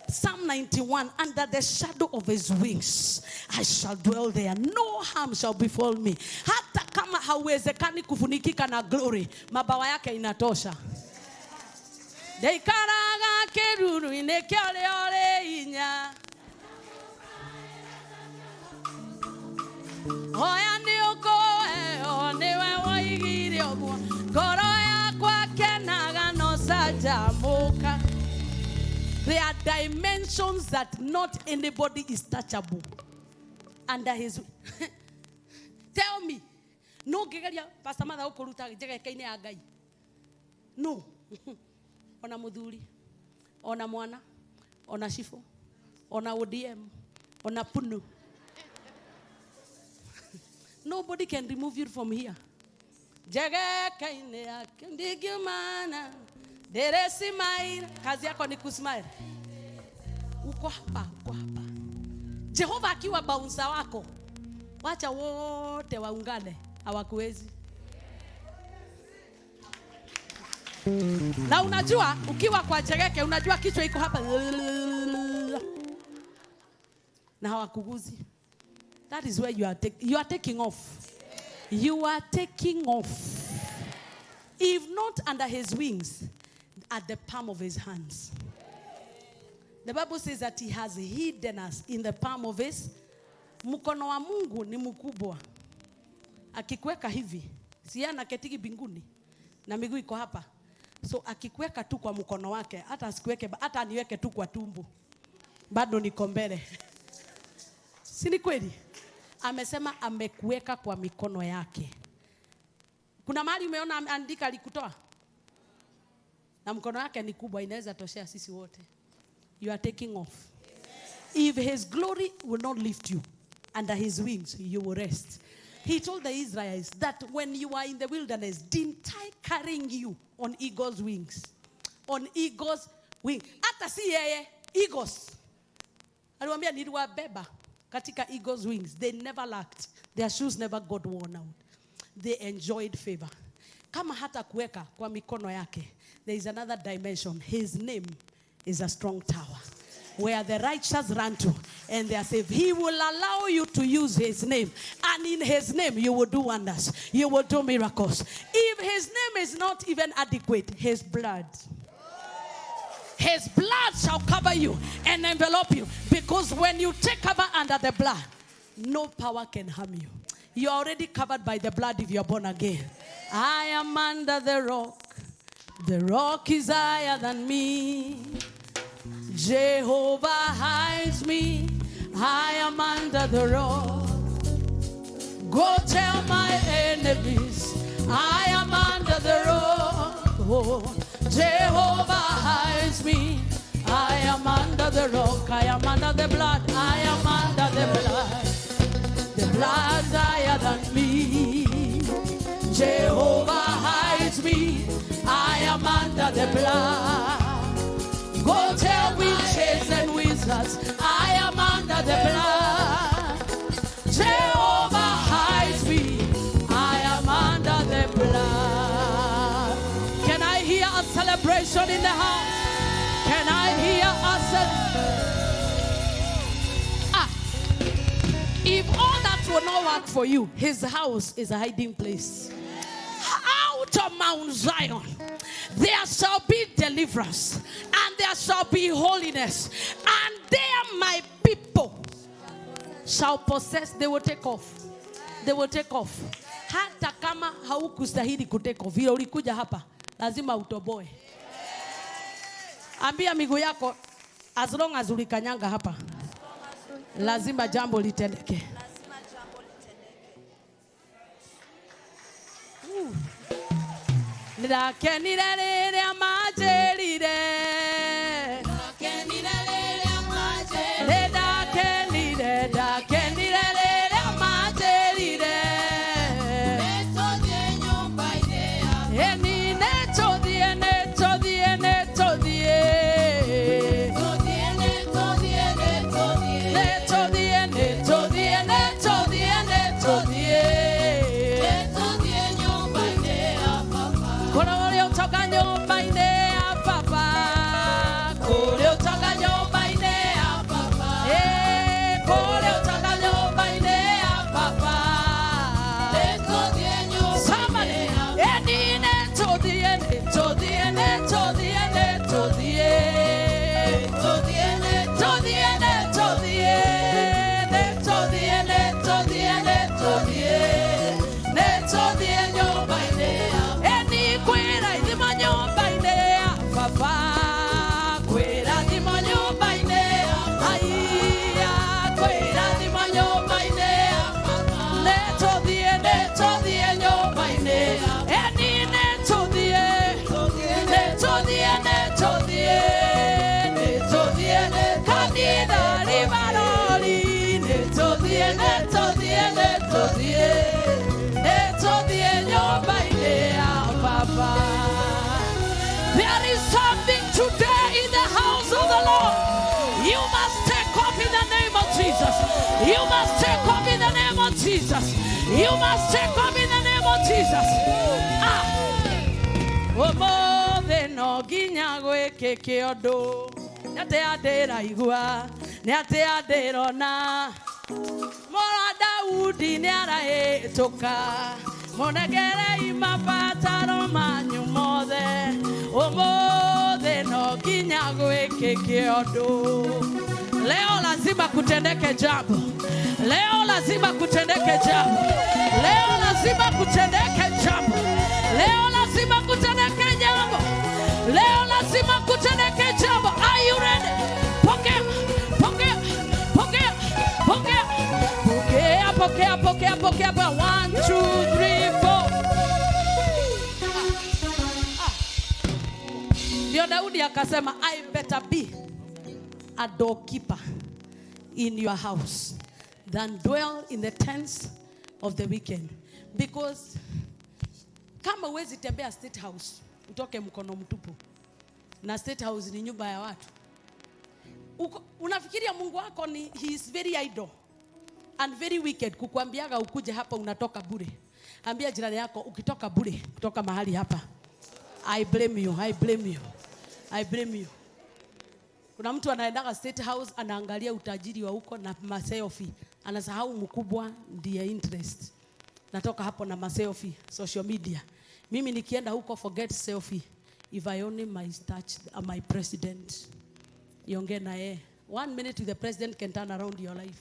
Psalm 91, under the shadow of his wings, I shall dwell there. No harm shall befall me. Hata kama hauwezekani kufunikika na glory, mabawa yake inatosha. Deikaraga keruru-inĩ kĩa ũrĩa ũrĩ hinya. Hoya nĩ ũkũheo nĩwe woigire ũguo, ngoro yakwa kenaga no canjamũka. There are dimensions that not anybody is touchable under his. Tell me, no ngegeria Pastor Mother ũkũruta njegeke-inĩ ya Ngai. No. Ona muthuri, ona mwana, ona cibũ, Ona ODM, ona PUNU. Nobody can remove you from here. Kazi yako ni kusmile. Uko hapa, uko hapa. Jehova akiwa bouncer wako, wacha wote waungane, hawakuwezi. Na unajua ukiwa kwa Jegeke, unajua kichwa iko hapa na hawakuguzi. That is where you are taking off. You are taking off. If not under his wings, at the palm of his hands. The Bible says that he has hidden us in the palm of his. Mkono wa Mungu ni mkubwa. Akikuweka hivi, si anaketiki binguni na miguu iko hapa. So akikuweka tu kwa mkono wake, hata asikuweke, hata aniweke tu kwa tumbo, bado niko mbele. Si ni kweli? Amesema amekuweka kwa mikono yake. Kuna mahali umeona andika alikutoa? Na mkono wake ni kubwa, inaweza toshea sisi wote. You are taking off. If his glory will not lift you, under his wings you will rest. He told the Israelites that when you are in the wilderness, didn't I carrying you on eagle's wings? On eagle's wing. Hata si yeye, eagles. Aliwaambia niliwabeba katika eagle's wings. They never lacked. Their shoes never got worn out. They enjoyed favor. Kama hata kuweka kwa mikono yake, there is another dimension. His name is a strong tower where the righteous run to and they are saved. He will allow you to use his name, and in his name you will do wonders. You will do miracles. If his name is not even adequate, his blood. His blood shall cover you and envelop you, because when you take cover under the blood, no power can harm you. You are already covered by the blood if you are born again. I am under the rock. The rock is higher than me. Jehovah hides me. I am under the rock. Go tell my enemies, I am under the rock. Oh, Jehovah hides me. I am under the rock. I am under the blood. I am under the blood. The blood's higher than me. Jehovah hides me. I am under the blood. Go tell witches and wizards, I am under the blood. Jehovah hides me. I am under the blood. Can I hear a celebration in the house? Can I hear a celebration? If all that will not work for you, his house is a hiding place. Out of Mount Zion there shall be deliverance, and there shall be holiness, and there my people shall possess. They will take off. They will take off. Hata kama haukustahili kutake off, vile ulikuja hapa lazima utoboe. Ambia miguu yako, as long as ulikanyanga hapa, lazima jambo litendeke. Ndakenire rĩrĩa manjĩrire, ndakenire rĩrĩa manjĩrire, ndakenire, ndakenire rĩrĩa manjĩrire, nĩtũthiĩ nyũmba-inĩ ya Ĩni, nĩtũthiĩ, nĩtũthiĩ, nĩtũthiĩ, tũthiĩ, nĩtũthiĩ, nĩtũthiĩ, nĩtũthiĩ, nĩtũthiĩ, nĩtũthiĩ, nĩtũthiĩ, nĩtũthiĩ nyũmba-inĩ ya Baba. Kũrĩa ũtoka nyũmba-inĩ ya Baba, kũrĩa ũtoka nyũmba-inĩ ya Baba, kũrĩa ũtoka nyũmba-inĩ ya Baba, nĩtũthiĩ nyũmba-inĩ ya Baba. Ĩni, nĩtũthiĩ, nĩtũthiĩ, nĩtũthiĩ, nĩtũthiĩ, nĩtũthiĩ, nĩtũthiĩ, nĩtũthiĩ, nĩtũthiĩ, nĩtũthiĩ, nĩtũthiĩ, nĩtũthiĩ nyũmba-inĩ ya Baba. Ĩni, kwĩra ithima nyũmba You must take off in the name of Jesus. You must take off in the name of Jesus. Ah. Ũmũthĩ no nginya gwĩkĩke ũndũ. Nĩ atĩa ndĩraigua, nĩ atĩa ndĩrona. Mora Daudi nĩ arahĩtũka. Mũnengerei mabataro manyu mothe. Ũmũthĩ no nginya gwĩkĩke ũndũ. Leo lazima kutendeke jambo. Leo lazima kutendeke jambo. Leo lazima kutendeke jambo. Leo lazima kutendeke jambo. Leo lazima kutendeke jambo. Are you ready? Pokea, pokea, pokea, pokea, pokea, pokea, pokea, pokea. 1, 2, 3, 4. Ndio Daudi akasema, I better be a doorkeeper in your house than dwell in the tents of the wicked. Because kama huwezi tembea State House utoke mkono mtupu, na State House ni nyumba ya watu. Unafikiria Mungu wako ni, he is very idle and very wicked kukuambiaga ukuje hapa unatoka bure. Ambia jirani yako, ukitoka bure kutoka mahali hapa, I blame you, I blame you, I blame you. Kuna mtu anaendaga State House anaangalia utajiri wa huko na maselfie, anasahau mkubwa ndiye interest. Natoka hapo na maselfie social media. Mimi nikienda huko, forget selfie. If I only might touch my president. Iongee na yeye. 1 minute with the president can turn around your life.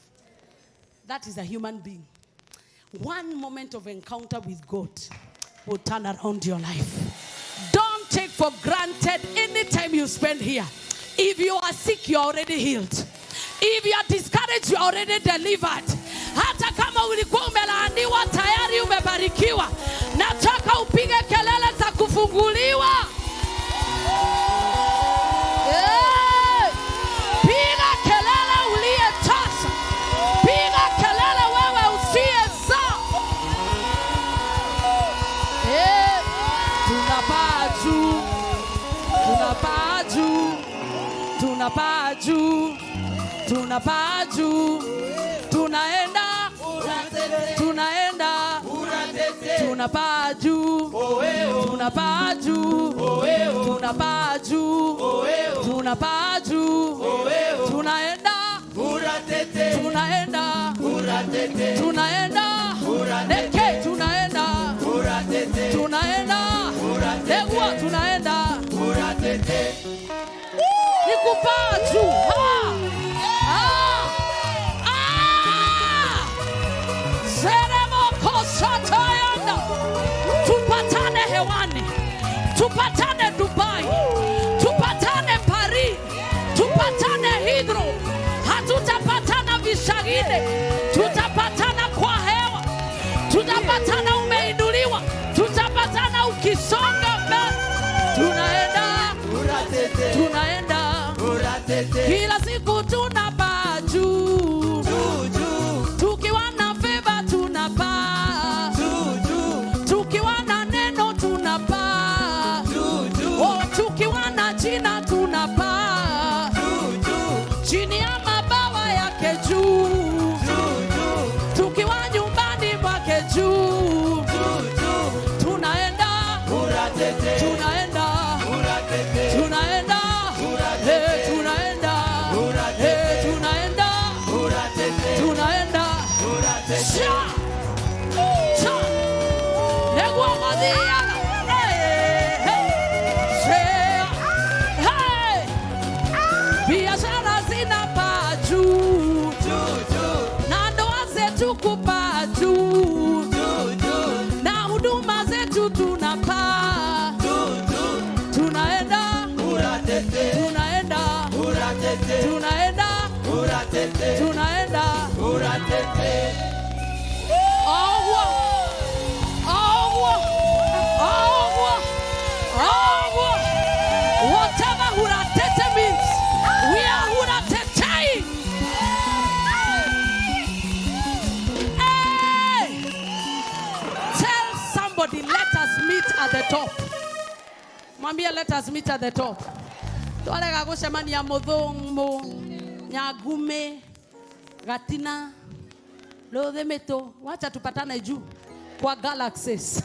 That is a human being. One moment of encounter with God will turn around your life. Don't take for granted any time you spend here. If you are sick, you are already healed. If you are discouraged, you are already delivered. Hata kama ulikuwa umelaaniwa, tayari umebarikiwa. Nataka upige kelele za kufunguliwa. Hey! Piga kelele uliyetasa. Piga kelele wewe usiyezaa. Hey! Tunapaa juu. Tunapaa juu. Tunapaa juu. Tunapaa juu. Tunaenda, tunaenda, tunapaa juu, tunapaa juu, tunapaa juu, tunapaa juu, tunaenda, tunaenda, tunaenda, neke, tunaenda, tunaenda, negwa, tunaenda, ni kupaa juu. Ha! Ah! Ah! Zeremokosatayanda. Tupatane hewani, tupatane Dubai, tupatane Paris, tupatane Heathrow. Hatutapatana vishagine, tutapatana kwa hewa, tutapatana umeinuliwa, tutapatana ukisonga mbele. Tunaenda, tunaenda, kila siku tunapaa juu, tukiwa na favor tunapaa, tukiwa na neno tunapaa, oh, tukiwa na jina tunapaa, chini ya mabawa yake juu, tukiwa nyumbani mwake juu, tunaenda, tunaenda, tunaenda, eh, tunaenda, eh, tunaenda, tunaenda. Sha! Sha! Negwa madhiaga. Hey, hey. Shea. Hey! Biashara zinapaa juu, na ndoa zetu kupaa juu, na huduma zetu tunapaa. Tunaenda, tunaenda, tunaenda, tunaenda. Agua, agua, agua, agua. Whatever huratete means, we are huratetei. Hey! Tell somebody, let us meet at the top. Mwambie, let us meet at the top. Twarega gucemania Muthũng'ũ, Nyangume, Gatina. Lodhemeto, wacha tupatane juu kwa galaxies.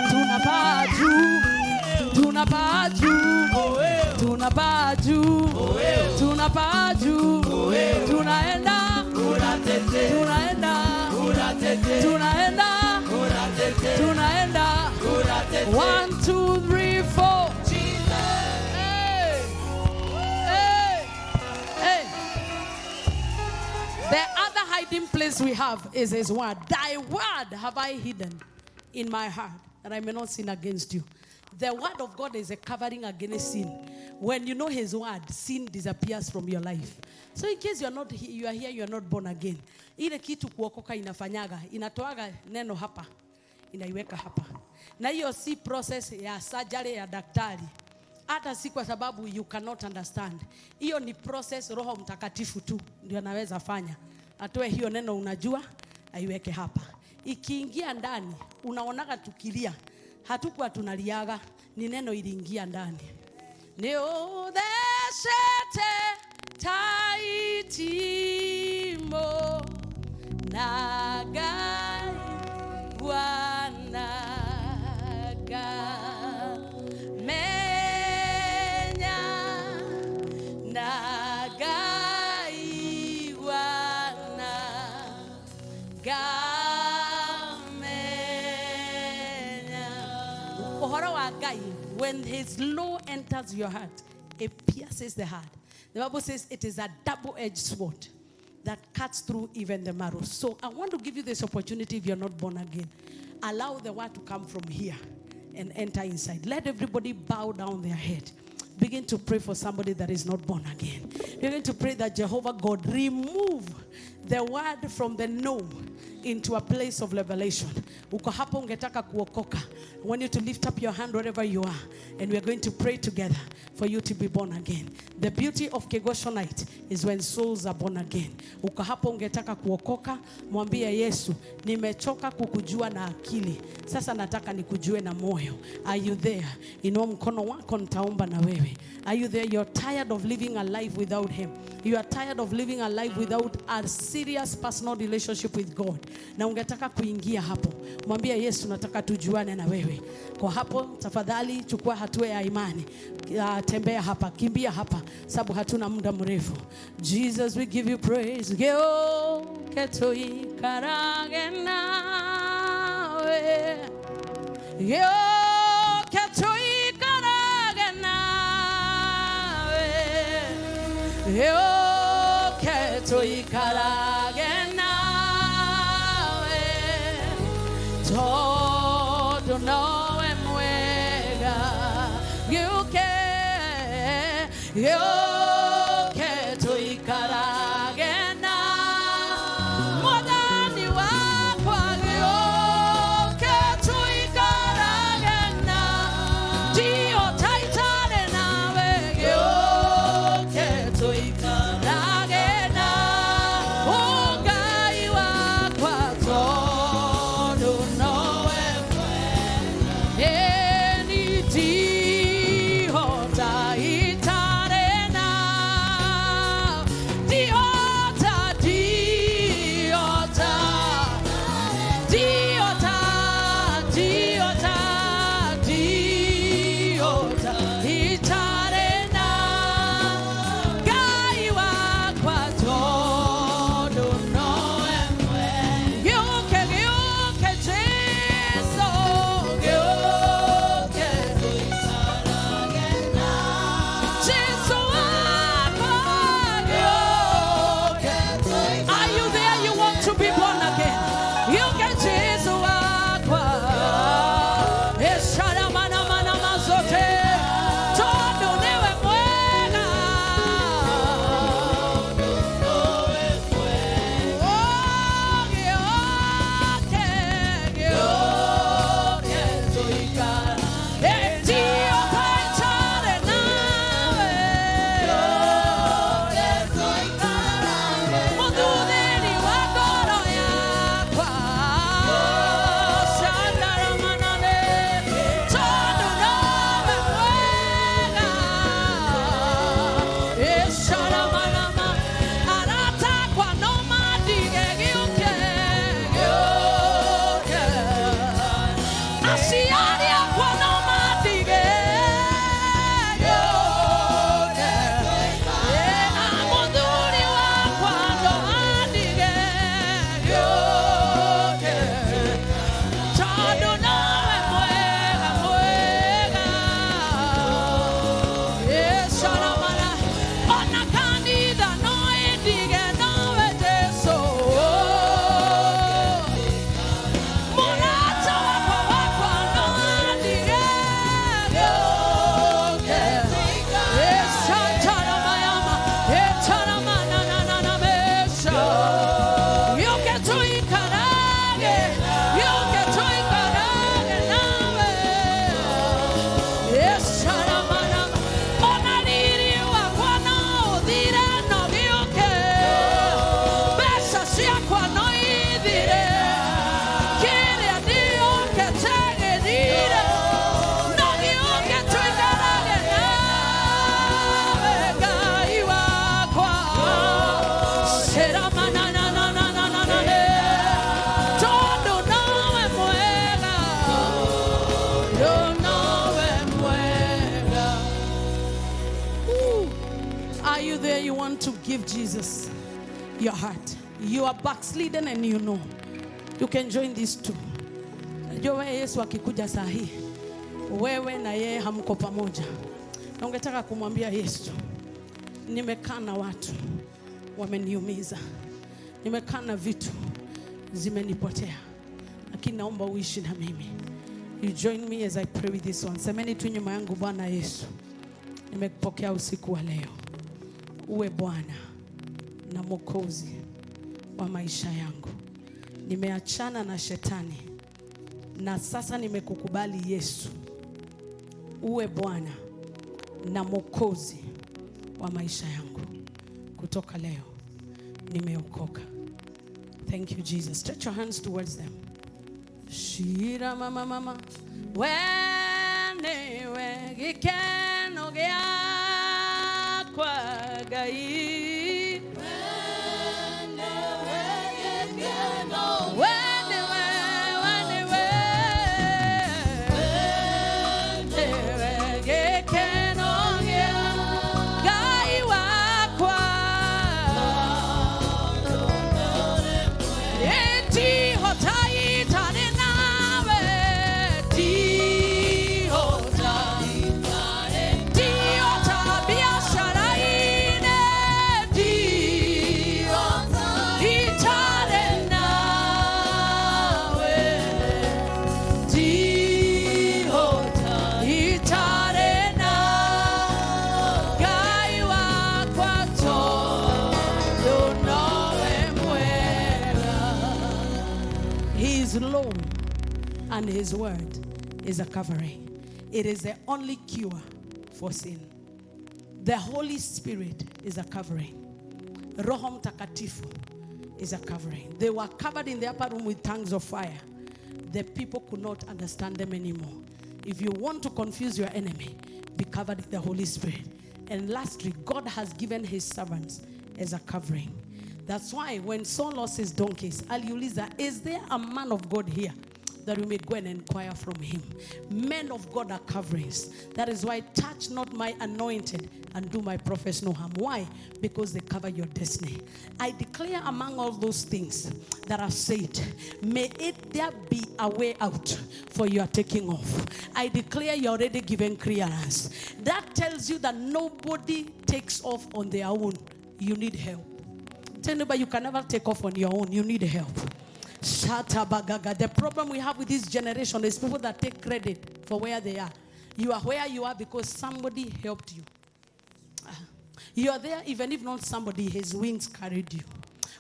Tunapaa juu, tunapaa juu, tunapaa juu, tunapaa juu, tunaenda, tunaenda, tunaenda, tunaenda. 1, 2, 3, 4. Hey. Hey. Hey. The other hiding place we have is his word. Thy word have I hidden in my heart, that I may not sin against you. The word of God is a covering against sin. When you know his word, sin disappears from your life. So in case you are not, you are here, you are not born again. Ile kitu kuokoka inafanyaga, inatoaga neno hapa, inaiweka hapa. Na hiyo si process ya surgery ya daktari. Hata si kwa sababu you cannot understand. Hiyo ni process Roho Mtakatifu tu ndio anaweza fanya. Atoe hiyo neno unajua, aiweke hapa. Ikiingia ndani, unaonaga tukilia. Hatukuwa tunaliaga, ni neno iliingia ndani. Niuthecete taitimo na Ngai wanaga menya na Ngai wanaga menya. Uhoro wa Ngai, when his law enters your heart, it pierces the heart. The Bible says it is a double-edged sword that cuts through even the marrow. So I want to give you this opportunity if you're not born again. Allow the word to come from here and enter inside. Let everybody bow down their head. Begin to pray for somebody that is not born again. You're going to pray that Jehovah God remove the word from the no into a place of revelation. Uko hapo ungetaka kuokoka. I want you to lift up your hand wherever you are, and we are going to pray together for you to be born again. The beauty of Kegosho night is when souls are born again. Uko hapo ungetaka kuokoka, mwambie Yesu, nimechoka kukujua na akili. Sasa nataka nikujue na moyo. Are you there? Inua mkono wako, nitaomba na wewe. Are you there? You're tired of living a life without him. You are tired of living a life without a serious personal relationship with God. Na ungetaka kuingia hapo, mwambie Yesu, nataka tujuane na wewe. Kwa hapo, tafadhali chukua hatua ya imani. Tembea hapa, kimbia hapa, sababu hatuna muda mrefu. Jesus, we give you praise. Geuke tuikarage nawe. Geuke tuikarage nawe. Geuke tuikarage nawe. Todo nowe mwega. Geuke, geuke tuikarage na Mwathani wakwa. Geuke tuikarage na Dio taitare nawe. Geuke tuikarage na Ngai wakwa. Tondu nowe mwega. Eni tihota itare give Jesus your heart. You are backslidden and you know. You can join these two. Najua wewe Yesu akikuja saa hii, wewe na yeye hamko pamoja. Na ungetaka kumwambia Yesu, nimekaa na watu wameniumiza, nimekaa na vitu zimenipotea, lakini naomba uishi na mimi. You join me as I pray with this one. Semeni tu nyuma yangu, Bwana Yesu, nimekupokea usiku wa leo. Uwe Bwana na Mwokozi wa maisha yangu. Nimeachana na shetani na sasa nimekukubali Yesu. Uwe Bwana na Mwokozi wa maisha yangu. Kutoka leo nimeokoka. Thank you, Jesus. Stretch your hands towards them. Shira mama mama wenewe gikeno gyakwa Ngai wenewe gikeno wenewe wenewe wenewe gikeno gya Ngai wakwa eti hotai tare nawe ti hotai ti hota biashara ine ti hotai tare nawe ti hotai tare na Ngai wakwa tondu nowe mwega. He is law and his word is a covering. It is the only cure for sin. The Holy Spirit is a covering. Roho Mtakatifu is a covering. They were covered in the upper room with tongues of fire. The people could not understand them anymore. If you want to confuse your enemy, be covered in the Holy Spirit. And lastly, God has given his servants as a covering. That's why when Saul lost his donkeys, aliuliza, is there a man of God here that we may go and inquire from him? Men of God are coverings. That is why touch not my anointed and do my prophets no harm. Why? Because they cover your destiny. I declare among all those things that I've said, may it there be a way out for your taking off. I declare you're already given clearance. That tells you that nobody takes off on their own. You need help. Tell nobody you can never take off on your own. You need help. Shatabagaga. The problem we have with this generation is people that take credit for where they are. You are where you are because somebody helped you. You are there even if not somebody, his wings carried you.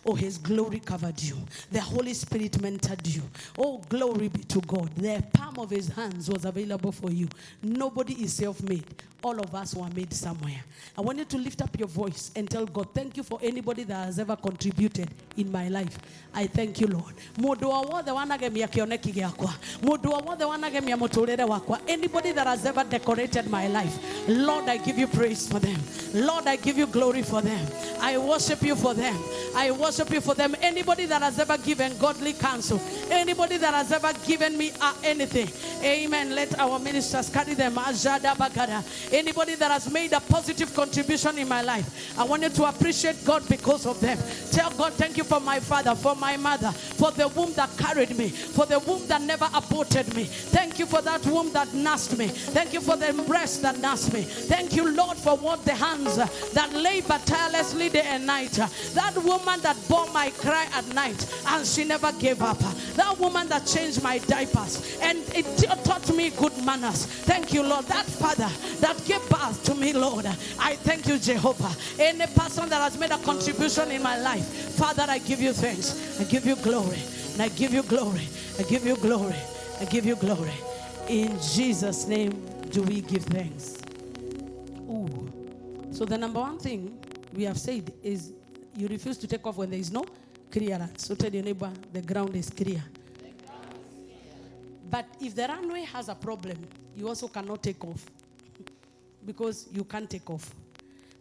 Oh, his glory covered you. The Holy Spirit mentored you. Oh, glory be to God. The palm of his hands was available for you. Nobody is self-made. All of us were made somewhere. I want you to lift up your voice and tell God, thank you for anybody that has ever contributed in my life. I thank you, Lord. Mundu o wothe wanagemia kioneki giakwa. Mundu o wothe wanagemia muturire wakwa. Anybody that has ever decorated my life, Lord, I give you praise for them. Lord, I give you glory for them. I worship you for them. I worship you for them. Anybody that has ever given godly counsel, anybody that has ever given me anything, amen. Let our ministers carry them. Ajada bagada. Anybody that has made a positive contribution in my life, I want you to appreciate God because of them. Tell God, thank you for my father, for my mother, for the womb that carried me, for the womb that never aborted me. Thank you for that womb that nursed me. Thank you for the breast that nursed me. Thank you, Lord, for what the hands that labor tirelessly day and night. That woman that bore my cry at night and she never gave up. That woman that changed my diapers and it taught me good manners. Thank you, Lord. That father that gave birth to me, Lord, I thank you, Jehovah. Any person that has made a contribution in my life, Father, I give you thanks. I give you glory. And I give you glory. I give you glory. I give you glory. In Jesus' name do we give thanks. Ooh. So the number one thing we have said is you refuse to take off when there is no clearance. So tell your neighbor, the ground is clear. But if the runway has a problem, you also cannot take off. Because you can't take off.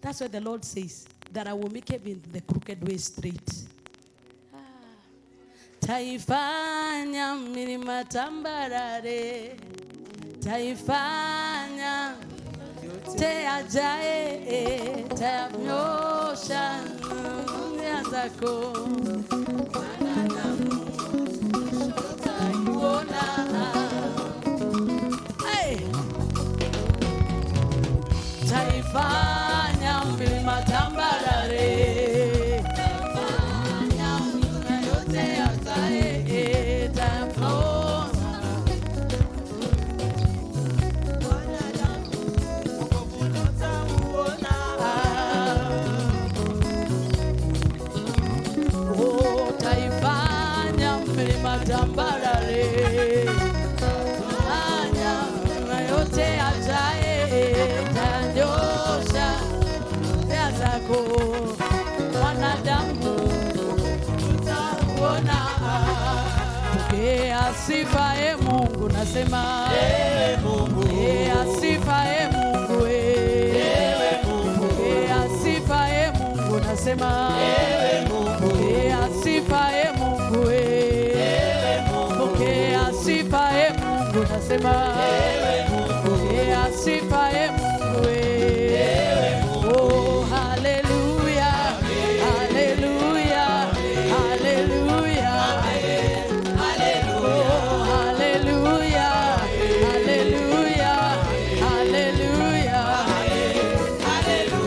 That's why the Lord says that I will make even the crooked way straight. Taifanya milima tambarare. Taifanya Yote ajaye tayanyosha njia zako. Wanadamu utaiona. Hey! Taifanya milima tambarare. Taifanya milima yote yazae tayapona. Oh, taifanya milima tambarare. Fanya milima yote yajae tayanyosha njia zako. Wanadamu utauona. Pokea sifa e Mungu, nasema Pokea sifa e Mungu, Pokea sifa e Mungu, nasema Pokea sifa e Mungu, Pokea sifa e Mungu, nasema Pokea sifa e Mungu, Oh, hallelujah, hallelujah, hallelujah. Oh, hallelujah, hallelujah, hallelujah.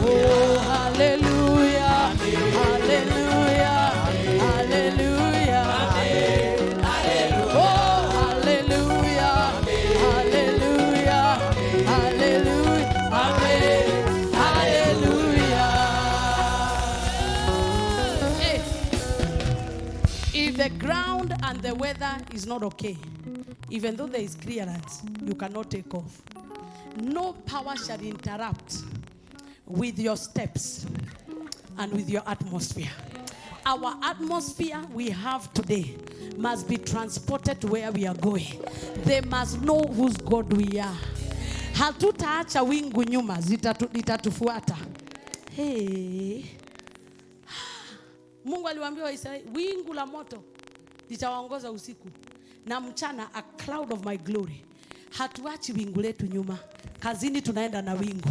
Oh, hallelujah, hallelujah, hallelujah. Oh, hallelujah, hallelujah, hallelujah. Amen. Hallelujah. Hey. If the ground and the weather is not okay, even though there is clearance, you cannot take off. No power shall interrupt with your steps and with your atmosphere. Our atmosphere we have today must be transported to where we are going. They must know whose God we are. Hatutaacha wingu nyuma, litatufuata. Hey. Mungu aliwaambia Waisraeli, wingu la moto litawaongoza usiku na mchana, a cloud of my glory. Hatuachi wingu letu nyuma. Kazini tunaenda na wingu.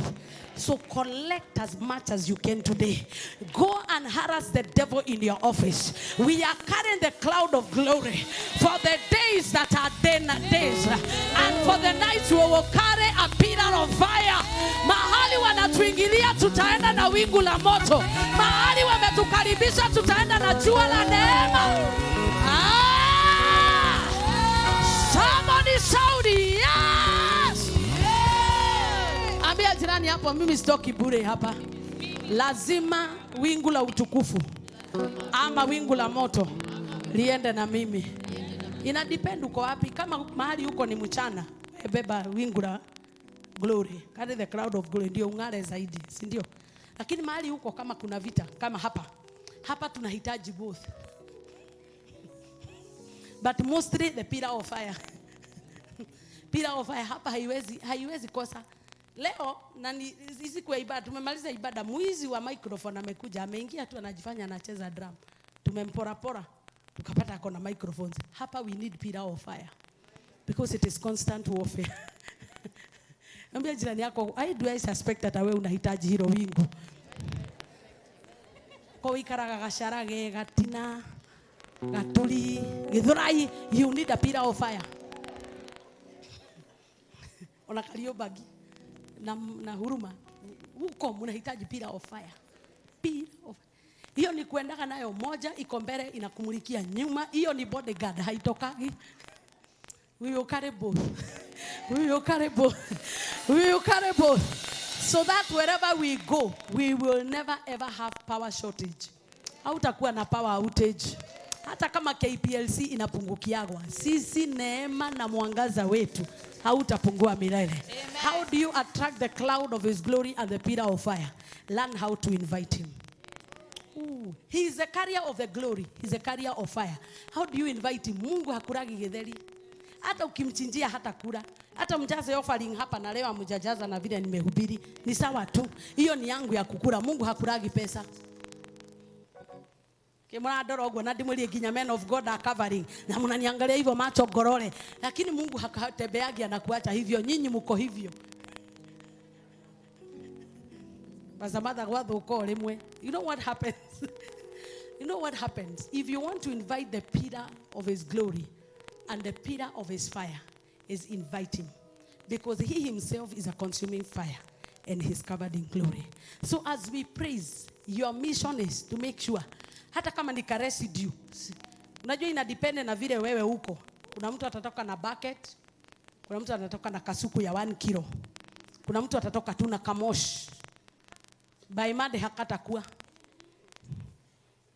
So collect as much as you can today. Go and harass the devil in your office. We are carrying the cloud of glory for the days that are then days, and for the nights we will carry a pillar of fire. Mahali wanatuingilia tutaenda na wingu la moto. Mahali wametukaribisha tutaenda na jua la neema. Ah! Somebody shout yes! Ambia jirani hapo, mimi sitoki bure hapa. Lazima wingu la utukufu ama wingu la moto liende na mimi. Ina depend uko wapi. Kama mahali uko ni mchana, beba wingu la glory, carry the cloud of glory, ndio ung'are zaidi, si ndio? Lakini mahali uko kama kuna vita, kama hapa hapa tunahitaji both, but mostly the pillar of fire. Pillar of fire hapa haiwezi kosa. Leo na hizi kwa ibada, tumemaliza ibada, mwizi wa microphone amekuja, ameingia tu anajifanya anacheza drum. Tumempora pora, tukapata ako na microphones. Hapa we need pillar of fire because it is constant warfare. Ambia jirani yako, I do I suspect that wewe unahitaji hilo wingu. Kwa wikaraga gacarage gatina gaturi githurai, you need a pillar of fire. Ona Kariobangi na Huruma huko mnahitaji pillar of fire. Pillar of hiyo ni kuendaga nayo, moja iko mbele inakumulikia nyuma. Hiyo ni bodyguard, haitokagi. We will carry both. We will carry both. We will carry both. So that wherever we go, we will never ever have power shortage. Hautakuwa na power outage. Hata kama KPLC inapungukiagwa, sisi neema na mwangaza wetu hautapungua milele. Amen. How do you attract the cloud of his glory and the pillar of fire? Learn how to invite him. Ooh. He is a carrier of the glory. He is a carrier of fire. How do you invite him? Mungu hakuragi githeri. Hata ukimchinjia hata kula. Hata mjaze offering hapa na leo amjajaza na vile nimehubiri, ni sawa tu. Hiyo ni yangu ya kukula. Mungu hakuragi pesa. Kimurandora uguo na ndimwirie nginya men of God are covering. Na mnaniangalia hivyo macho gorore. Lakini Mungu hakatembeagi anakuacha hivyo. Nyinyi mko hivyo. Pastor Martha gwathuka o rimwe. You know what happens? You know what happens? If you want to invite the pillar of his glory and the pillar of his fire, is invite him. Because he himself is a consuming fire and he's covered in glory. So as we praise, your mission is to make sure, hata kama ni ka residue, unajua ina depend na vile wewe uko. Kuna mtu atatoka na bucket, kuna mtu atatoka na kasuku ya 1 kilo, kuna mtu atatoka tu na kamoshi. By Monday hakatakuwa.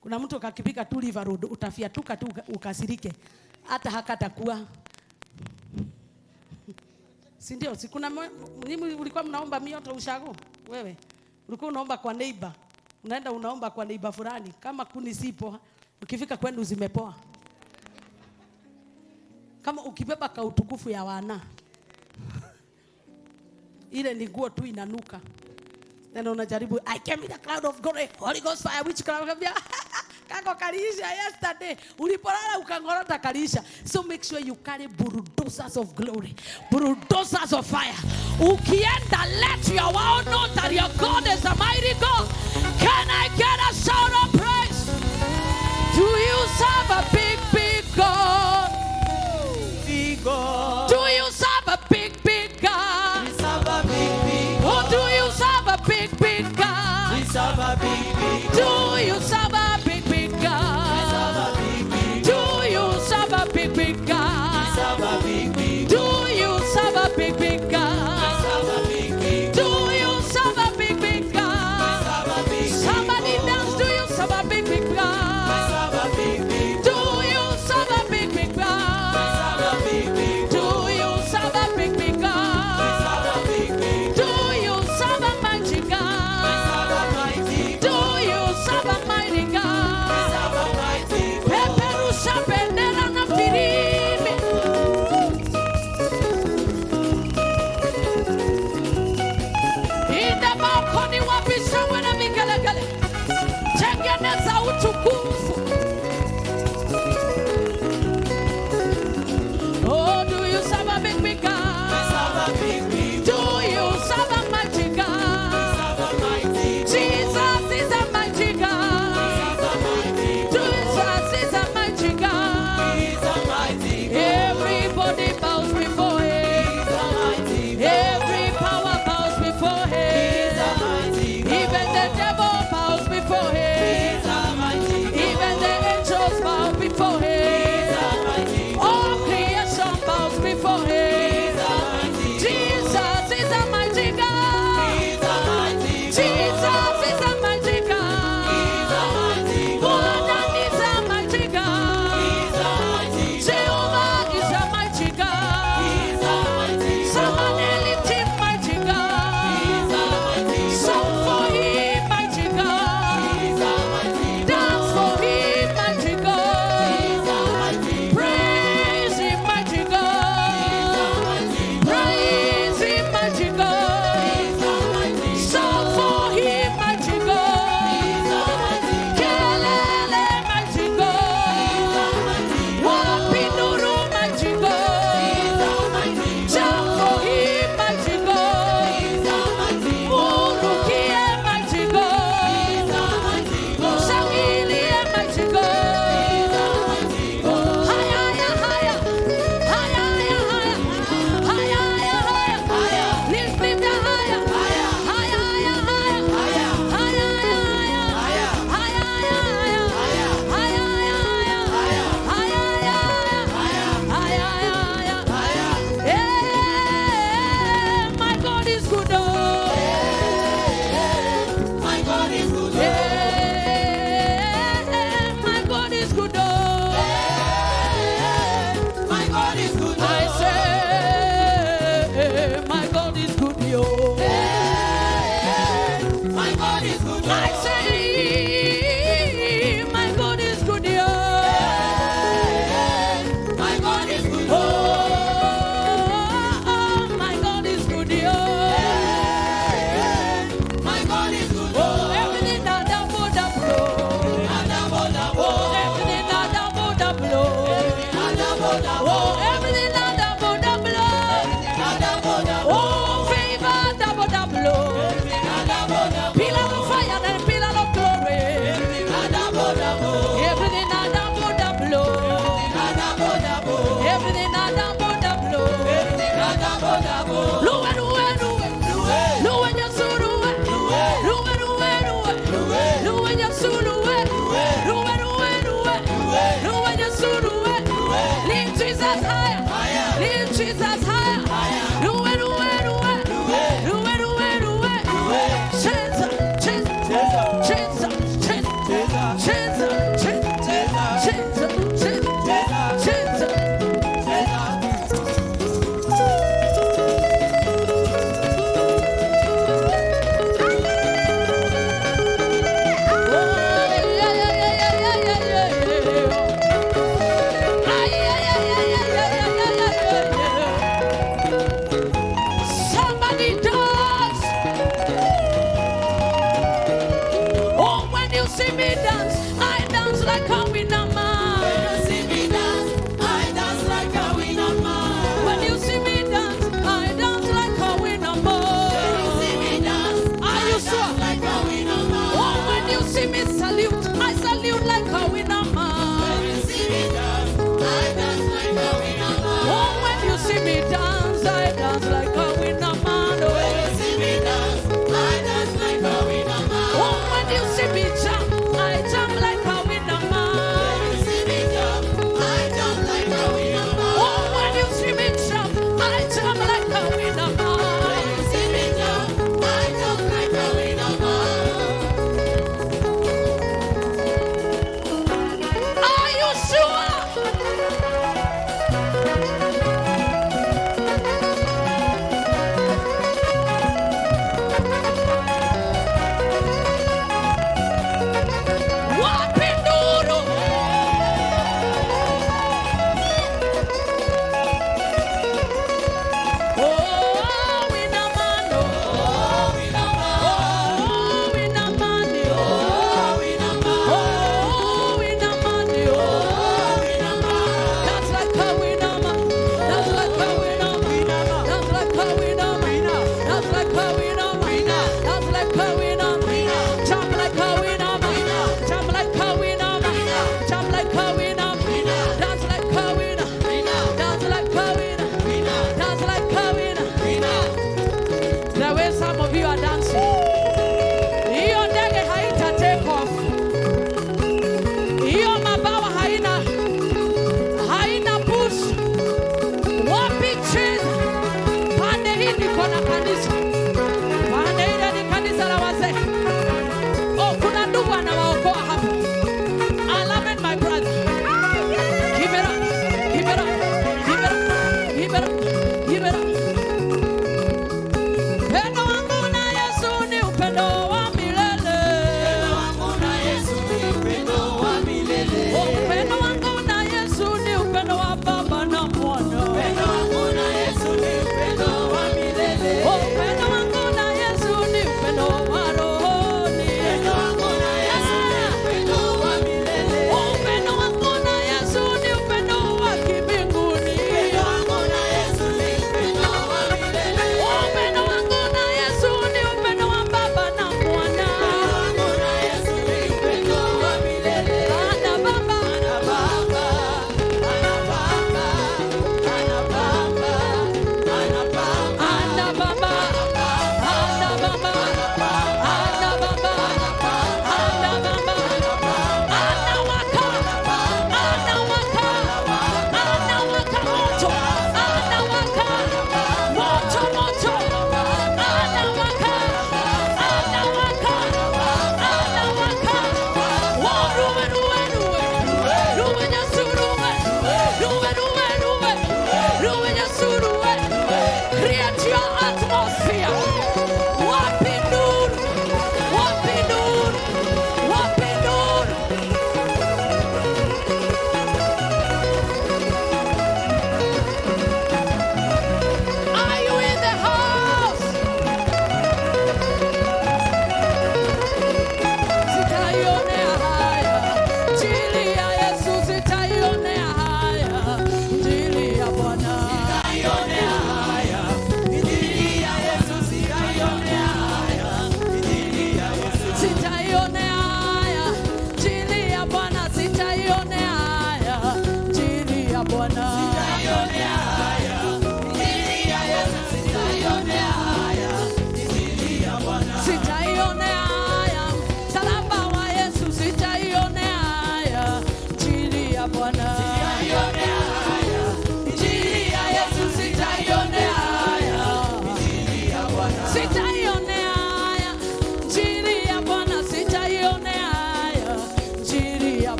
Kuna mtu kakipika tu River Road utafiatuka tu ukasirike, hata hakatakuwa. Si ndio? Si kuna mimi ulikuwa mnaomba mioto ushago wewe? Ulikuwa unaomba kwa neighbor. Unaenda unaomba kwa neighbor fulani, kama kuni sipo, ukifika kwenu zimepoa. Kama ukibeba ka utukufu ya wana. Ile ni nguo tu inanuka. Then unajaribu, I came in a cloud of glory, Holy Ghost fire, which cloud? Kako kaliisha yesterday. Ulipolala ukangorota kaliisha. So make sure you carry bulldozers of glory, bulldozers of fire. Ukienda, let your world know that your God is a mighty God. Can I get a shout of praise? Do you serve a big, big God? Big God. Do you serve a big, big God? We serve a big, big God. Oh, do you serve a big, big God? We serve a big, big God. Do you serve a big, big God? Do you serve a big, big God? Do you serve a big, big God? Do you serve a big, big God? Somebody dance, do you serve a big, big God? Do you serve a big, big God? Do you serve a big, big God? Do you serve a mighty God?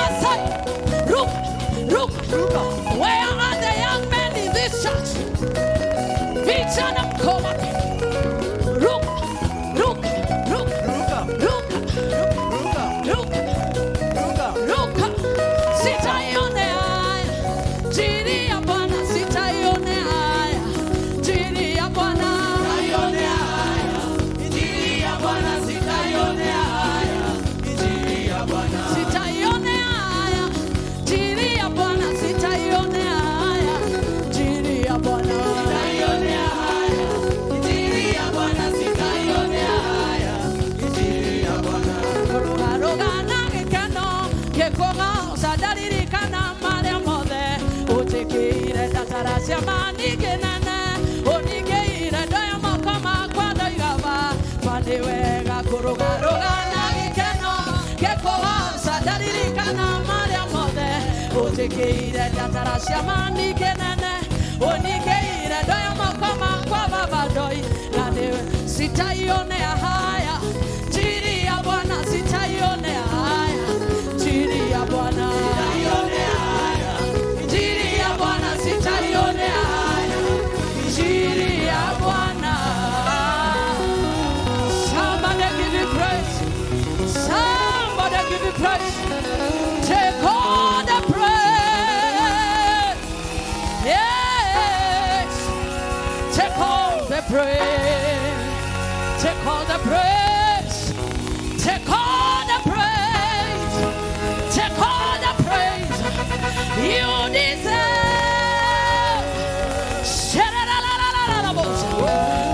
Masai. Ruka, ruka, ruka. Where are the young men in this church? Vijana mko wapi? Ruka, ruka, ruka, ruka, ruka, ruka, ruka. Sitaionea haya injili ya Bwana, sitaionea haya injili ya Bwana. Sitaionea haya injili ya Bwana, sitaionea haya injili ya Bwana. Sitaionea haya injili ya Bwana, sitaionea haya injili ya Bwana. Sitaionea haya injili ya Bwana, sitaionea haya injili ya Bwana. Kũrũgarũga na gĩkeno gĩkũgoca ndaririkana marĩa mothe ũnjĩkĩire ndatara ciama nyingĩ nene ũningĩire ndoya moko makwa ndoiga baba nĩ wega kũrũgarũga na gĩkeno gĩkũgoca ndaririkana marĩa mothe ũnjĩkĩire ndatara ciama nyingĩ nene ũningĩire ndoya moko makwa baba ndoiga nĩwe sitaionea haya injili ya Bwana, sitaionea haya injili ya Bwana, Sitaionea haya injili ya Bwana, sitaionea haya injili ya Bwana. Somebody give you praise. Somebody give you praise. Take all the praise. Yes. Take all the praise. Take all the praise. Take all the praise. Take all the praise. You deserve.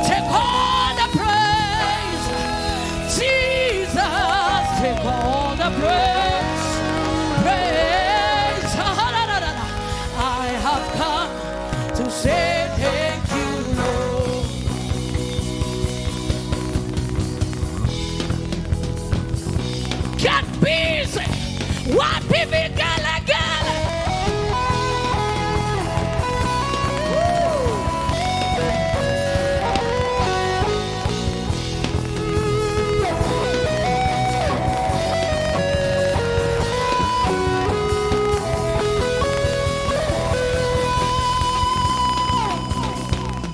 Take all the praise. Jesus, take all the praise. Praise. I have come to say thank you, Lord. Get busy. Wapi vigelegele?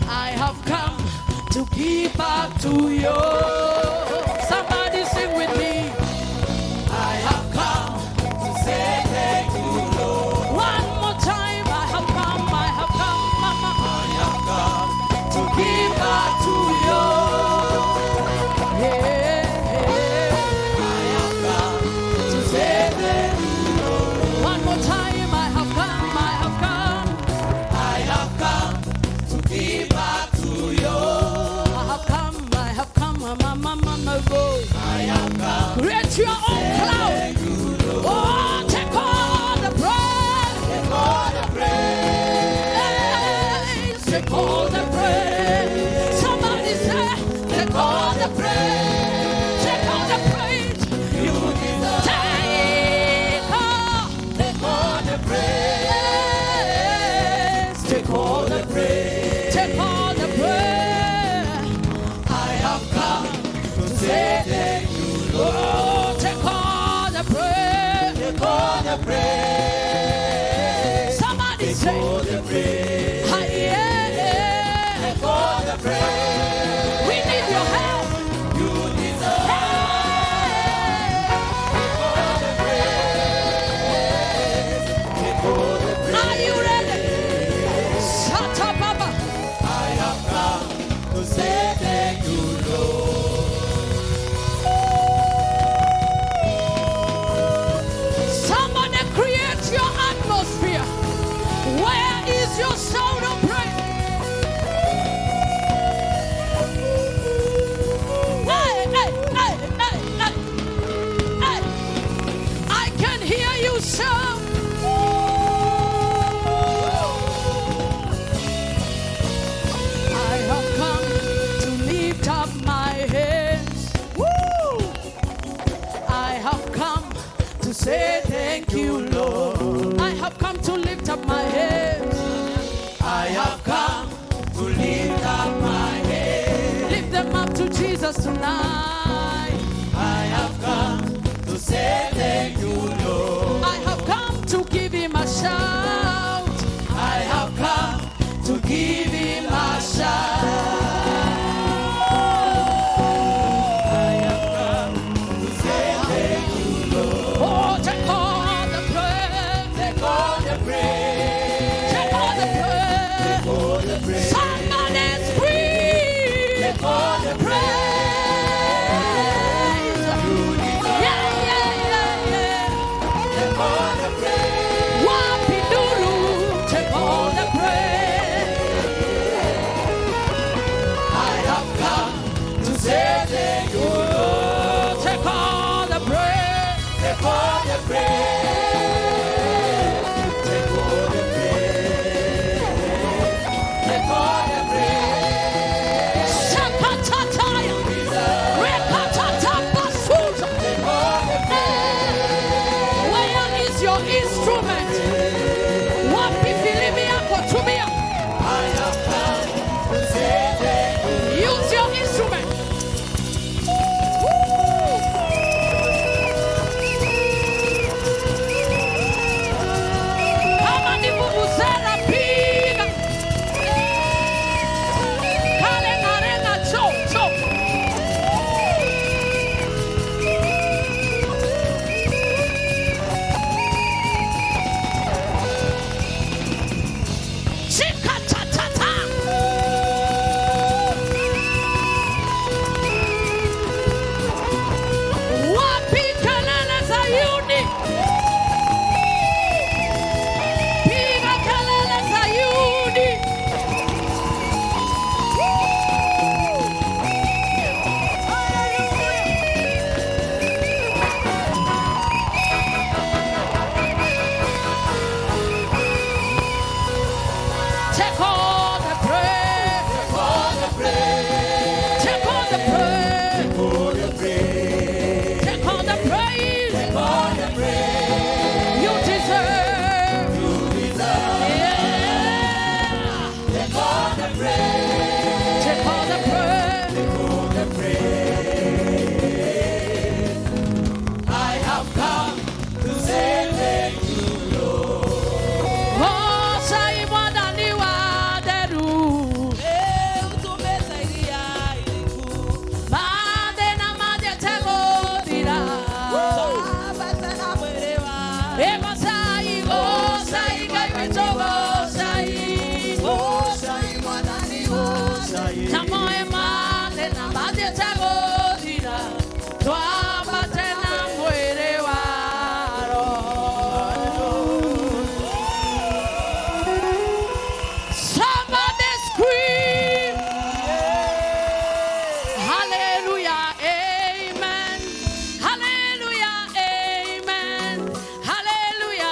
I have come to give back to you. Somebody sing with me. I have come to say thank you, Lord. One more time. I have come, mama. I have come to give back to you. Yeah. I have come to say thank you, Lord. One more time. I have come, I have come. I have come to give back to you. I have come, mama, mama, go. I have come. Create your own cloud. Thank you, Lord. Oh, take all the praise. Take all the praise. Take all the praise. Somebody say, take all the praise. Take all the praise. You deserve. Take all. Take all the praise. Take all the praise. Take all the praise. I have come to say thank you, Lord. Oh, take all the praise. Take all the praise. Somebody Take say, all the praise. hi, yeah. Take all the praise. We need your help. You deserve. Take all the praise. Take all the praise. Are you ready? Shut up, Baba. I have come to say thank you, Lord. Somebody create your atmosphere. Where is your sound of praise? Hey, hey, hey, hey, hey, hey. I can hear you shout. I have come to lift up my hands. Woo! I have come to say thank you, Lord. I have come to lift up my hands. I have come to lift up my head. Lift them up to Jesus tonight. I have come to say thank you, Lord. I instrument. Wapi filimbi yako? Tumia. Use your instrument. Kama ni vuvuzela piga. Kale ngarenga cho cho. Chika cha cha cha. Wapi kelele Zayuni? Piga kelele Zayuni. Take all the praise. Take all the praise. Take all the praise. Take all the praise. Take all the praise. You deserve. You deserve. Yeah. Take all the praise. Take all the praise. Take all the praise. I have come to say thank you, Lord. Oh, Saimwana ni waderu. Made na made tego dira. Eba sai go sai gai mecho go sai. Tamoe male na made tego dira. Twamba tena mwere waro. Somebody scream. Hallelujah, amen. Hallelujah, amen. Hallelujah.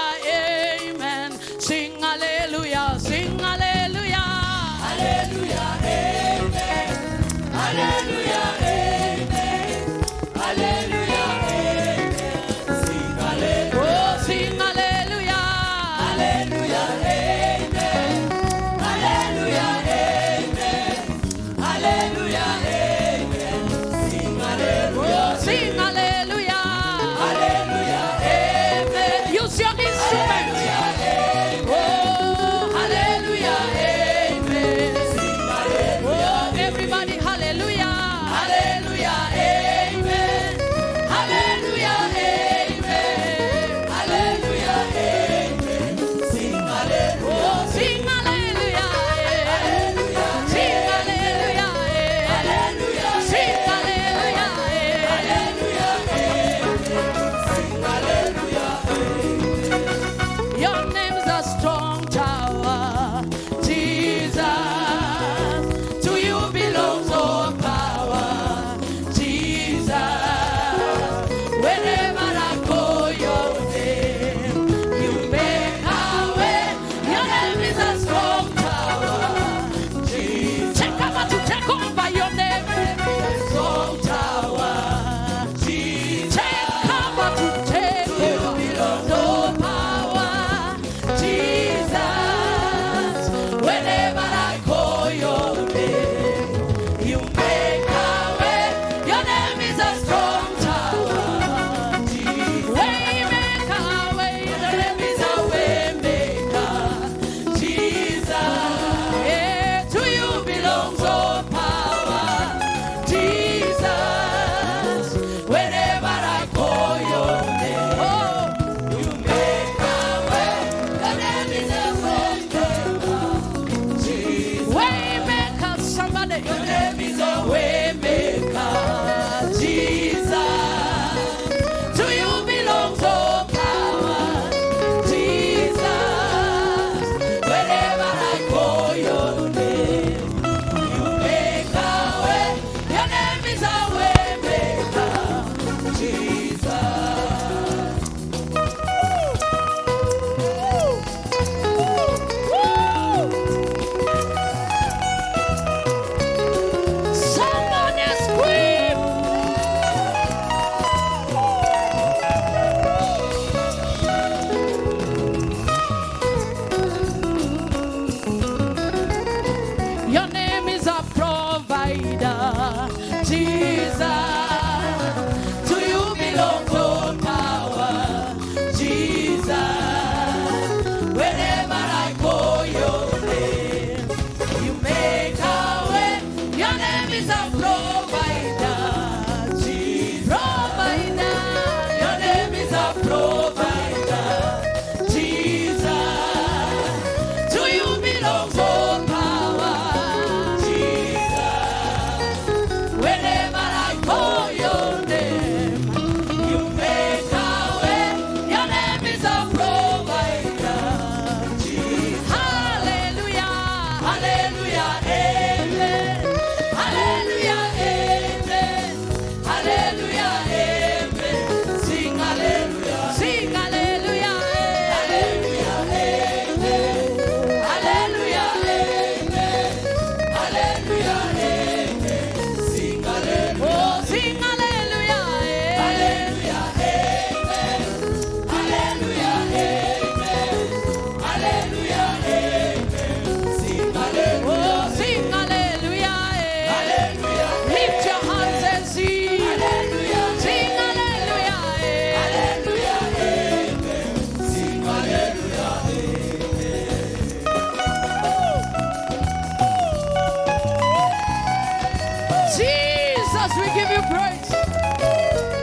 him praise.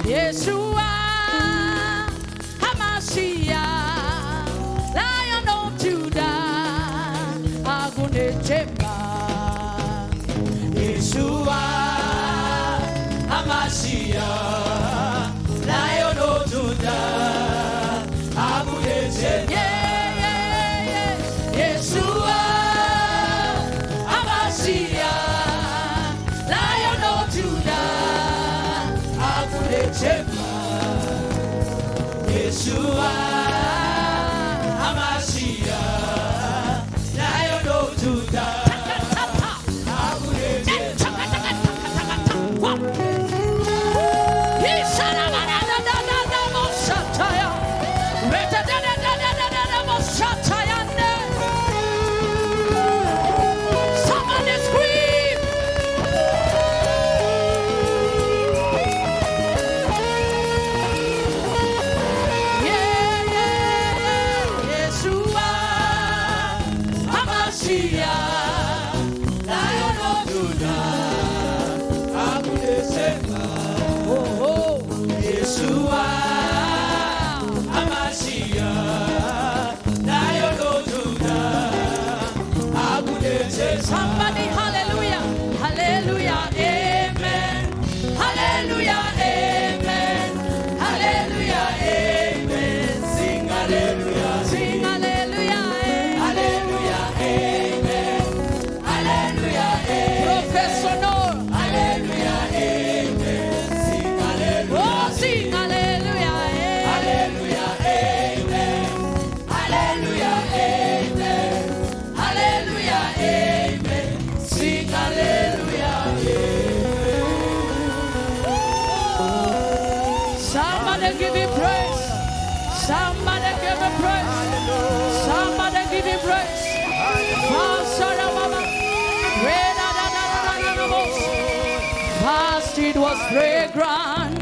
Yeshua HaMashiach, Lion of Judah, Agunechemba. Yeshua HaMashiach, Lion of Judah, Agunechemba. Yeah, yeah, yeah. Yeshua HaMashiach, Lion of Judah, Agunechemba. Yeshua HaMashiach, Lion of Judah, Somebody scream. Yeah, yeah, yeah. Yeshua HaMashiach, Lion of Judah, Agunechemba. Oh, oh. Yeshua HaMashiach, Lion of Judah, Agunechemba. Somebody, hallelujah, hallelujah, amen, hallelujah, amen, hallelujah, amen. Sing hallelujah, Sing hallelujah, amen. hallelujah, amen, hallelujah, amen, Professor Noor, hallelujah, amen. Sing hallelujah, oh, sing hallelujah, amen. hallelujah, amen, hallelujah, amen, hallelujah, amen. Sing hallelujah, Somebody give him praise. Somebody give him praise. Somebody give him praise. First it was fragrant,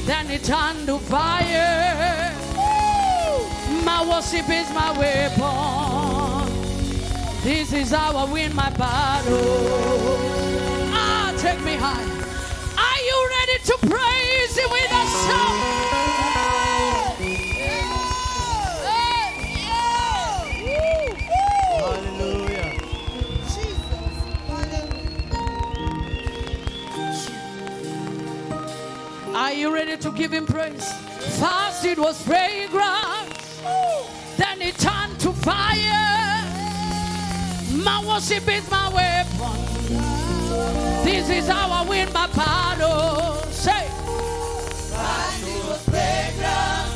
then it turned to fire. My worship is my weapon. This is how I win my battle. Ah, take me high. Are you ready to praise him with a shout? hallelujah. Jesus. Are you ready to give him praise? First it was fragrance, then it turned to fire. My worship is my weapon. This is how I win my battle. Say, First it was fragrance,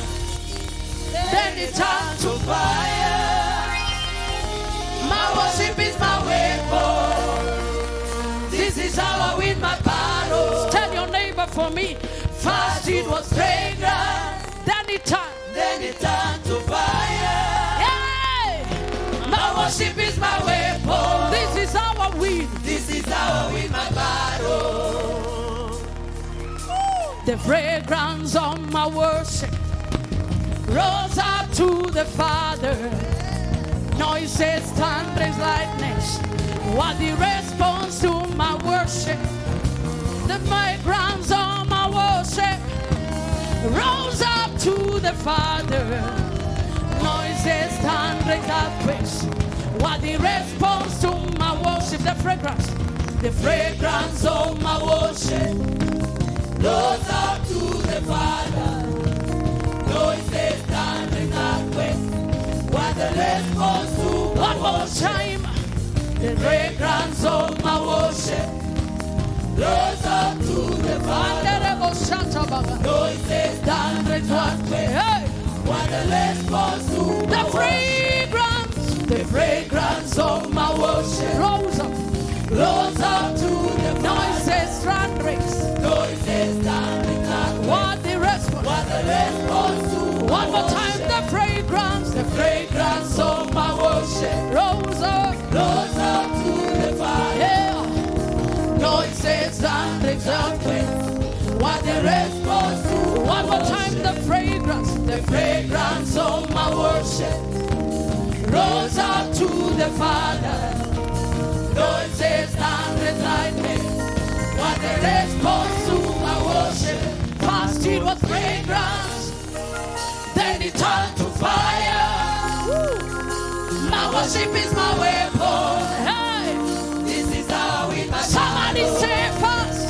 then it turned to fire. My worship is my weapon. This is how I win my battles. Tell your neighbor for me. First it was fragrance, then it turned. Then it turned to fire. Yeah! My worship is my weapon. This is how I win. This is how I win my battle. The fragrance of my worship rose up to the Father. Noises, thunders, lightnings. What the response to my worship? The fragrance of my worship rose up to the Father. Noises, thunders, earthquakes. What the response to my worship? The fragrance of my worship rose up to the Father. Noises, thunders, earthquakes. What the response to my One more worship? time. The fragrance of my worship rose up to the Father. Noises, thunders, earthquakes. Hey. What the response to The my worship? fragrance The fragrance of my worship rose up. rose up to the Father. Noises, thunderings. Noises, thunders, earthquakes. What the response? What the response to my One more time. worship? The fragrance The fragrance of my worship rose up. rose up to the Father. Yeah. Noises, thunders, earthquakes. What the Fragrance of my worship rose up to the Father. Noises and lightning what the response to my worship. First it was fragrance, then it turned to fire. My worship is my weapon. Hey. This is how we my Somebody battle. say first.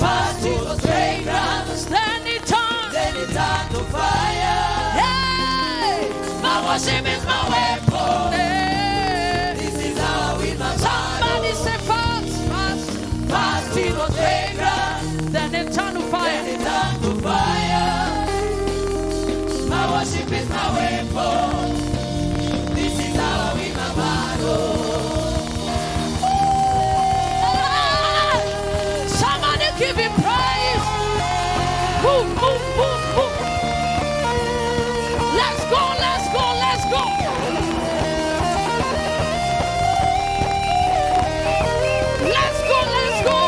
First it was fragrance, Then it turned. then it turned to fire. Hey. My worship is my weapon. Hey. This is how we my Somebody battle. say first. First. First it was fragrance, Then it turned to then fire. it turned to fire. My worship is my weapon. This is how we my battle. Somebody give him praise. Move, move, move, move. Let's go, let's go, let's go. Let's go, let's go.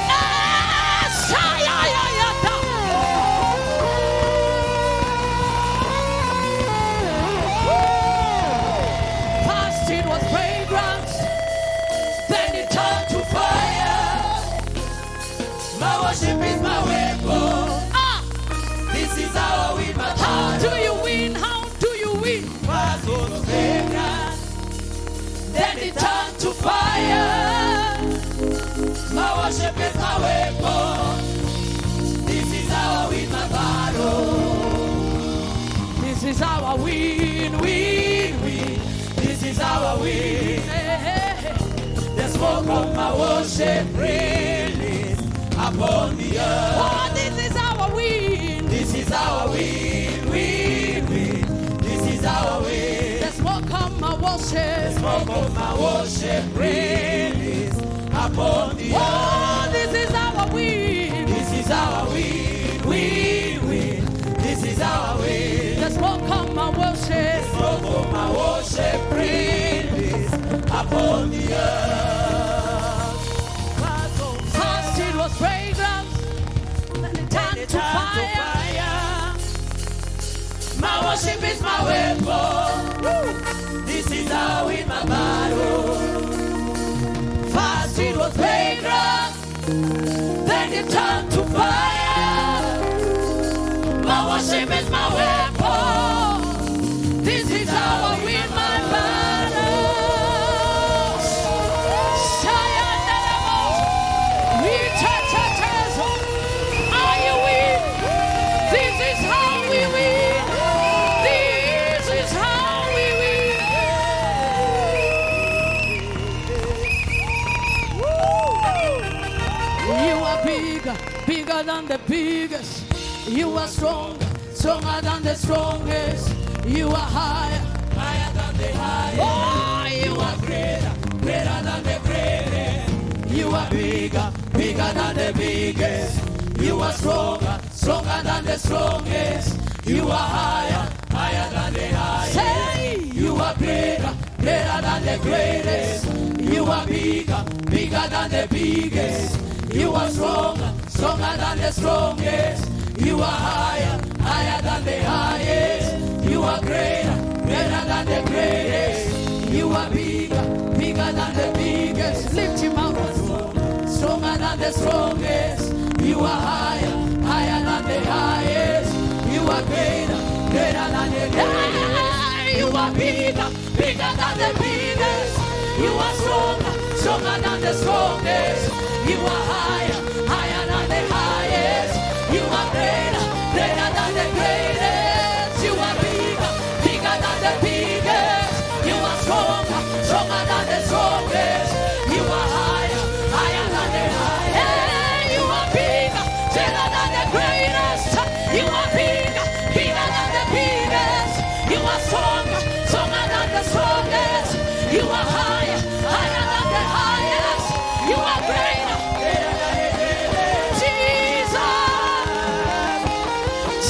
Ah, shaya-ya-ya-ta. First it was fragrance, Then it turned to fire. My worship is my weapon. Ah, This is how I win my how do battle. you win? How do you win? First was fragrance, then it turned to fire. My worship is my weapon. This is how I win my battle. This is how I win, Win, win. This is how I win. Hey, hey, hey. The smoke of my worship release upon the earth. Oh, this is how I win. This is how I win, win, win. This is how I win. The smoke of my The worship. smoke of my worship release upon the earth. Oh, this is how I win. This is how I win, win, win. This is how I win. The smoke of my worship. Smoke of my worship release upon the earth. First it was fragrance, then it turned It to turned to fire. fire. My worship is my weapon. This is how I win my battle. First it was fragrance, then it turned to fire. My worship is my weapon. This is how I win my battles. Shayandarabos. Itatataz. Are you win? This is how we win. This is how we win. You are bigger, bigger than the biggest. You are stronger, stronger than the strongest. You are higher, Higher than the highest. Oh, you You are greater, greater than the greatest. You are bigger, bigger than the biggest. You are stronger, stronger than the strongest. You are higher, higher than the highest. Say, You are greater, greater than the greatest. You are bigger, bigger than the biggest. You are stronger, stronger than the strongest. You are higher, higher than the highest. You are greater, greater than the greatest. You are bigger, bigger than the biggest. Lift him up. Stronger than the strongest. You are higher, higher than the highest. You are greater, greater than the greatest. You are bigger, bigger than the biggest. You are stronger, stronger than the strongest. You are higher, higher than the highest. You are greater, greater than the greatest. You are bigger, bigger than the biggest. You are stronger, stronger than the strongest. You are higher, higher than the highest. Hey, you are bigger, bigger than the greatest. You are bigger, bigger than the biggest. You are stronger, stronger than the strongest. You are higher, higher than the highest. You are greater.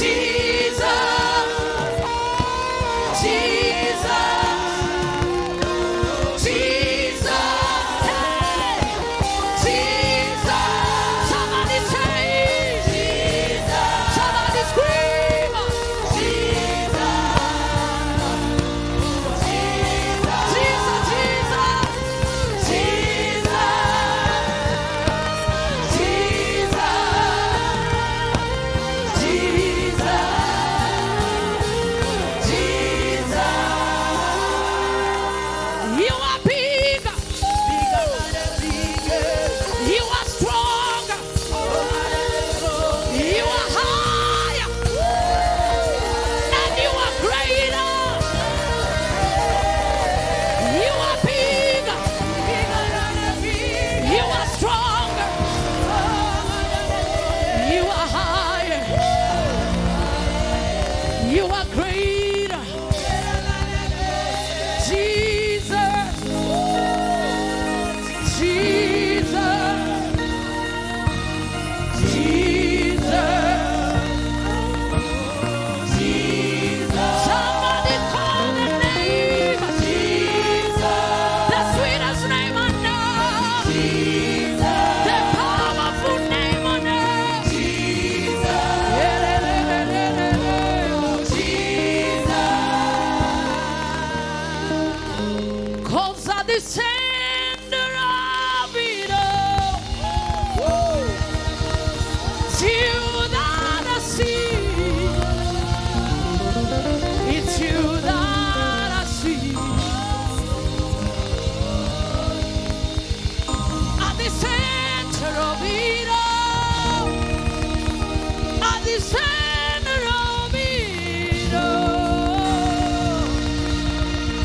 Jesus, Jesus, Jesus. Jesus, Jesus, Jesus. Somebody call the name Jesus, the sweetest name on earth, Jesus, the powerful name on earth, Jesus, Jesus. 'Cause at the center of it all, it's you that I see. It's you that I see. At the center of it all, at the center of it all,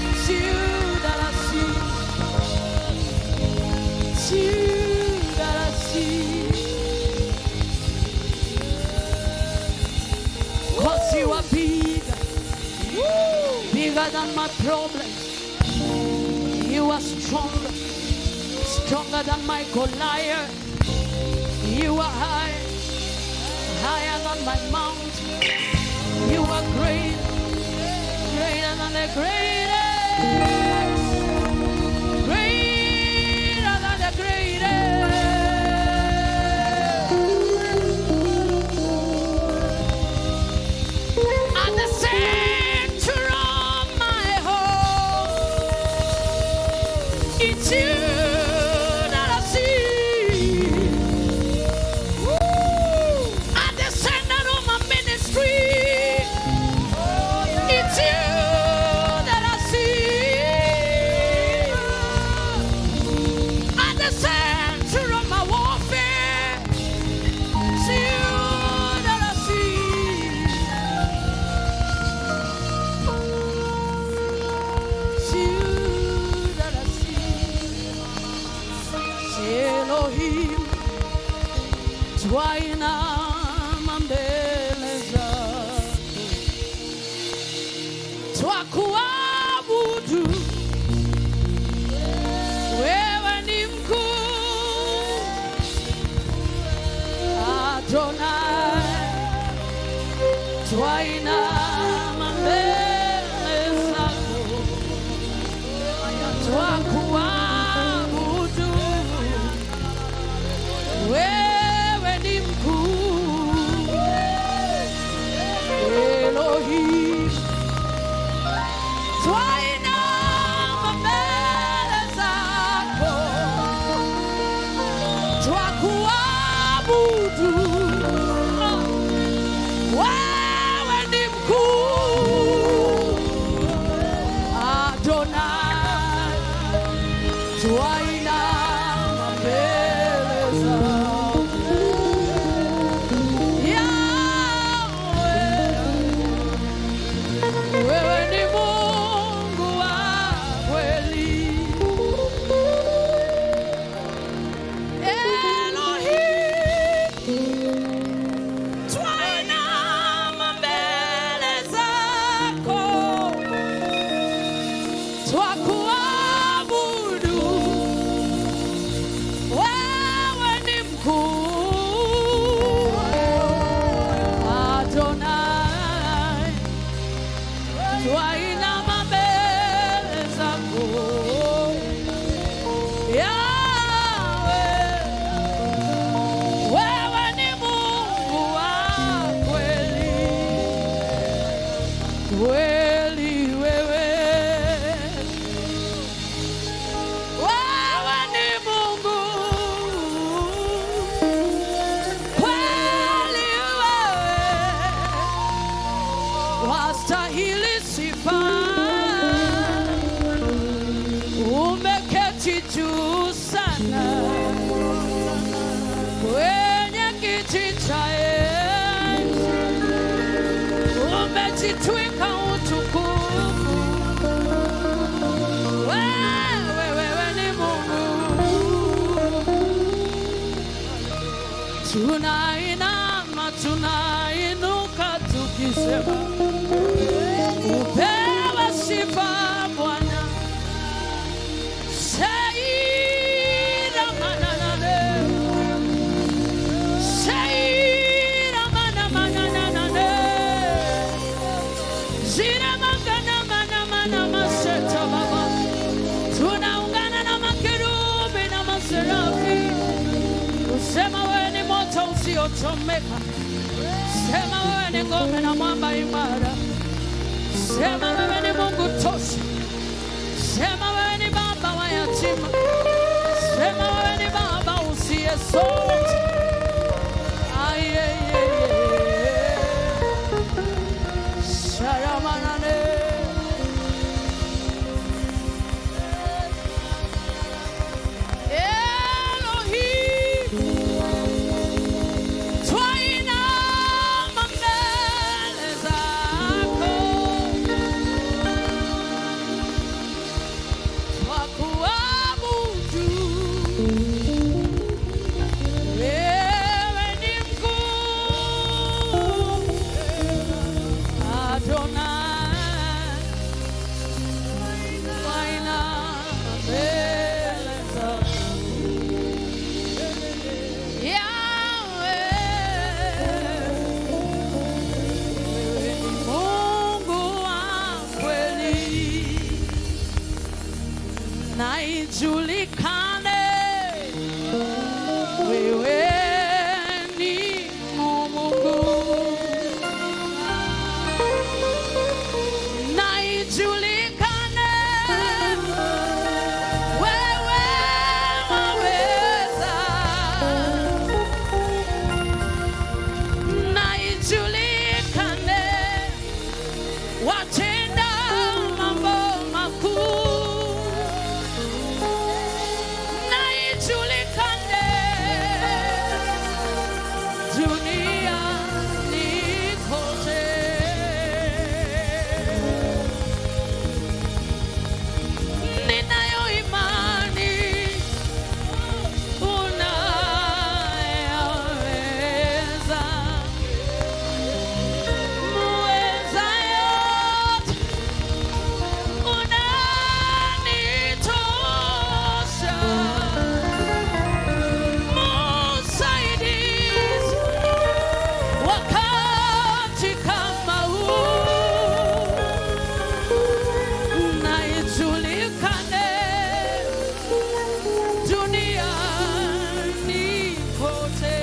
it's you that I see. It's you that I see. 'Cause you are bigger, bigger than my problems. You are stronger, stronger than my Goliath. You are higher, higher than my mountain. You are greater, greater than the greatest, greater than the greatest. At the center of my home, it's you that I see. At the center of my ministry, it's you that I see. At the center of my warfare, it's you that I see. It's you that I see. Elohim, twainama mbele zako, twakuabudu, wewe ni mkuu, Adonai, twainama mbele zako, twakuabudu, wewe ni mkuu, Elohim, twainama mbele zako, twakuabudu, wewe ni mkuu, Adonai, twainama mbele zako, Yahweh, wewe ni Mungu wa kweli. Elohim, twainama mbele zako, twakuabudu, wewe ni mkuu, Adonai, twainama mbele zako, Yahweh, wewe ni Mungu wa kweli, kweli wewe, wewe ni Mungu kweli, wewe wastahili sifa, umeketi juu sana kwenye kiti cha enzi, umejitwika utukufu. Wewe, wewe ni Mungu, tunainama tunainuka tukisema upewe sifa Bwana. Say iliyochomeka. Sema wewe ni ngome na mwamba imara. Sema wewe ni Mungu tosha. Sema wewe ni baba wa yatima. Sema wewe ni baba usiyesota. Sharamanane. Elohim, twainama mbele zako, twakuabudu. Wewe ni mkuu, Adonai, twainama mbele zako. Yahweh, wewe ni Mungu wa kweli, na ijulikane wewe ni Mungu, na ijulikane wewe waweza, na ijulikane watenda mambo makuu, na ijulikane duniani kote. Ninayo imani unayaweza, muweza yote, unanitosha, musaidizi wakati kama huu, na ijulikane duniani kote.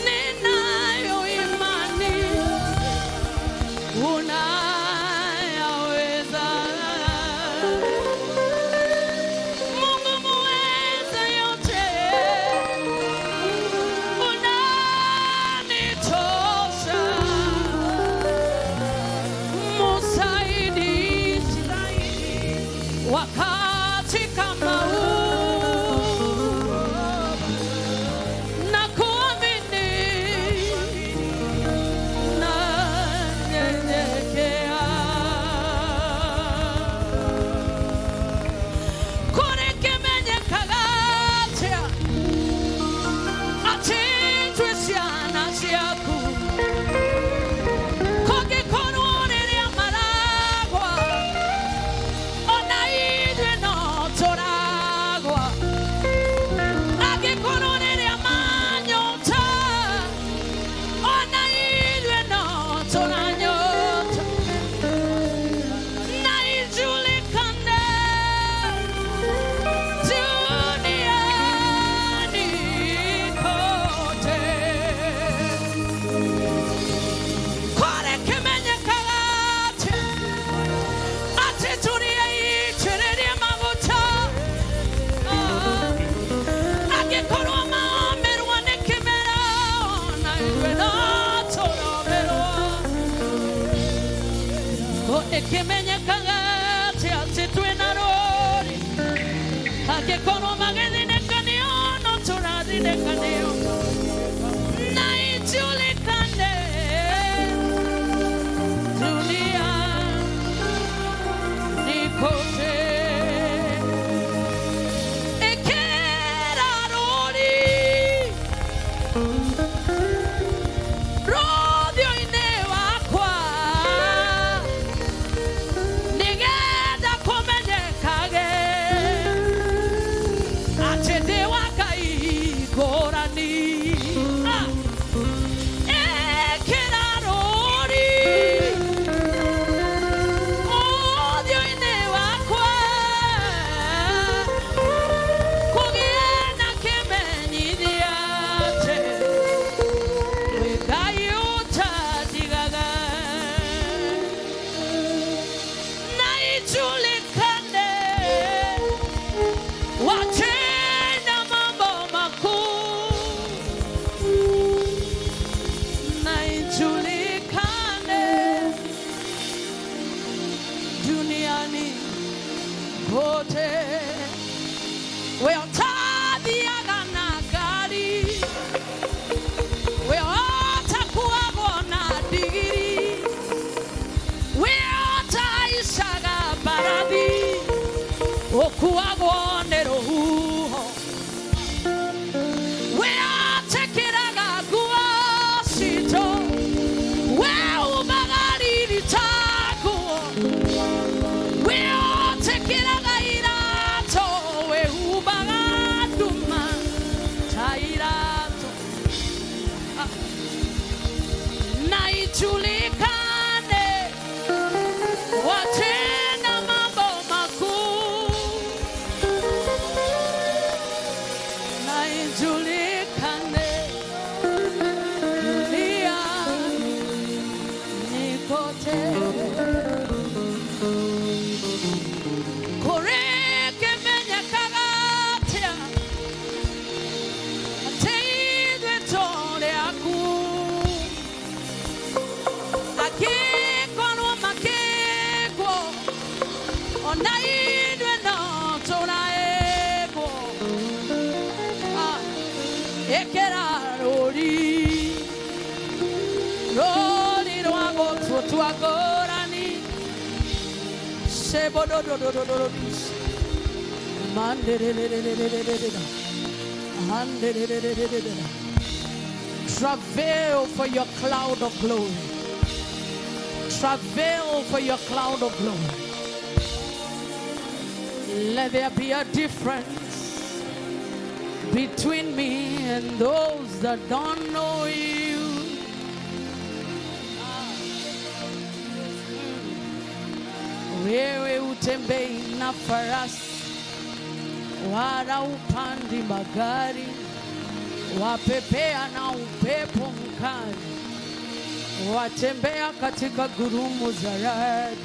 Ninayo imani unayaweza, Mungu muweza yote, unanitosha, musaidizi wakati kama huu, na kuamini na nyenyekea. Kuri kimenyekaga atĩa atĩ twĩ ciana ciaku, kũngĩkorwo rĩrĩa maragwa ona ithuĩ no tũragwa, angĩkorwo rĩrĩa manyota ona ithuĩ no tũranyota, na ijulikane duniani kote. Kũrĩ kĩmenyekaga atĩ atĩ tũrĩ aitĩrĩrie maguta, angĩkorwo mamerwo nĩ kĩmera ona ithuĩ no tũromerwo. Ĩkĩmenyekaga atĩ atĩ twĩna rũri, angĩkorwo magĩthinĩkanio no tũrathinĩkanio, na ijulikane duniani kote. Ĩkĩra rũri rũthiũ-inĩ wakwa, nĩgetha kũmenyekage atĩ ndĩ wa Ngai ngũrani. Ah! Ĩkĩra rũri ũthiũ-inĩ wakwa. ijulikane, watenda mambo makuu. Na ijulikane duniani kote. We utathiaga na ngari, we utakuagwo na ndigiri, we utaicaga mbarathi, ũkuagwo nĩ rũhuho. We ũtĩkĩraga nguo citũ, we umaga riri ta nguo, we ũtĩkĩraga iratũ, we umaga nduma ta iratũ. Ah. Na ijulikane watenda mambo makuu. Na ijulikane duniani kote. Kũrĩ kĩmenyekaga atĩa atĩ ithuĩ tũrĩ aku? Angĩkorwo makĩgwo, ona ithuĩ no tũraĩgwo. Ah, ĩkĩra rũri, rũri rwa gũtũtua ngũrani. Sebododododododos. Mandererererererera. Handerererererera. Travail for your cloud of glory. Travail for your cloud of glory. Let there be a difference between me and those that don't know you. Wewe hutembei na farasi wala hupandi magari, wapepea na upepo mkali, watembea katika gurumu za radi.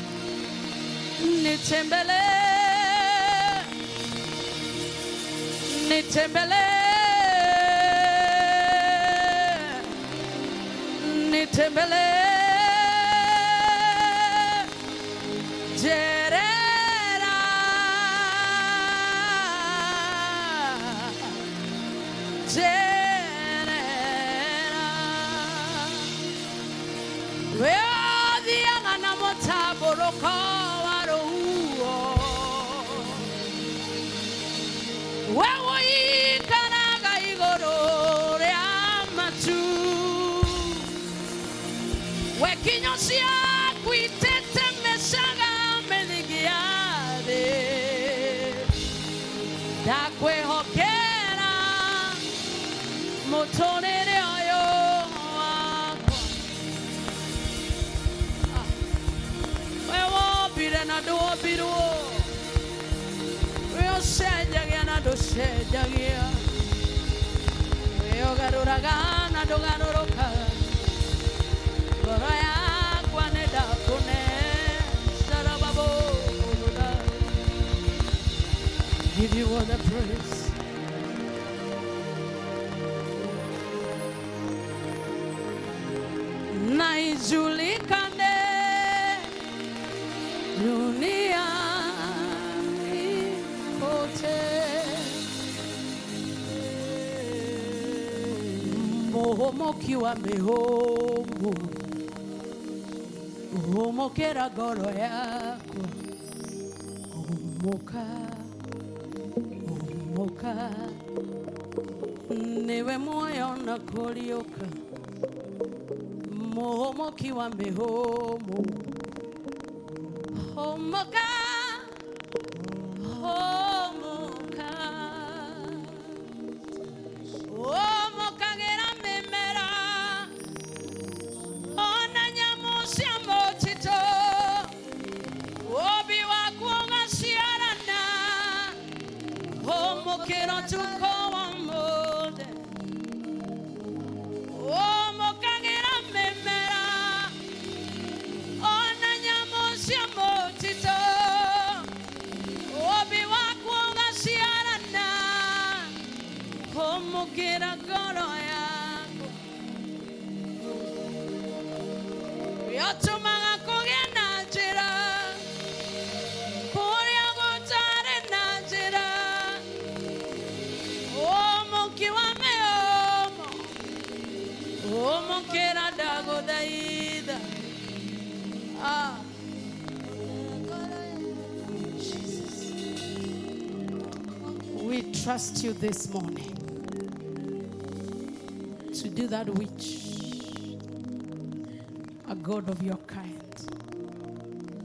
Nitembelee, nitembelee, nitembelee, Jerera, Jerera. We othiaga na mũtambũrũko wa rũhuho, we ũikaraga igũrũ rĩa matu, we kinyo ciaku itetemeshaga mĩthingi ya thĩ. Ndakwĩhokera mũtũrĩre ũyũ wakwa. Ah. We wombire na ndwombirwo, we ũcenjagia na ndũcenjagia, we ũgarũraga na ndũgarũrũkaga. Ngoro yakwa nĩ ndakũne sarababo. Give you all the praise. Na ijulikane duniani kote. Mũhũmũki wa mĩhũmũ, hũmũkĩra ngoro yakwa, hũmũka, hũmũka, nĩwe muoyo na kũriũka. Mũhũmũki wa mĩhũmũ, hũmũka, hũmũka, hũmũkagĩra mĩmera ona nyamũ cia mũtitũ, ũmbi waku ũgaciarana, hũmũkĩra ũtukũ wa ũmũthĩ, hũmũkagĩra mĩmera ona nyamũ cia mũtitũ. ndagũthaitha. Ah. Jesus. We trust you this morning to do that which a God of your kind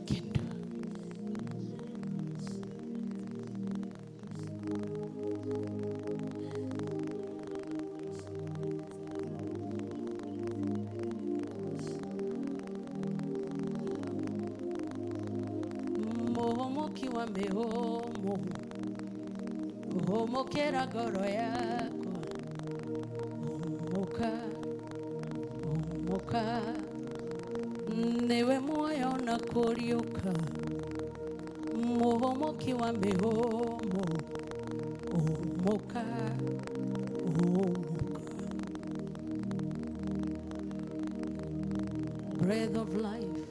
can do. Mohomoki wa mihomo, homokera ngoro yakwa, homoka, homoka, niwe muoyo na kũriũka, mũhomoki wa mĩhũmũ, homoka, homoka. Breath of life,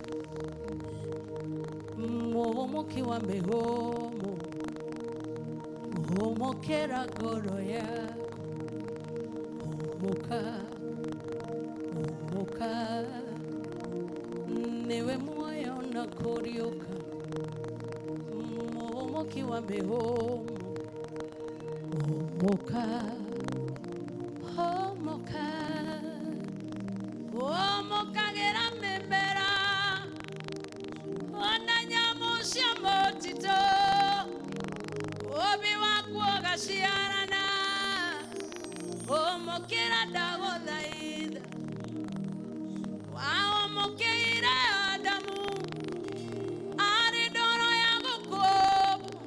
mũhomoki wa mĩhũmũ, homokera ngoro yakwa, homoka, homoka, niwe muoyo na kũriũka, mũhomoki wa mĩhũmũ, homoka, homoka, homokagĩra mĩmera, ona nyamũ cia mũtitũ, ũũmbi waku ũgaciarana, homokĩra ndagũthaitha, wahomokĩire Adamu arĩ ndoro ya gũkũmbwo,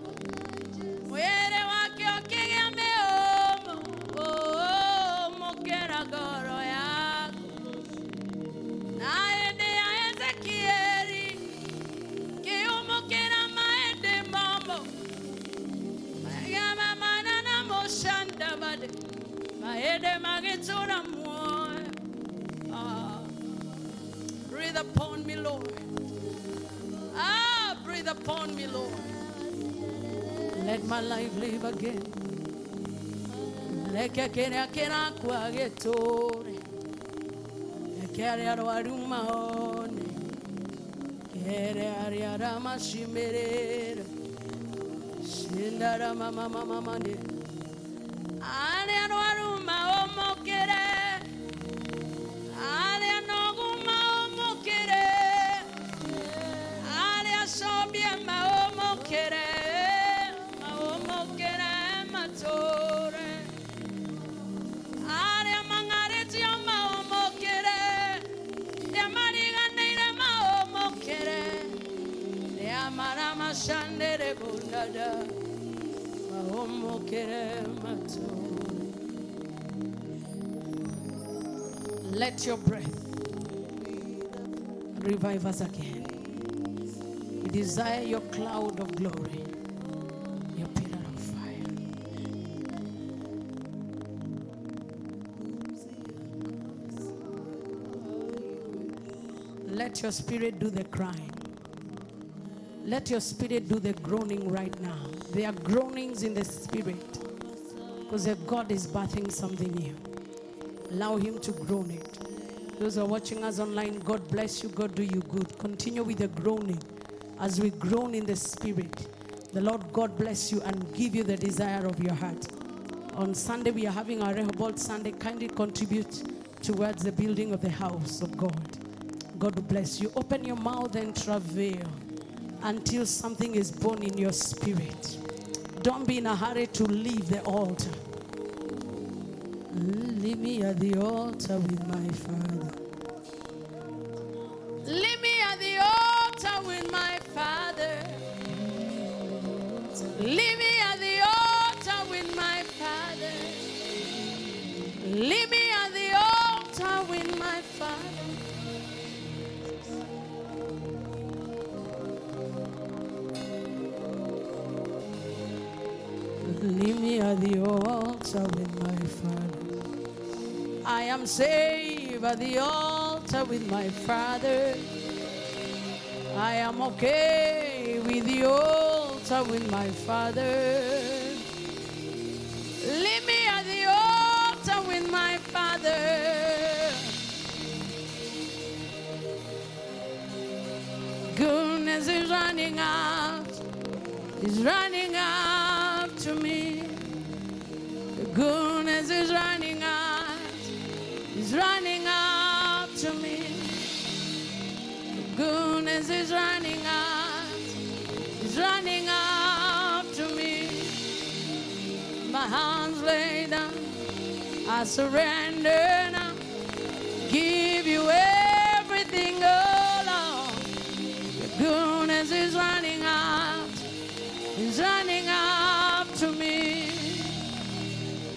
mwĩrĩ wake ũkĩgĩa mĩhũmũ, homokĩra ngoro yaku. Na hĩndĩ ya Ezekieli kĩhũmũkĩra maĩndĩ momũ, magamamana na mũcandabade, maĩndĩ magĩtũra muoyo. Ah. Breathe upon me, Lord. Ah, breathe upon me, Lord. Let my life live again. Reke kĩrĩa kĩrakua gĩtũũre. Reke arĩa arwaru mahone. Kere arĩa aramacimĩrĩra. Cindara mama mama mane. Arĩa arwaru mahomokere. Arĩa nogu mahomokere. Arĩa acambie mahomokere. Mahomokere matũũre. Arĩa mang'arĩtio mahomokere. Arĩa mariganĩire mahomokere. Arĩa maramacandĩre bundada. Mahomokere matũũre. Let your breath revive us again. We desire your cloud of glory, your pillar of fire. Let your spirit do the crying. Let your spirit do the groaning right now. There are groanings in the spirit because God is birthing something new. Allow him to groan it. Those who are watching us online, God bless you. God do you good. Continue with the groaning. As we groan in the spirit, the Lord God bless you and give you the desire of your heart. On Sunday, we are having our Rehoboth Sunday. Kindly contribute towards the building of the house of God. God bless you. Open your mouth and travail until something is born in your spirit. Don't be in a hurry to leave the altar. Leave me at the altar with my Father. Leave me at the altar with my Father. Leave me at the altar with my Father. Leave me at the altar with my Father. Leave me at the altar with my Father. I am saved at the altar with my Father. I am okay with the altar with my Father. Leave me at the altar with my Father. is running up to me. The goodness is running up, is running up to me. The goodness is running up, is running up to me. My hands laid down, I surrender now. Give you everything, oh Lord. Your goodness is running up, is running up to me.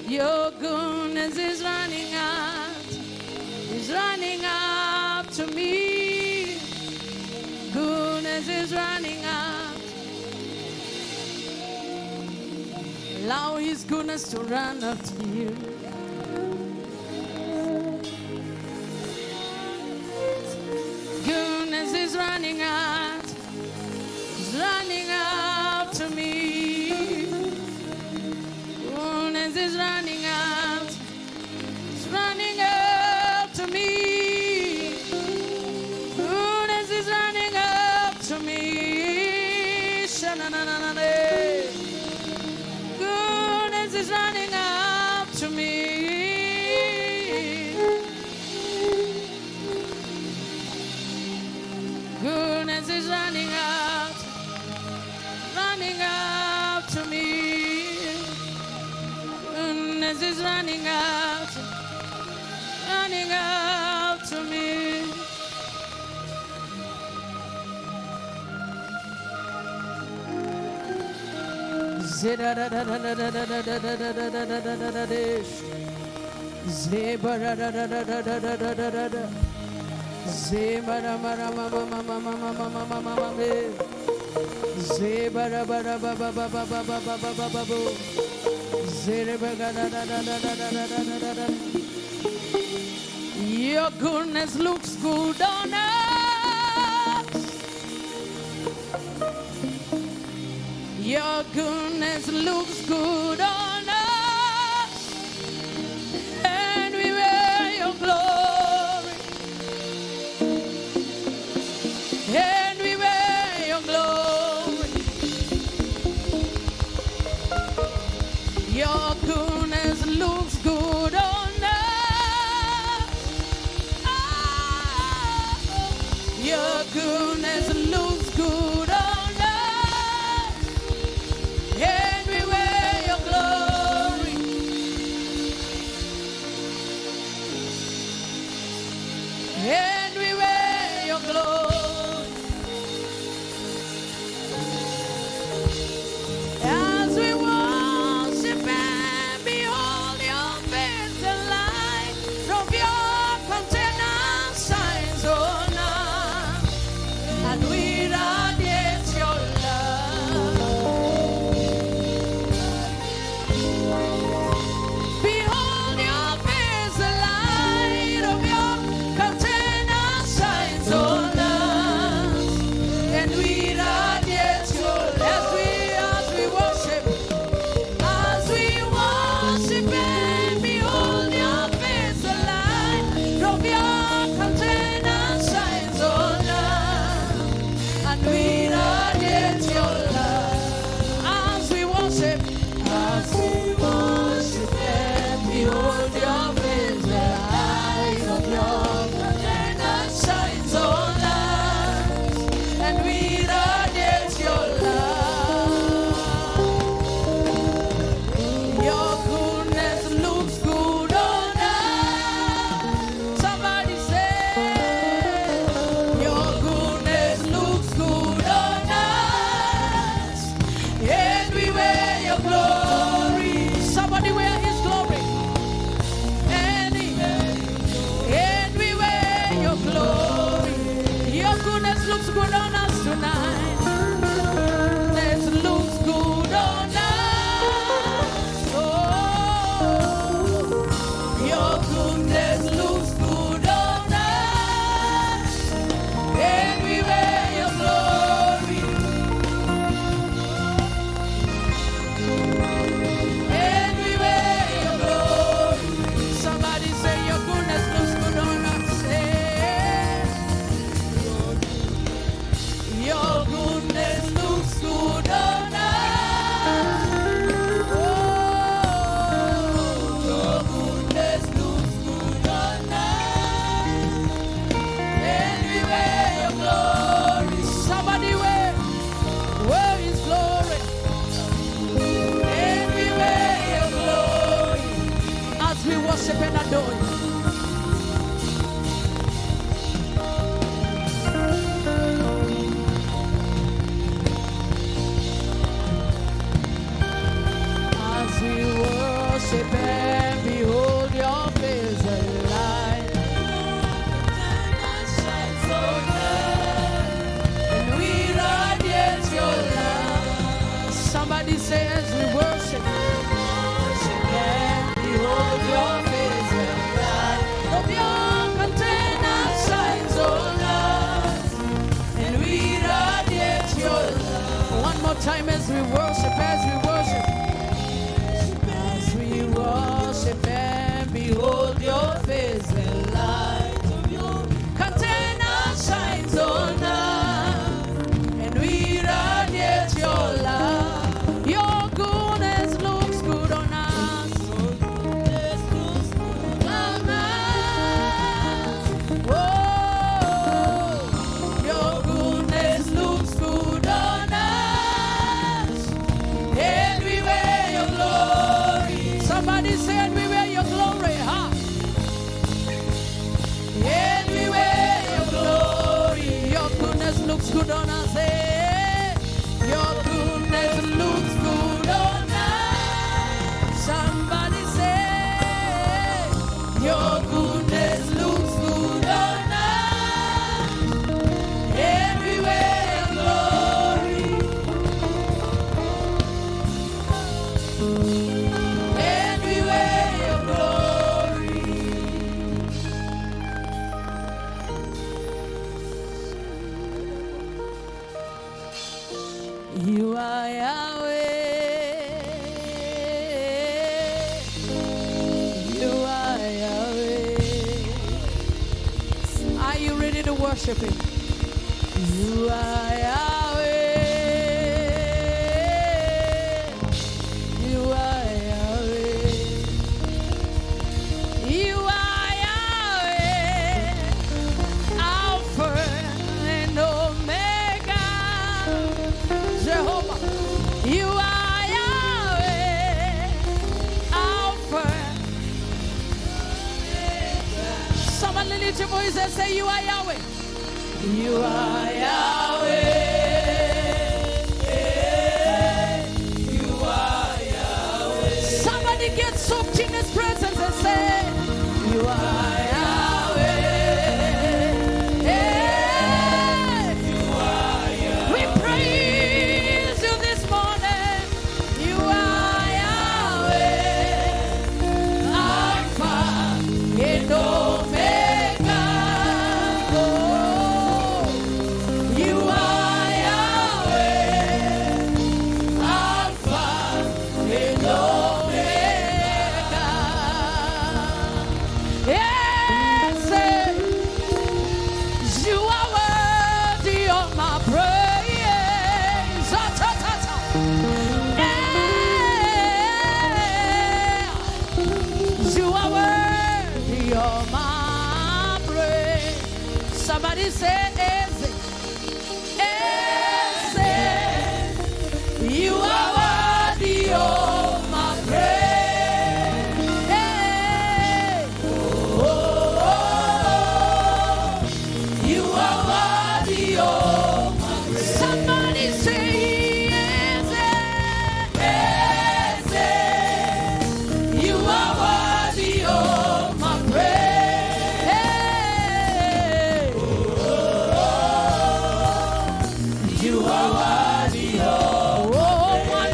Your goodness is running up, is running up to me. Goodness is running up. Allow His goodness to run up to you. Goodness is running out, is running up to me. Goodness is running out, is running up to me. Goodness is running up to me. Sha-na-na-na-na-na. Goodness is running up to me. Goodness is running up to me. Goodness is running up to me. Your goodness looks good on us. Your goodness looks good on us. And we wear your glory. And we wear your glory. Your goodness looks good on us. Oh, your goodness looks good on us. And we wear your glory. And we wear your glory. As we worship and behold your face, the light from your countenance shines on us, and we radiate your love. Behold your face, the light of your countenance shines on us, and we radiate your love. As we worship, as we worship and behold your face, the light from your countenance shines on us, and we radiate your love. As we worship and behold your face, the light of your countenance shines on us, and we radiate your love. Your goodness looks good on us. Somebody say, your goodness looks good on us, and we wear your glory. Somebody wear His glory. And we wear your glory. Your goodness looks good on us tonight. Goodness looks good on us. Oh, your goodness looks good on us, and we wear your glory. And we wear your glory. Somebody say your goodness looks good on us. Yeah. more time as we worship, as we worship. As we worship and behold your face, the light of your countenance shines on us, and we radiate your love. Your goodness looks good on us. On us. Oh, your goodness looks good on us. And we wear your glory. Somebody said we wear your glory, huh? And we wear your glory. Your goodness looks good on us, eh? Your goodness looks good on us. Somebody say, your goodness looks good on us. Everywhere your glory. Everywhere your glory. You are Yahweh. You are Yahweh. Are you ready to worship Him? You are Yahweh. You are Yahweh. You are Yahweh. Alpha and Omega. Jehovah. You are Yahweh. Alpha. Somebody lift your voice and say, you are Yahweh. You are Yahweh. You are Yahweh. Somebody get soaked in His presence and say, you are Yahweh. Hey. We praise you this morning. You are Yahweh, Alpha and Omega. Oh, you are Yahweh, Alpha and Omega. Yes, you are worthy of my praise. Ah, ta, ta, ta. Yeah. You are worthy of my praise. Somebody say, Eze. Eze. You are worthy of my praise. Hey. Oh, oh, oh. You are worthy of my praise. Somebody say, Eze, Eze. You are worthy of my praise. Hey. Oh, oh, oh. You are worthy of. Oh, one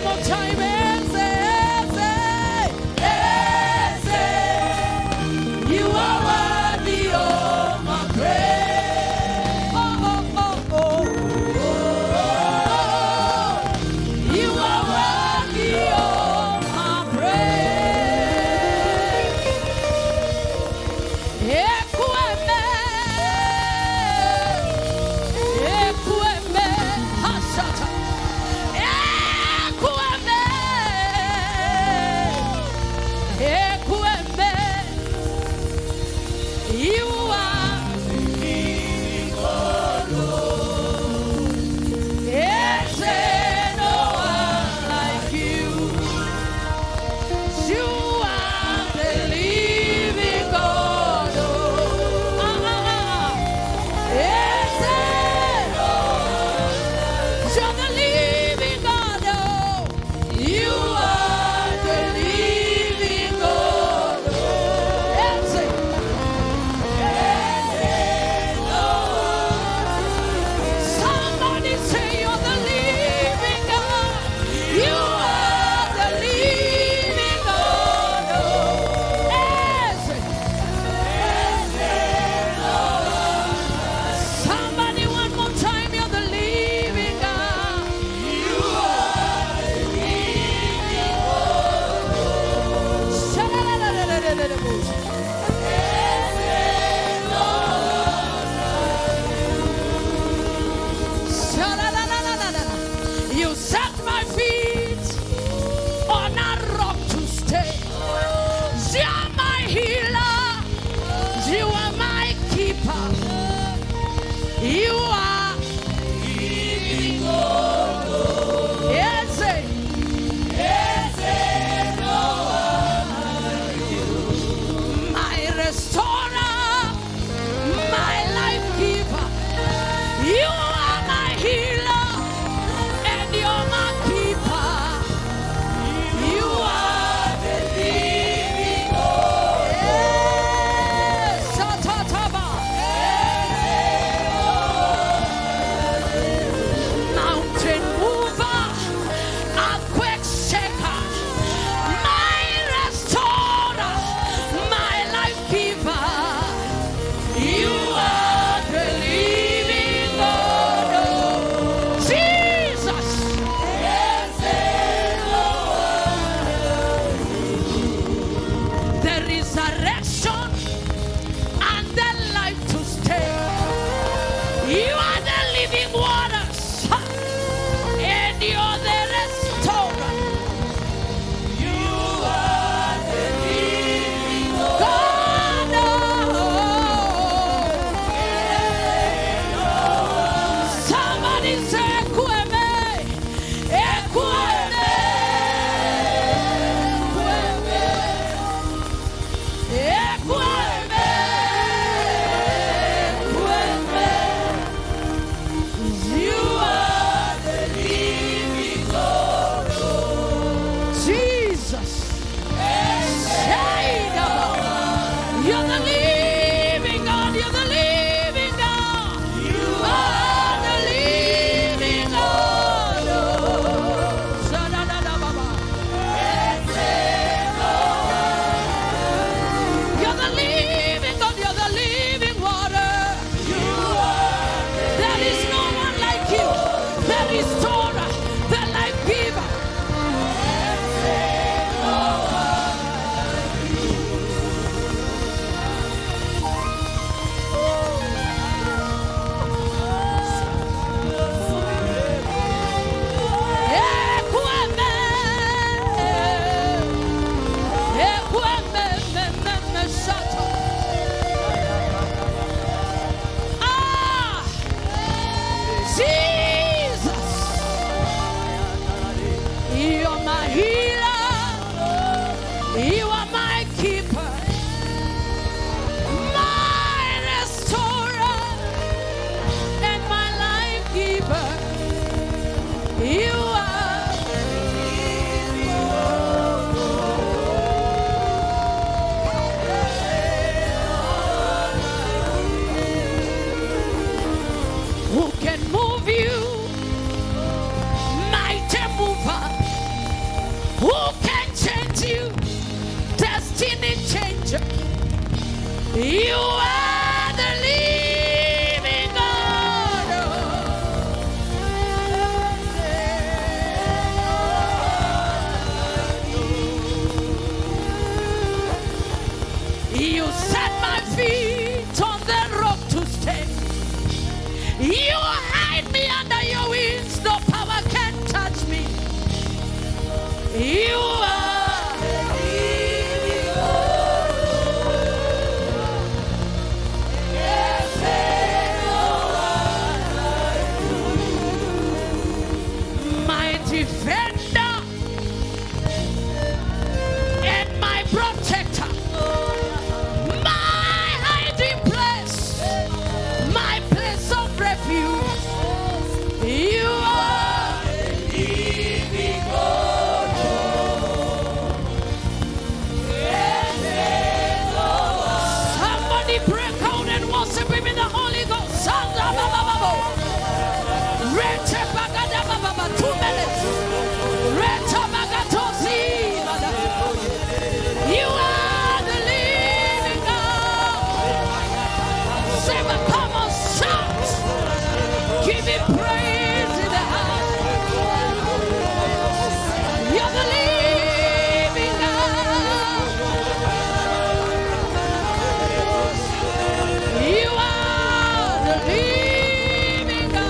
You are the living God. You set my feet on the rock to stay. You hide me under your wings, no power can touch me. You are the living God. Yes, no one like you. My defender and my protector, my hiding place, my place of refuge. You are the living God. Somebody break out and worship him in the Holy Ghost. 2 minutes. You are the living God. Come on, shout. Give him praise in the house. You're the living God. You are the living God.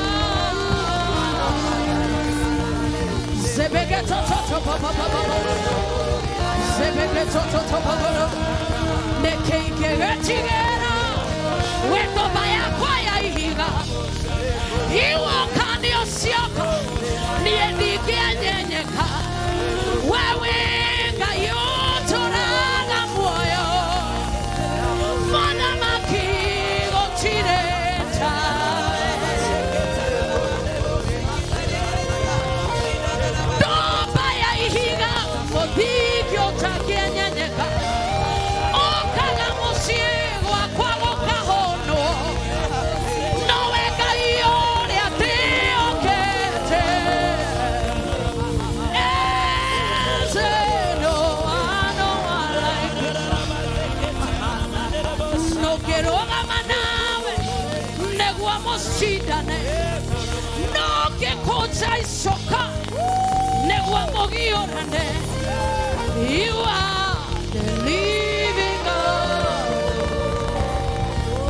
You are the living God.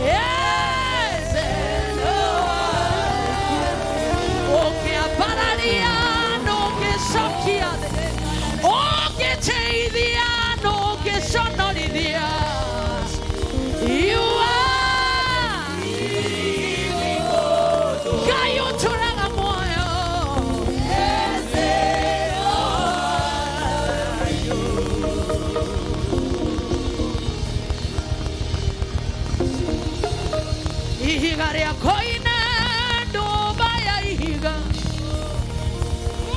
Yes, okay, apararia no que sokia, okay, teidia no que sonoridia. You are living God. Gayo turaga moyo. Ihiga rĩakwa nduba ya ihiga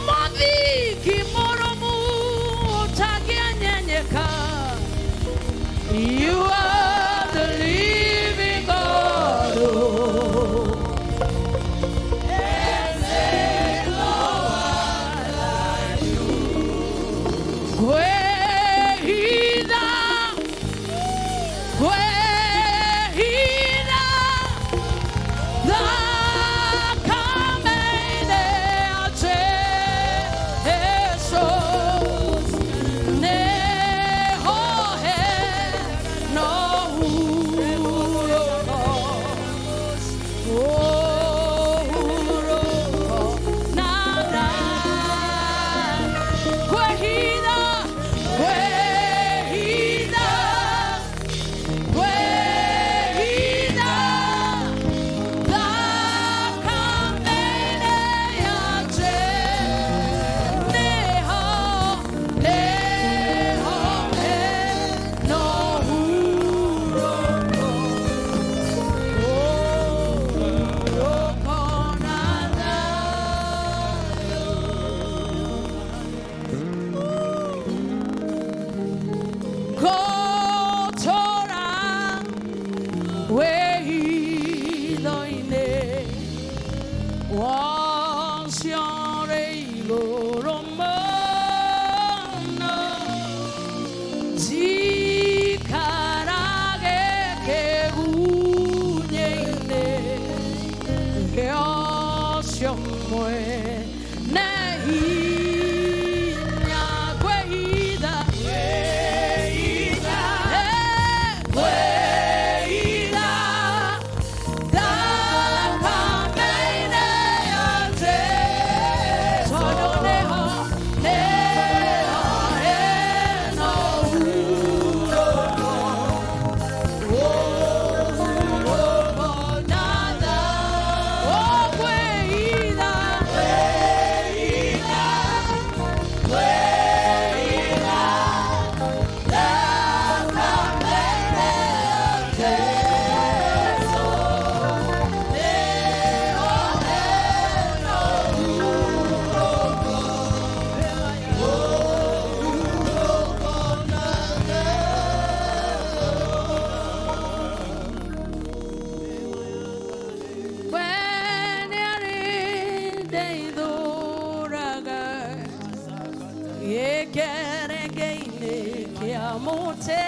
mũthingi mũrũmu ũtangĩenyenyeka. You are the living God. Oh. Kwĩhitha, kwĩhitha, thakame-inĩ ya Jesũ, nĩho hena ũhurũko, ũhurũko na thayũ. Kwĩhitha, Yekeregeine kia mutegi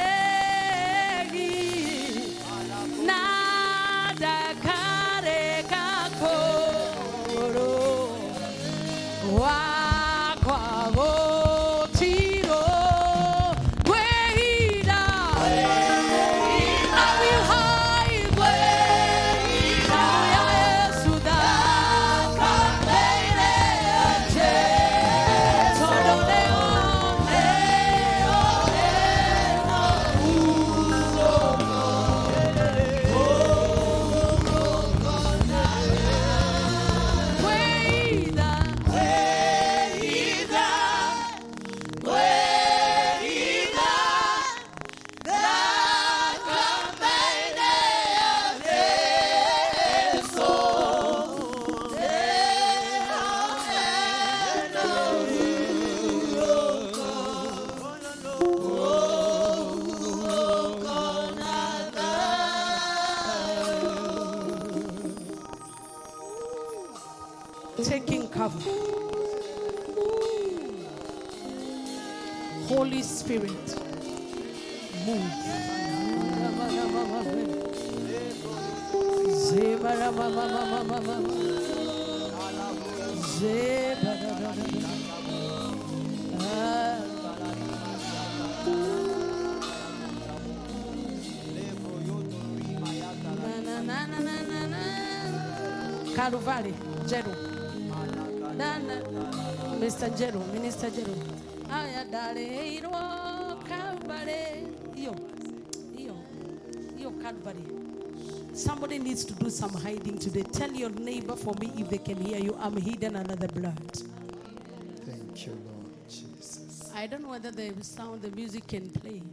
na dakare kakoro wakwa gotiro kweida I will hide kweida ya Yesu dakameire Todo Taking cover. Holy Spirit, move. Calvary, Jeru. Nana, Mr. Jeru, Minister Jeru. Aya daleirwo Calvary. Iyo, iyo, iyo Calvary. Somebody needs to do some hiding today. Tell your neighbor for me if they can hear you. I'm hidden under the blood. Thank you, Lord Jesus. I don't know whether the sound, the music can play.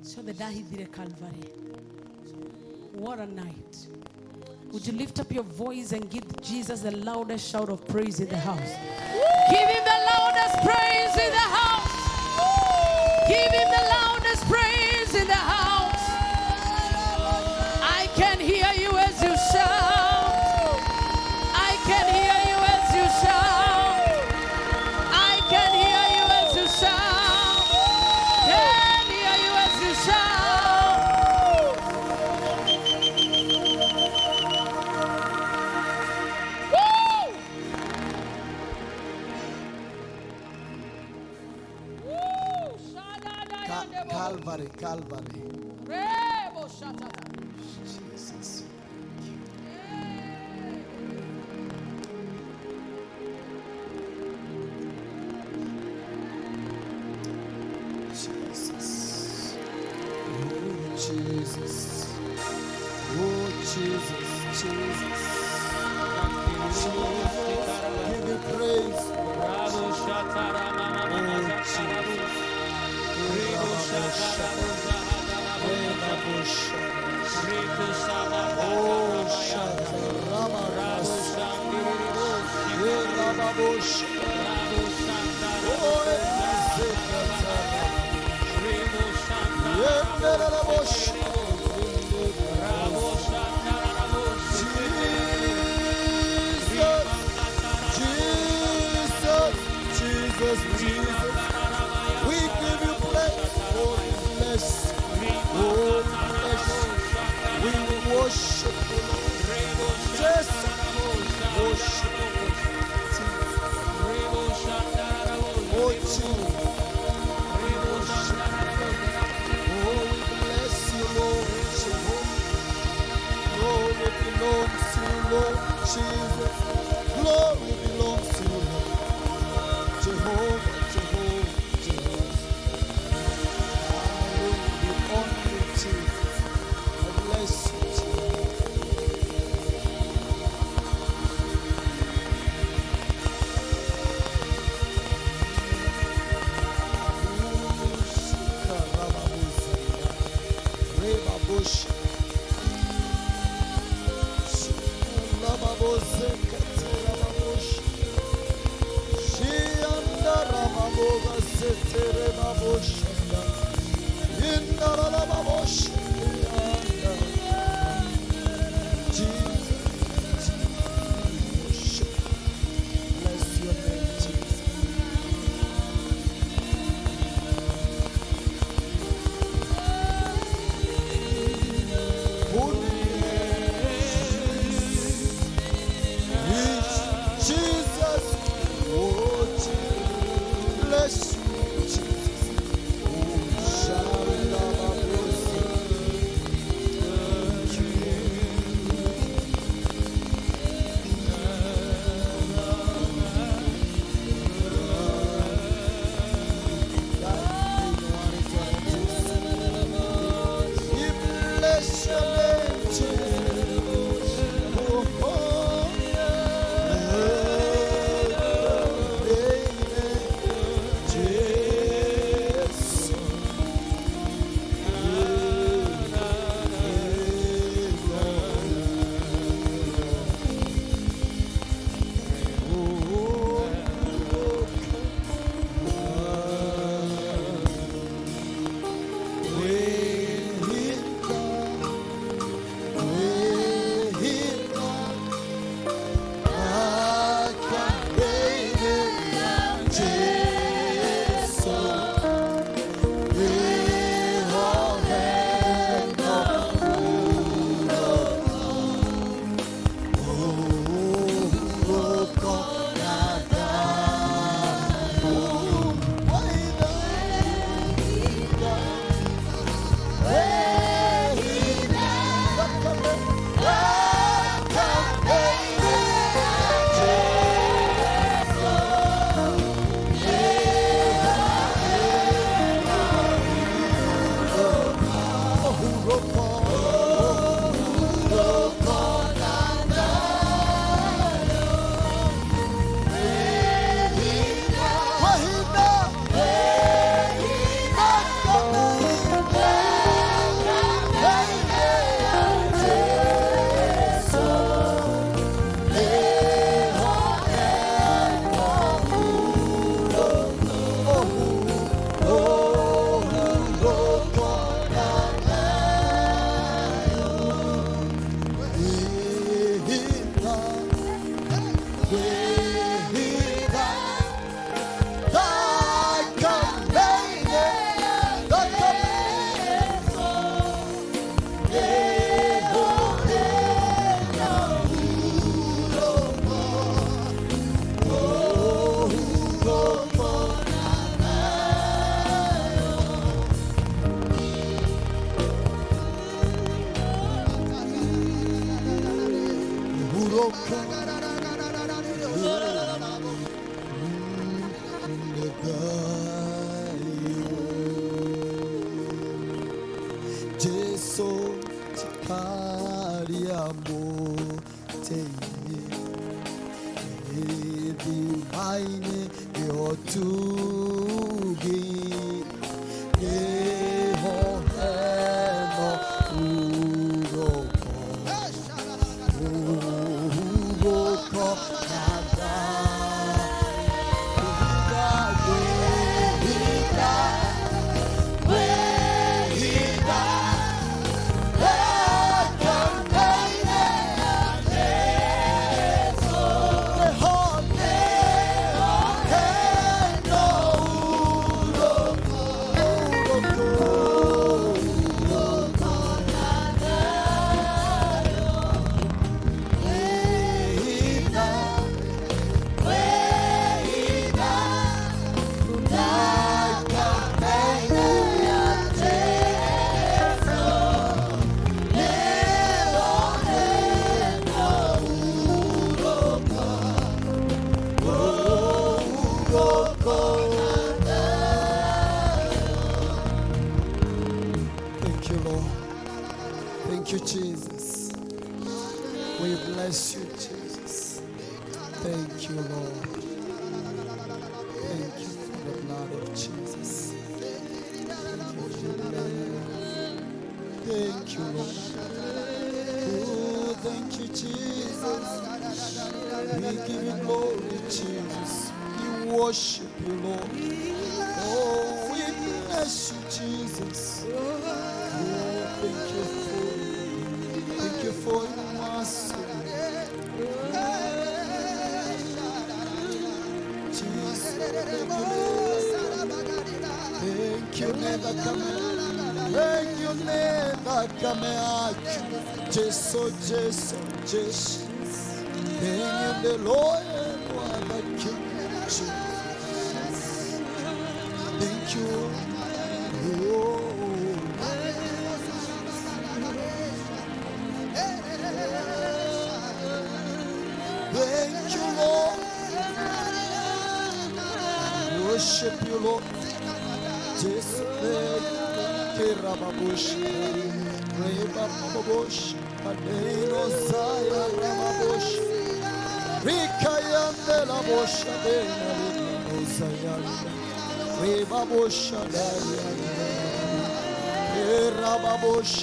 So the Dahidire Calvary. What a night. Would you lift up your voice and give Jesus the loudest shout of praise in the house? Give him the loudest praise in the house. Give him the loudest praise in the house. I can hear you as you shout. I can hear you as you shout. I can hear you as you shout. Can hear you as you shout. Woo! Woo! Calvary, Calvary. Rebo shatata. Jesus. Jesus. Oh, Jesus. Oh, Jesus, Jesus. Jesus. Give you praise. Oh, Jesus. Oh, Jesus, Jesus, Jesus, Jesus. We give you praise, oh bless, oh bless. We worship you, Lord. Just worship Jesus. Oh Jesus. Oh, we bless you, Lord Jehovah. Glory belongs to you, Lord Jesus. Glory belongs to you, Lord. Jehovah, Jehovah, Jehovah. Hallelujah. We honor you, Jesus. I bless you, Jesus. Rebabush. Jesus, worship. Bless your name, Jesus. Nehotugi Nehoheno Uroko Uroko Nada Wehida Wehida Thank you, Lord. Thank you, Jesus. We bless you, Jesus. Thank you, Lord. Thank you for the blood of Jesus. Thank you for the blood. Thank you, Lord. Oh, thank you, Jesus. We give you glory, Jesus. We worship you, Lord. Oh, we bless you, Jesus. Oh, thank you for your mercy. Jesus, thank you, never come. Thank you, never come. Jesus, Jesus, Jesus. Thank you, the Lord, the King. Jesus. Thank you. Oh. Thank you, Lord. Worship you, Lord. Jesus, Kerababush, Rebababush, Adeno Zaya Rababush, Rikayandela Bosha, Dena Rebabush, Rababush,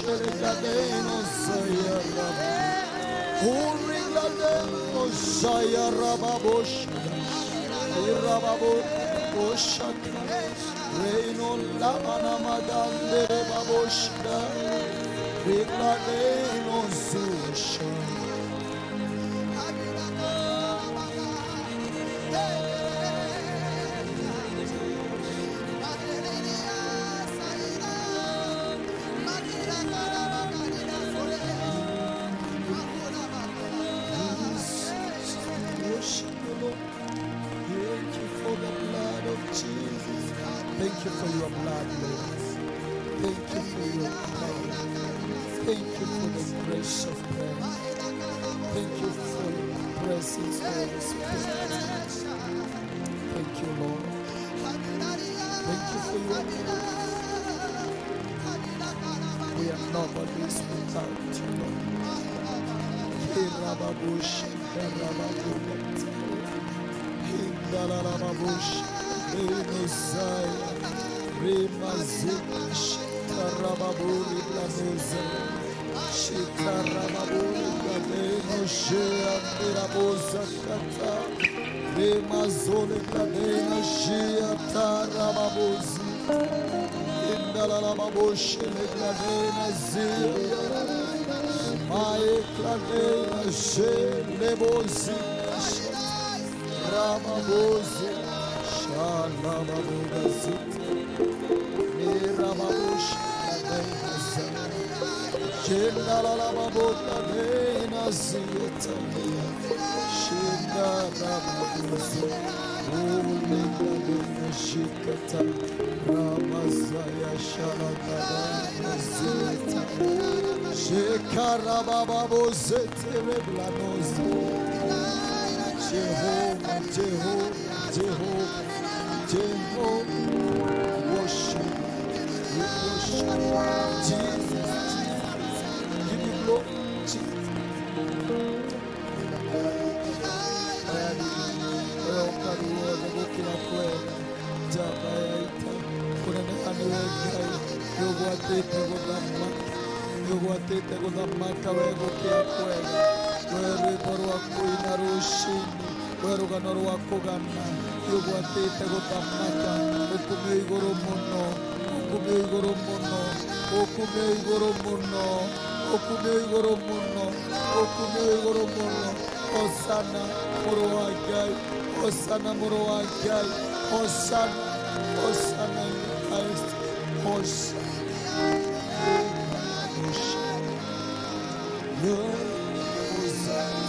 Adeno Zaya Rababush. Zaya Rababush, Rababush, Reino Lamana Madande Babush, Rigladeno Zusha. Worship you, Lord. Thank you for the blood of Jesus. Thank you for your blood, Lord. Thank you for your power. Thank you for the grace of prayer. Thank you for your presence, Holy Spirit. Thank you, Lord. Thank you for your blood. We are nobody's without you, Lord. Kirababush, Kirababush, Hindalalababush, Messiah, Remazish, Tarababuri Blanuza, Shitarababuri Bladeno, Shea, Mirabosa Kata, Remazole Bladeno, Shea, Tarababuzi, Indalalababush, Bladena, Zia, Mae Cladena, She, Lebozi, Ramabozi, Shalababogazit, Mirababush, Shindalalababota, Dena Zietalia, Shindarababuzi, Uligadena Shikata, Ramazaya Shalabadana Zieta, Shekarabababozete Reblanozi. Jehovah, Jehovah, Jehovah, Jehovah, worship, we worship Jesus, Jesus, give you glory, Jesus. Nĩũgwatĩte gũthamaka, nĩũgwatĩte gũthamaka we gũkĩa kwega, we rwĩmbo rwa kũina rũcinĩ, we rũgano rwa kũgana, nĩũgwatĩte gũthamaka, ũkumio igũrũ mũno, ũkumio igũrũ mũno, ũkumio igũrũ mũno, ũkumio igũrũ mũno, ũkumio igũrũ mũno. Hosana mũrũ wa Ngai, Hosana mũrũ wa Ngai, Hosana, Hosana in the highest, Hosana, Hosana, Hosana.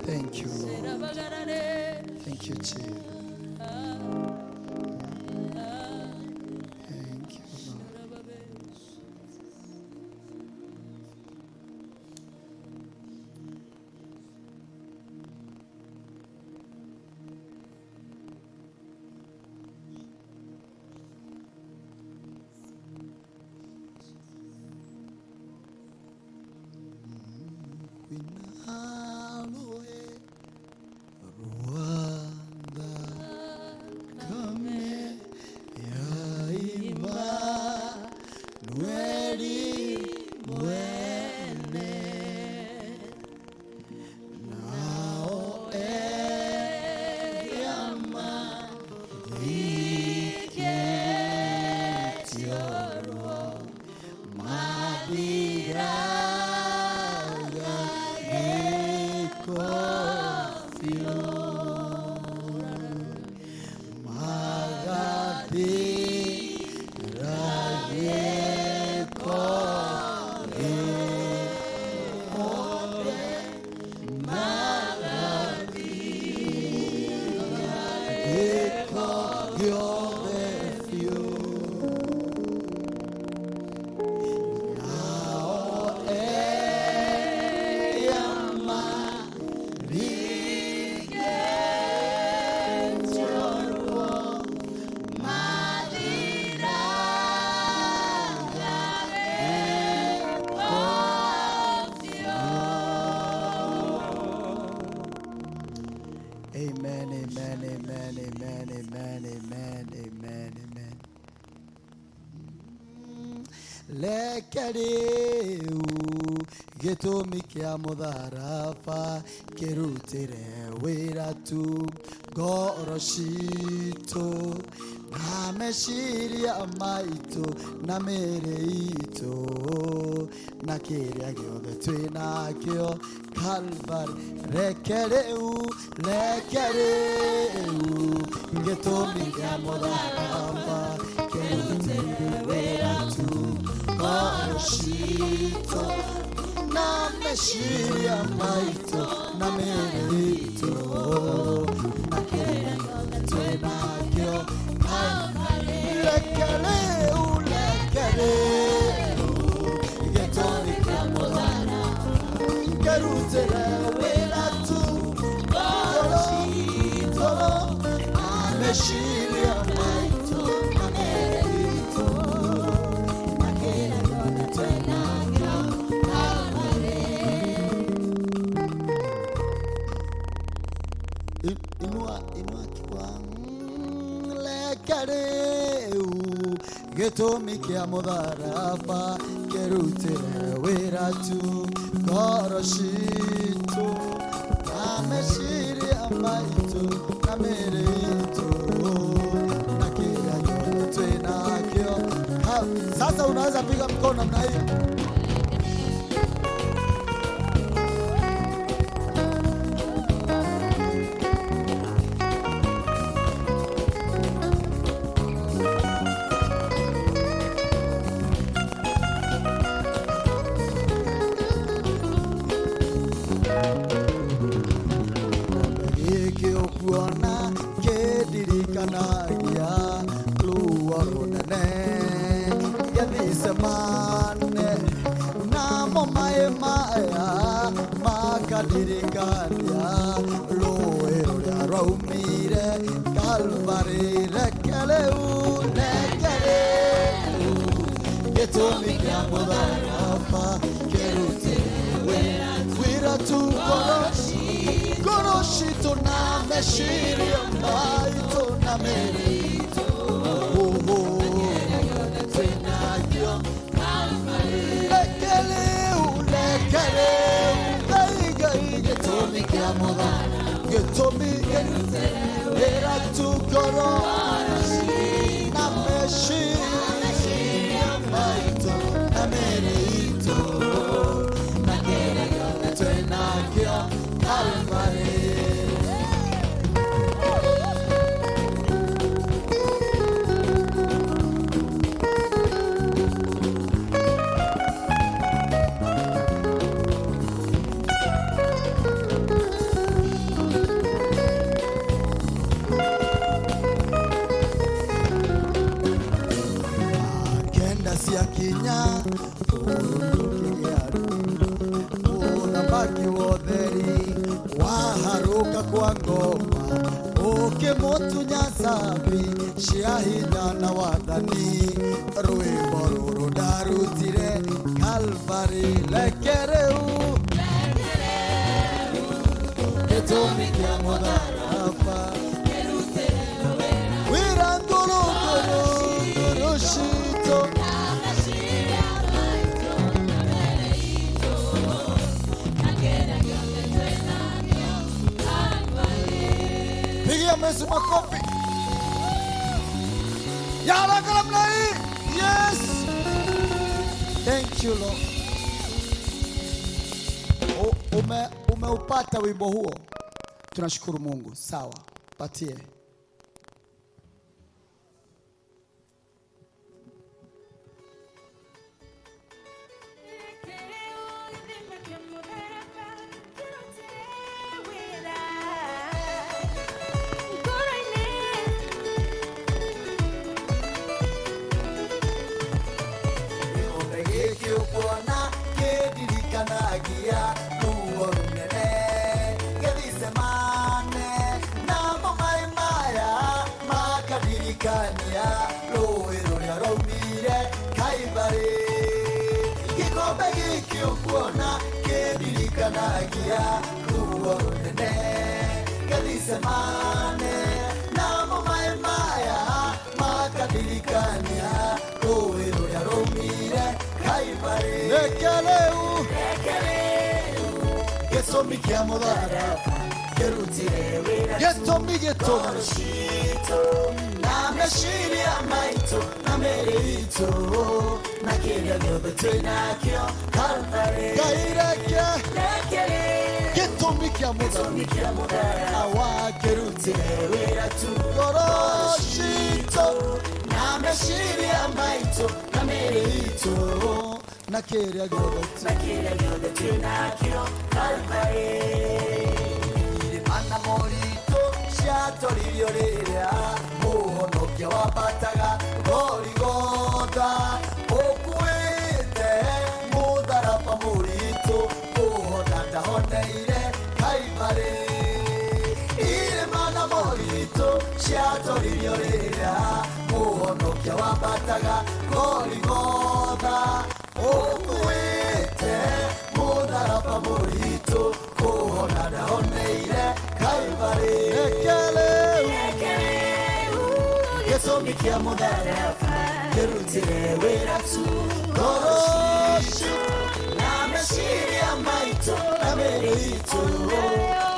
Thank you, Lord. Thank you, Jesus. Thank you, Lord. Reke rĩu gĩtũmi kĩa mũtharaba kĩrutĩre wĩra tu ngoro citũ na meciria maitũ na mĩĩrĩ itũ na kĩrĩa gĩothe twĩ nakĩo Calvary. Reke rĩu gĩtũmi kĩa mũtharaba kĩrutĩre wĩra tu ngoro citũ na meciria maitũ na mĩĩrĩ itũ na kĩrĩa gĩothe twĩ nakĩo Calvary. Reke rĩu gĩtũmi kĩa mũtharaba kĩrutĩre wĩra tu ngoro citũ na meciria maitũ na mĩĩrĩ itũ na kĩrĩa gĩothe twĩ nakĩo Calvary. Inua kiwa reke rĩu gĩtũmi kĩa mũtharaba kĩrutĩre wĩra tu ngoro citũ na meciria maitũ na mĩĩrĩ itũ na kĩrĩa gĩothe twĩ nakĩo. Sasa unaweza piga mkono namna hii. Gĩkĩ ũkuona kĩndirikanagia ruo rũnene Gethsemane namo maĩ maya makandirikania rũĩ rũrĩa rwaumire Calvary. Reke rĩu gĩtũmi kĩa mũtharaba kĩrutĩre wĩra tu ngoro citũ na meciria maitũ na mĩĩrĩ itũ twĩ nakĩo Reke rĩu Ngai Ngai gĩtũmi kĩa mũtharaba gĩtũmi wĩra tu ngoro na meciria maitũ na mĩĩrĩ itũ na kĩrĩa gĩothe twĩ nakĩo Calvary. Kenda ciakinya ũthamaki wotheri waharũka kwa ngoma ũkĩmũtunya cabi cia hinya na wathani rwĩmbo rũrũ ndarutire Calvary. Reke rĩu gĩtũmi kĩa mũtharaba wĩra ngoro ngoro ngoro citũ Pigia Yesu makofi ya haraka namna hii. Yes, thank you Lord. Umeupata wimbo huo, tunashukuru Mungu. Sawa, patie. Gĩkĩ ũkuona kĩndirikanagia ruo rũnene Gethsemane namo maĩ maya makandirikania rũĩ rũrĩa rwaumire Calvary. Gĩkombe gĩkĩ ũkuona kĩndirikanagia ruo rũnene Gethsemane namo maĩ maya makandirikania rũĩ rũrĩa rwaumire Rekeleu Gĩtũmi kĩa mũtharaba kĩrutire wĩra gĩtũmi gĩtũmi citũ na meciria maitũ na mĩĩrĩ itũ na kĩrĩa gĩothe twĩ nakĩo Kalvarĩ. Ngai reke gĩtũmi kĩa mũtharaba wakĩrutire wĩra tu ngoro citũ na meciria maitũ na mĩĩrĩ itũ na kĩrĩa gĩothe twĩ nakĩo Kalvarĩ. Irĩma na moritũ ciatoririo rĩrĩa mũhonokia wambataga Gorigotha ũkuĩte mũtharaba mũritũ kũhona ndahoneire Kalvarĩ. Irĩma na moritũ ciatoririo rĩrĩa mũhonokia wambataga Gorigotha ũkuĩte mũtharaba mũritũ kũhona ndahoneire Kalvarĩ. Rekeleu gĩtũmi kĩa mũtharaba kĩrutire wĩra tu ngoro citũ na meciria maitũ na mĩĩrĩ itũ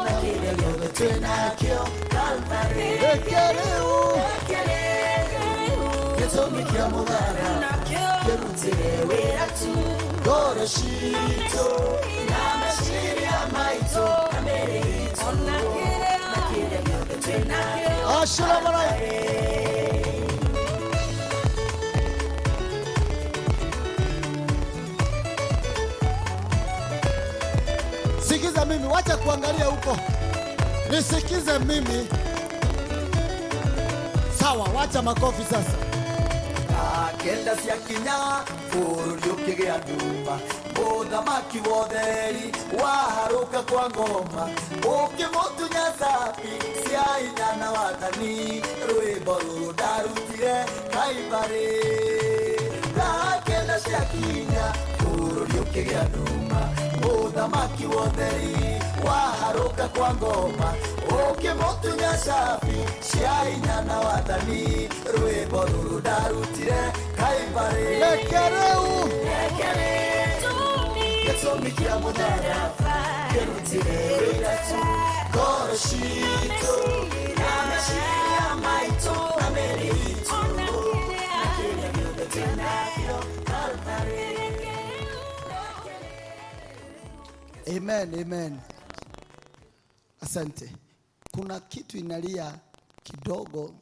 na kĩrĩa gĩothe twĩ nakĩo Kalvarĩ. Rekeleu gĩtũmi kĩa mũtharaba kĩrutire wĩra tu ngoro citũ na meciria maitũ na mĩĩrĩ itũ na kĩrĩa gĩothe twĩ nakĩo. Sikiza mimi, wacha kuangalia huko. Nisikize mimi. Sawa, wacha makofi sasa. Kenda ciakinya bũrũri ũkĩgĩa nduma mũthamaki wotheri waharũka kwa ngoma ũkĩmũtunya cabi cia hinya na wathani rwĩmbo rũrũ ndarutire Kalvarĩ. Kenda ciakinya bũrũri ũkĩgĩa nduma mũthamaki wotheri waharũka kwa ngoma ũkĩmũtunya cabi cia hinya na wathani rwĩmbo rũrũ ndarutire Kalvarĩ. Rekereu gĩtũmi kĩa mũtharaba kĩrutire wĩra tu ngoro citũ na meciria maitũ na mĩĩrĩ itũ na kĩrĩa gĩothe twĩ nakĩo Kalvarĩ. Amen, amen. Asante. Kuna kitu inalia kidogo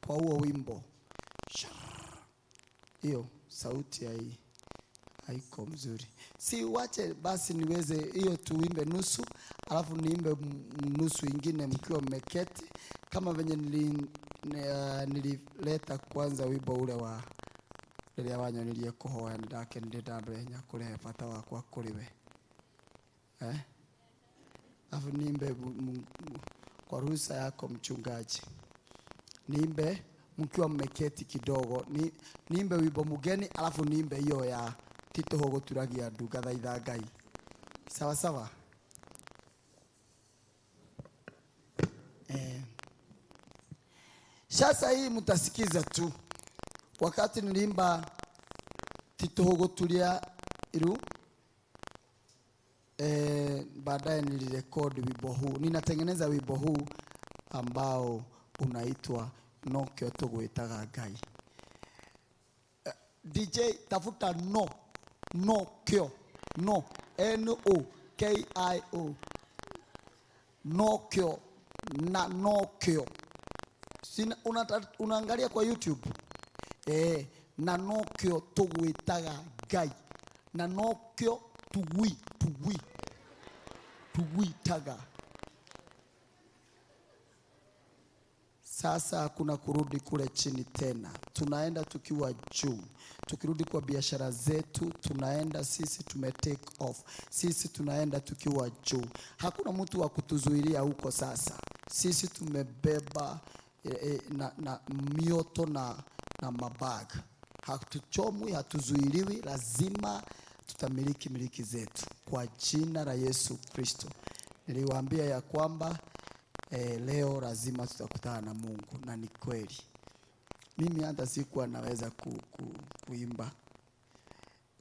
kwa huo wimbo. Hiyo sauti haiko mzuri. Si wache basi niweze hiyo tuimbe nusu, alafu niimbe nusu ingine mkiwa mmeketi kama venye nilileta kwanza wimbo ule wa rĩrĩa wanyonirie kũhoya nĩndakenire ndambere kurehe bata wakwa kũrĩ we. Alafu niimbe kwa ruhusa yako mchungaji. Niimbe mkiwa mmeketi kidogo. Niimbe wimbo mugeni alafu niimbe hiyo ya Tito Hogoturagia ndu ngathaitha Ngai. Sawa sawa. Sasa hii mtasikiza tu. Wakati nilimba Tito Hogoturia iru baadaye nilirekodi wimbo huu. Ninatengeneza wimbo huu ambao unaitwa Nokio Tugwitaga Ngai. DJ tafuta no Nokio no N O K I O Nokio na Nokio. Sina unaangalia kwa YouTube. Na nokio tugwitaga Ngai. Na nokio tugwi tugwi tugwitaga. Sasa hakuna kurudi kule chini tena. Tunaenda tukiwa juu. Tukirudi kwa biashara zetu, tunaenda sisi tume take off. Sisi tunaenda tukiwa juu. Hakuna mtu wa kutuzuilia huko sasa. Sisi tumebeba na mioto na mabag. Hatuchomwi, hatuzuiliwi, lazima tutamiliki miliki zetu kwa jina la Yesu Kristo. Niliwaambia ya kwamba leo lazima tutakutana na Mungu, na ni kweli. Mimi hata sikuwa naweza kuimba.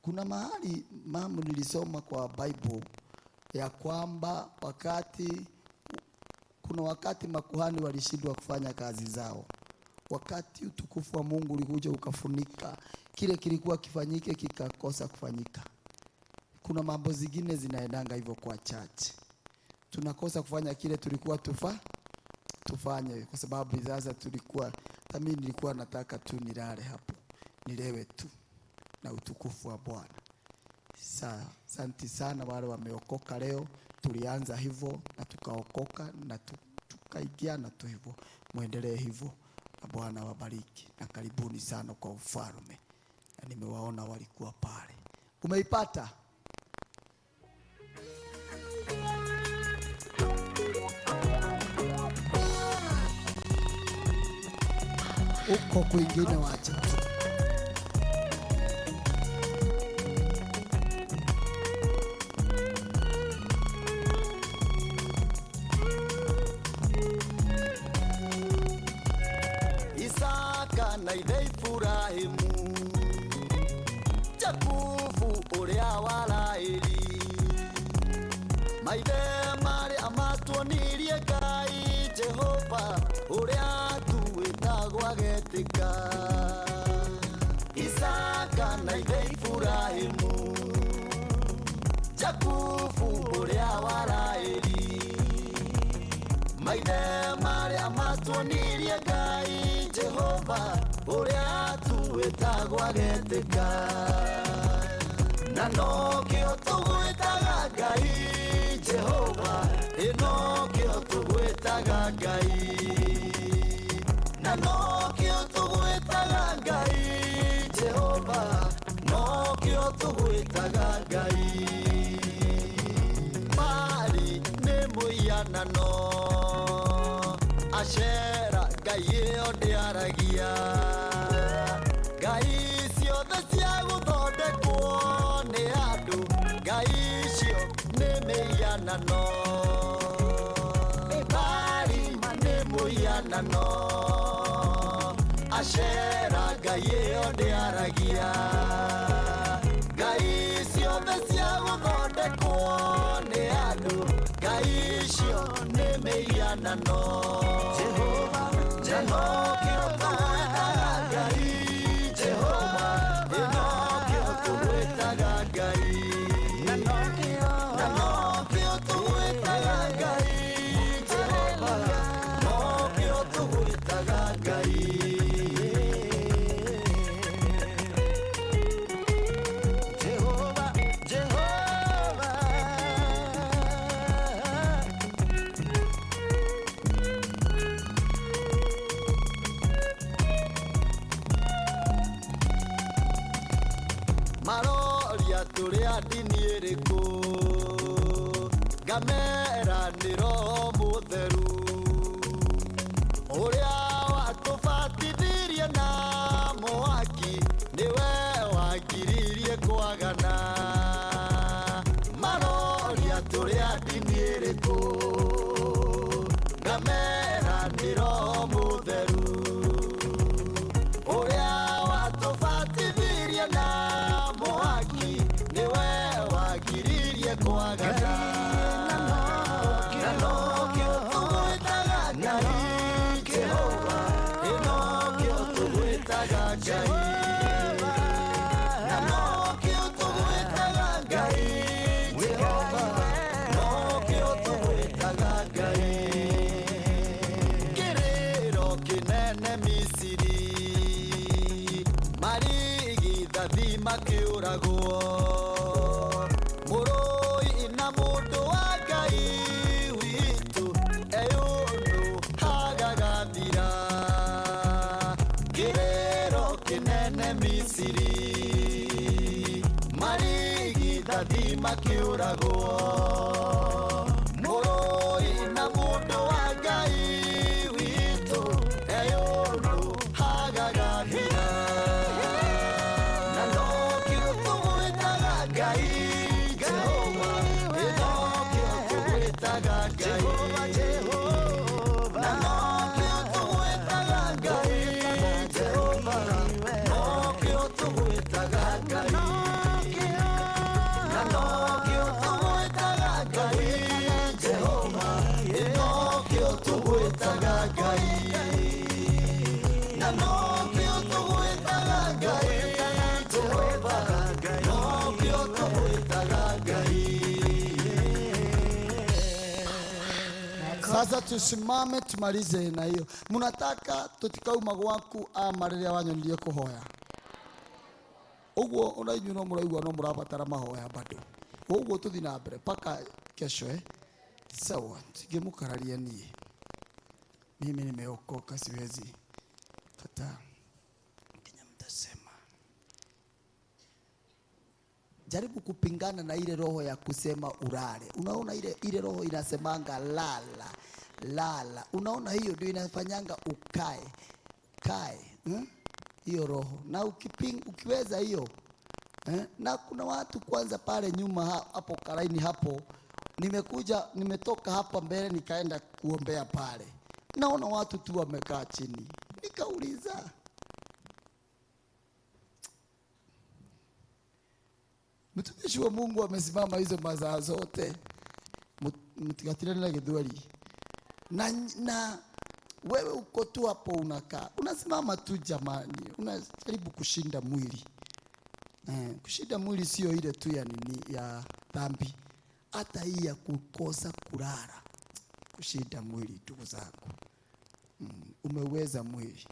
Kuna mahali mambo nilisoma kwa Bible ya kwamba kuna wakati makuhani walishindwa kufanya kazi zao. Wakati utukufu wa Mungu ulikuja ukafunika kile kilikuwa kifanyike kikakosa kufanyika. Kuna mambo zingine zinaendanga hivyo kwa church. Tunakosa kufanya kile tulikuwa tufanye kwa sababu sasa tulikuwa, hata mimi nilikuwa nataka tu nilale hapo, nilewe tu na utukufu wa Bwana. Asante sana wale wameokoka leo. Tulianza hivyo na tukaokoka na tukaingiana tu hivyo. Muendelee hivyo na Bwana wabariki na karibuni sana kwa ufalme. Na nimewaona walikuwa pale. Umeipata? Uko kwingine wacha tu. Isaka na ithe Ibrahimu, Jakubu uria wa Raheli, maithe maria matuonirie Ngai Jehova uria tuwitagwo agetika. Isaka na ithe Ibrahimu, Jakubu uria wa Raheli, maithe maria matuonirie Ngai Jehova uria tuwitagwo agetika. Na nokio tugwitaga Ngai Jehova, inokio tugwitaga Ngai. Na nokio tugwitaga Ngai Jehova, nokio tugwitaga Ngai. Mari ni muianano, Ashera Ngai ĩyo ndĩaragia. Ngai ciothe cia gũthondekwo nĩ andũ, Ngai icio nĩ mĩhianano. Mari nĩ mũhianano, Ashera Ngai ĩyo ndĩaragia. Ngai ciothe cia gũthondekwo nĩ andũ, Ngai icio nĩ mĩhianano. Jehova, nokĩo tũgwĩtaga Ngai Jehova, nokĩo tũgwĩtaga Ngai. Na nokĩo tũgwĩtaga Ngai Jehova, nokĩo tũgwĩtaga Ngai. Jehova, Jehova. Maroria tũrĩ a ndini ĩrĩkũ, ngamera nĩ Roho Mũtheru ũrĩa watũbatithirie na mwaki, nĩwe wangiririe kwagana. Maroria tũrĩ a ndini ĩrĩkũ, ngamera nĩ Roho Mũtheru ũrĩa watũbatithirie na mwaki, nĩwe wangiririe kwagana. Na nokĩo tũgwĩtaga Ngai Jehova, nokĩo tũgwĩtaga Ngai. Na nokĩo tũgwĩtaga Ngai Jehova, nokĩo tũgwĩtaga Ngai. Kĩrĩro kĩnene Misiri, marigithathi makĩũragwo, mũrũi na mũndũ wa Ngai witũ eyũnũ hagagathira. Kĩrĩro kĩnene Misiri, marigithathi makĩũragwo, mũrũi na mũndũ wa Ngai witũ eyũnũ hagagathira. Na nokĩo tũgwĩtaga Ngai Jehova, nokĩo tũgwĩtaga Ngai. Na nokĩo tũgwĩtaga Ngai Jehova, nokĩo tũgwĩtaga Ngai. Sasa tusimame tumalize na hiyo. Munataka tutikauma gwaku ama riria wanyonirie kuhoya. Uguo ona inyuĩ no mũraigua no mũrabatara mahoya bado. Uguo tuthi na mbere paka kesho Sawa, tingĩmũkararia niĩ. Mimi nimeokoka, siwezi kataa. Kenya mtasema. Jaribu kupingana na ile roho ya kusema urare. Unaona ile roho inasemanga lala, lala. Unaona hiyo ndio inafanyanga ukae. Ukae. Hiyo roho. Na ukiweza hiyo. Na kuna watu kwanza pale nyuma hapo karaini hapo. Nimetoka hapa mbele nikaenda kuombea pale. Naona watu tu wamekaa chini. Nikauliza, mtumishi wa Mungu amesimama hizo mazaa zote. Mtigatirani na githweri. Na wewe uko tu hapo unakaa. Unasimama tu jamani. Unajaribu kushinda mwili. Kushinda mwili sio ile tu ya nini ya dhambi. Hata hii ya kukosa kulala. Kushinda mwili ndugu zangu. Umeweza mwili.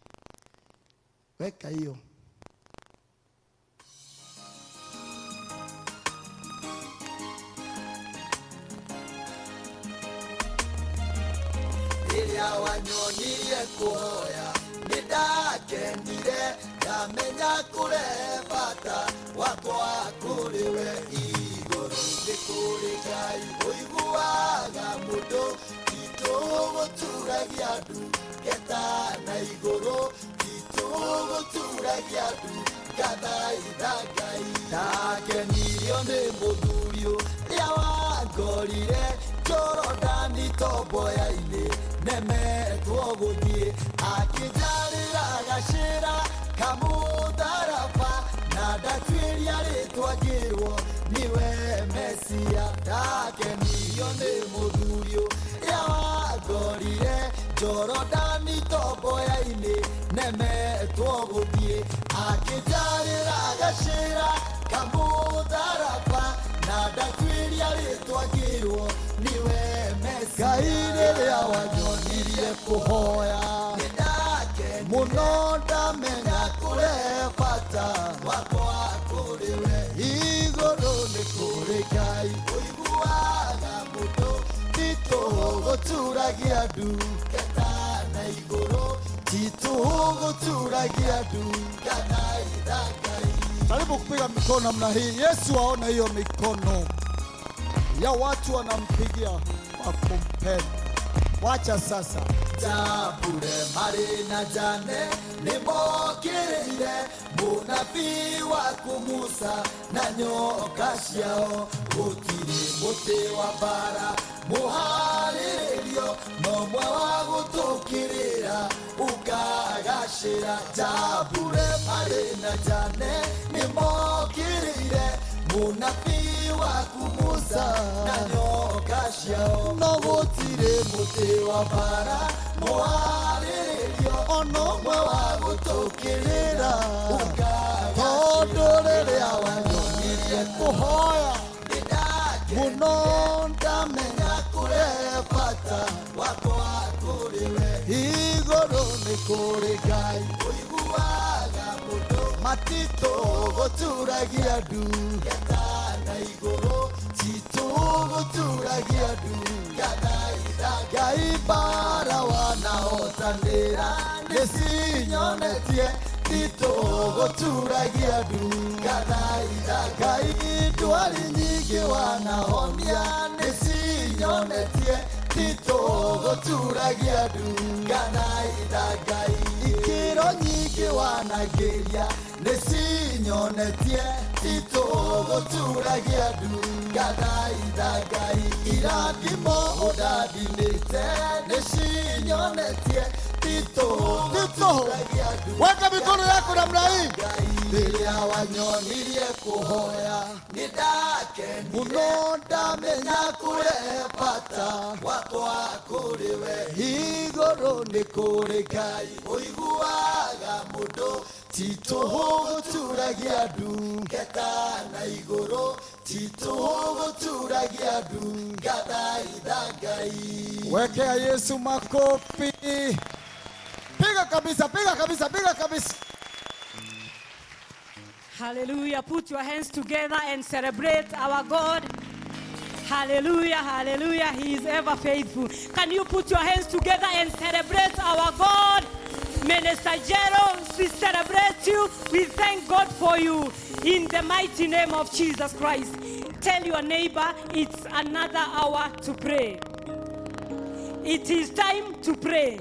Weka hiyo. Rĩrĩa wanyonirie kũhoya nĩndakenire ndamenya kũrehe bata wakwa kũrĩ we igũrũ nĩ kũrĩ Ngai ũiguaga mũndũ titũgũturagia ndu ngeta na igũrũ titũgũturagia ndu ngathaitha Ngai ndakenirio nĩ mũthuri ũrĩa wangorire Jorodani tomboya-inĩ nemetwo gũthiĩ akĩnjarĩra gacĩra kamũtharaba na ndatuĩria rĩtwa ngĩrwo niwe Mesia ndakenirio nĩ mũthuri ũrĩa wangorire Jorodani tomboya-inĩ nemetwo gũthiĩ akĩnjarĩra gacĩra kamũtharaba na ndatuĩria rĩtwa ngĩrwo niwe Mesia. Ngai rĩrĩa wanyonirie kũhoya mũno ndamenya kũrehe bata wakwa kũrĩ we igũrũ nĩ kũrĩ Ngai ũiguaga mũndũ titũgũturagia ndu ngeta na igũrũ titũgũturagia ndu ngathaitha Ngai. Jaribu kupiga mikono namna hii. Yesu aone hiyo mikono ya watu wanampigia kwa kumpenda. Wacha sasa. Jabure marĩ na Jane nĩmokĩrĩire mũnabii waku Musa na nyoka ciao gũtirĩ mũtĩ wa mbara mũharĩrĩrio no mwe wa gũtũkĩrĩra ũkagacĩra. Jabure marĩ na Jane nĩmokĩrĩire mũnabii waku Musa na nyoka ciao no gũtirĩ mũtĩ wa mbara mũharĩrĩrio ono mwe wa gũtũkĩrĩra tondũ rĩrĩa wanyonirie kũhoya mũno ndamenya kũrehe bata wakwa kũrĩ we igũrũ nĩ kũrĩ Ngai ũiguaga mũndũ matitũgũturagia ndu ngeta na igũrũ titũgũturagia ndu ngathaitha Ngai mbara wanahotanĩra nĩcinyonetie titũgũturagia ndu ngathaitha Ngai ndwari nyingĩ wanahonia nĩcinyonetie titũgũturagia ndu ngathaitha Ngai ikĩro nyingĩ wanagĩria nĩcinyonetie titũgũturagia ndu ngathaitha Ngai irathimo ũndathimĩte nĩcinyonetie titũgũturagia ndu. Weka mikono yako namna hii. Rĩrĩa wanyonirie kũhoya nĩndakenire mũno ndamenya kũrehe bata wakwa kũrĩ we igũrũ nĩ kũrĩ Ngai ũiguaga mũndũ titũgũturagia ndu ngeta na Igũrũ ti tũhũ gũturagia ndu ngathaitha Ngai. Wekea Yesu makofi. Piga kabisa, piga kabisa, piga kabisa. Hallelujah. Put your hands together and celebrate our God. Hallelujah, hallelujah. He is ever faithful. Can you put your hands together and celebrate our God? Minister Jero, we celebrate you. We thank God for you in the mighty name of Jesus Christ. Tell your neighbor it's another hour to pray. It is time to pray.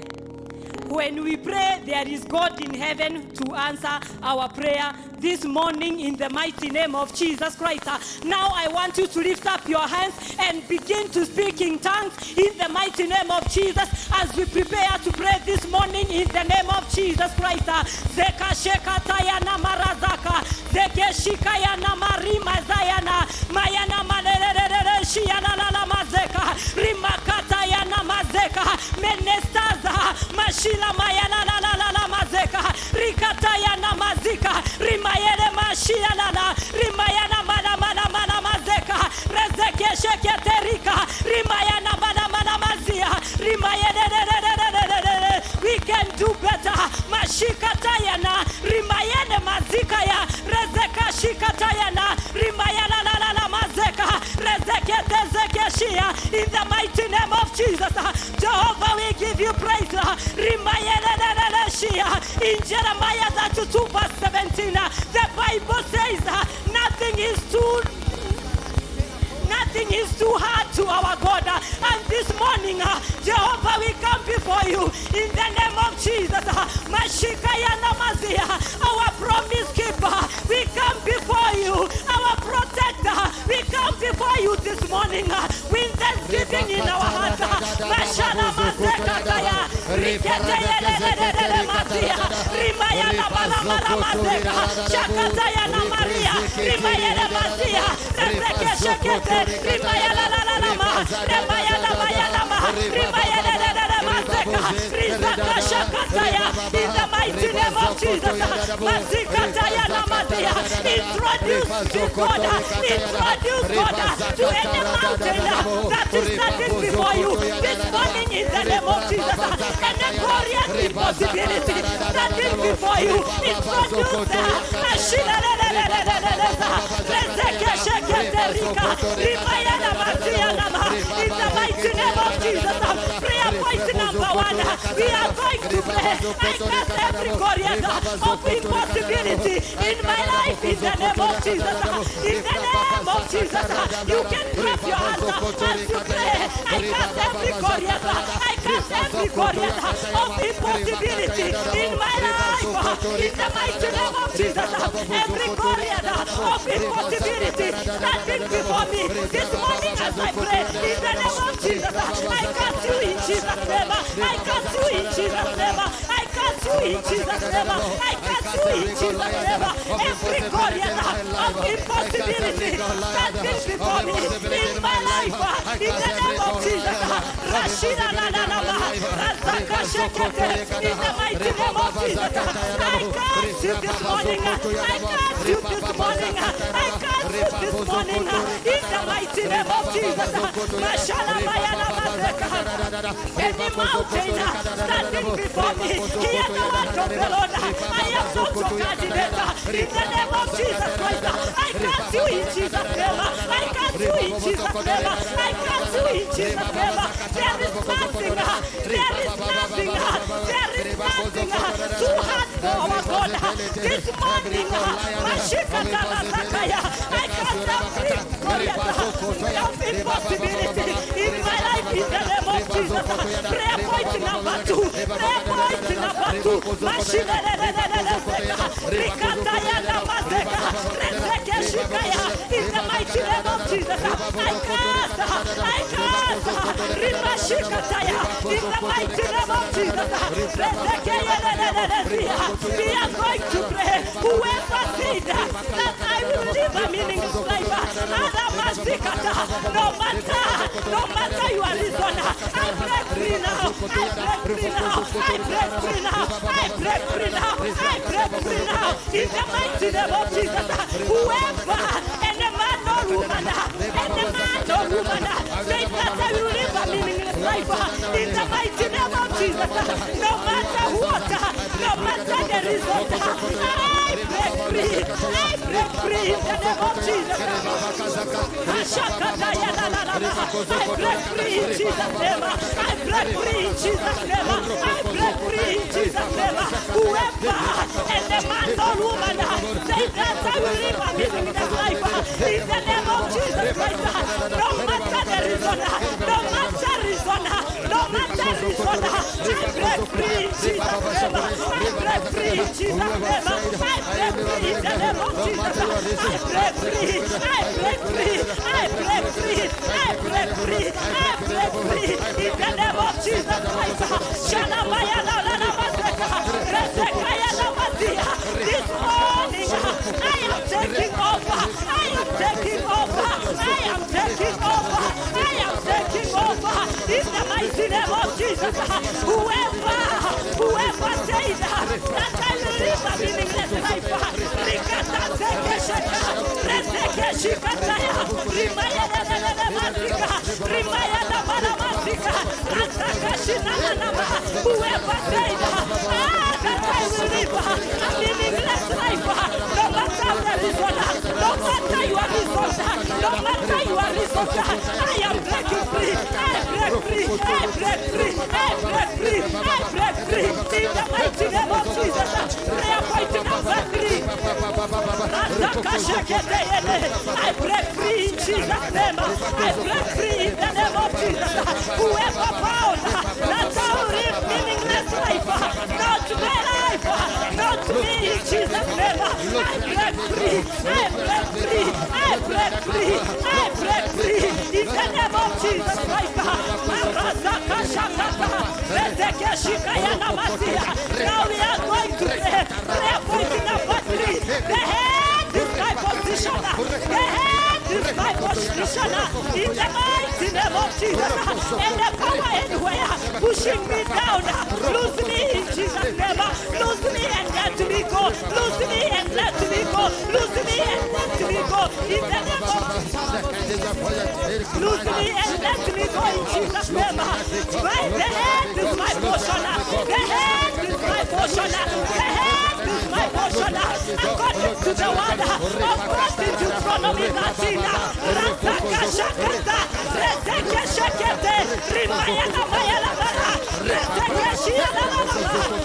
When we pray, there is God in heaven to answer our prayer this morning in the mighty name of Jesus Christ. Now I want you to lift up your hands and begin to speak in tongues in the mighty name of Jesus as we prepare to pray this morning in the name of Jesus Christ. Zeka shekataya na marazaka, zeke shikaya na marima zayana, mayana malererere shiyana la la mazeka, rimakataya na mazeka, menestaza, mashila mayana la la la la mazeka, rikataya na mazika, rimayele mashia la la, rimayana mana mana mana mazeka, rezeke sheketerika, rimayana mana mana mazia, rimayele re re re re re re re. We can do better. Mashikatayana, rimayene mazika ya, rezeka shikatayana, rimayana la la la mazeka, rezeke tezeke shia. In the mighty name of Jesus, Jehovah, we give you praise. Rimayene re re re shia. In Jeremiah 32 verse 17, the Bible says nothing is too hard to our God. And this morning, Jehovah, we come before you in the name of Jesus. Mashikaya namazia, our promise keeper, we come before you, our protector, we come before you this morning with thanksgiving in our hearts. Mashana mazekataya, riketeyelelelele mazia, rimaya na mazeka, shakataya na Maria, rimayele mazia, rezeke shekete, rimaya la la la la ma, remaya la maya la ma, rimayele le le le mazeka, rizaka shakataya, in the mighty name of Jesus, mazikataya na mazia, introduce this God, introduce God to any mountain that is standing before you this morning in the name of Jesus, any glorious impossibility standing before you, introduce in the mighty name of Jesus. Prayer point number 1, we are going to pray. I cast every Goliath of impossibility in my life in the name of Jesus. In the name of Jesus, you can clap your hands as you pray. I cast every Goliath. I cast every Goliath of impossibility in my life. In the mighty name of Jesus, every Goliath of impossibility standing before me this morning as I pray, in the name of Jesus, I cast you in Jesus' name. I cast you in Jesus' name. I cast you in Jesus' name. I cast you in Jesus' name. Every Goliath of impossibility standing before me in my life, in the name of Jesus. Rashida la la la la, Razaka shekete, in the mighty name of Jesus. I cast you this morning. I cast you this morning. I cast you this morning. In the mighty name of Jesus. Mashala mayana mazeka. Any mountain standing before me, hear the word of the Lord. I am not your candidate. In the name of Jesus Christ, I cast you in Jesus' name. I cast you in Jesus' name. I cast you in Jesus' name. There is nothing, there is nothing, there is nothing too hard for our God. This morning, I cast every Goliath of impossibility in my life in the name of Jesus. Prayer point number 2. Prayer point number 2. In the mighty name of Jesus, I cast, Rimashikataya, in the mighty name of Jesus. We are going to pray. Whoever said that I will live a meaningless life, no matter your reason, I break free now. I break free now. I break free now. I break free now. I break free now. In the mighty name of Jesus, whoever and Jesus. No matter what, no matter the result, I break free. I break free in the name of Jesus. I break free in Jesus' name. I break free in Jesus' name. I break free in Jesus' name. Whoever and the man or woman say that I will live a meaningless life in the name of Jesus Christ. No matter the reason, no matter reason, no matter reason, I break free in Jesus' name. I break free in Jesus' name. I break free in the name of Jesus. I break free. I break free. I break free. I break free. I break free in the name of Jesus Christ. This morning, I am taking over. I am taking over. I am taking over. I am taking over. In the mighty name of Jesus. Whoever says that I will live a meaningless life, whoever said that I will live a meaningless life, no matter the reason, no matter your reason, no matter your reason, I am breaking free. I break free. I break free. I break free. I break free. In the mighty name of Jesus. Prayer point number 3. I break free in Jesus' name. I break free in the name of Jesus. Whoever bound that I will live meaningless life, not my life, not me in Jesus' name. I break free. I break free. I break free. I break free in the name of Jesus Christ. Now we are going to pray. Prayer point number 3. The head is my position. The head is my position. In the mighty name of Jesus. And the power anywhere pushing me down. Lose me in Jesus' name. Lose me and let me go. Lose me and let me go. Lose me and let me go. In the name of Jesus. Lose me and let me go in Jesus' name. The head is my portion. The head is my portion. The head is my portion. According to the word of God in Deuteronomy 13.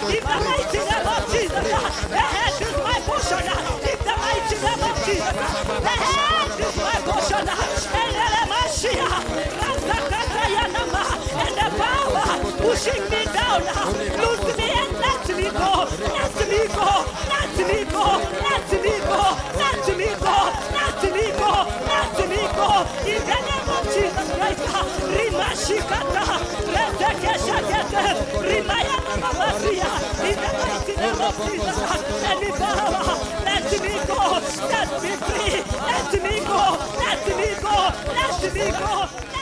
In the mighty name of Jesus, the head is my portion. In the mighty name of Jesus, the head is my portion. And the power pushing me down, lose me and let me go, let me go, let me go, let me go, let me go, let me go, let me go. In the name of Jesus Christ, Rimashikata, Rezekeshakete, Rimayana. In the mighty name of Jesus, any power, let me go, let me free, let me go, let me go, let me go.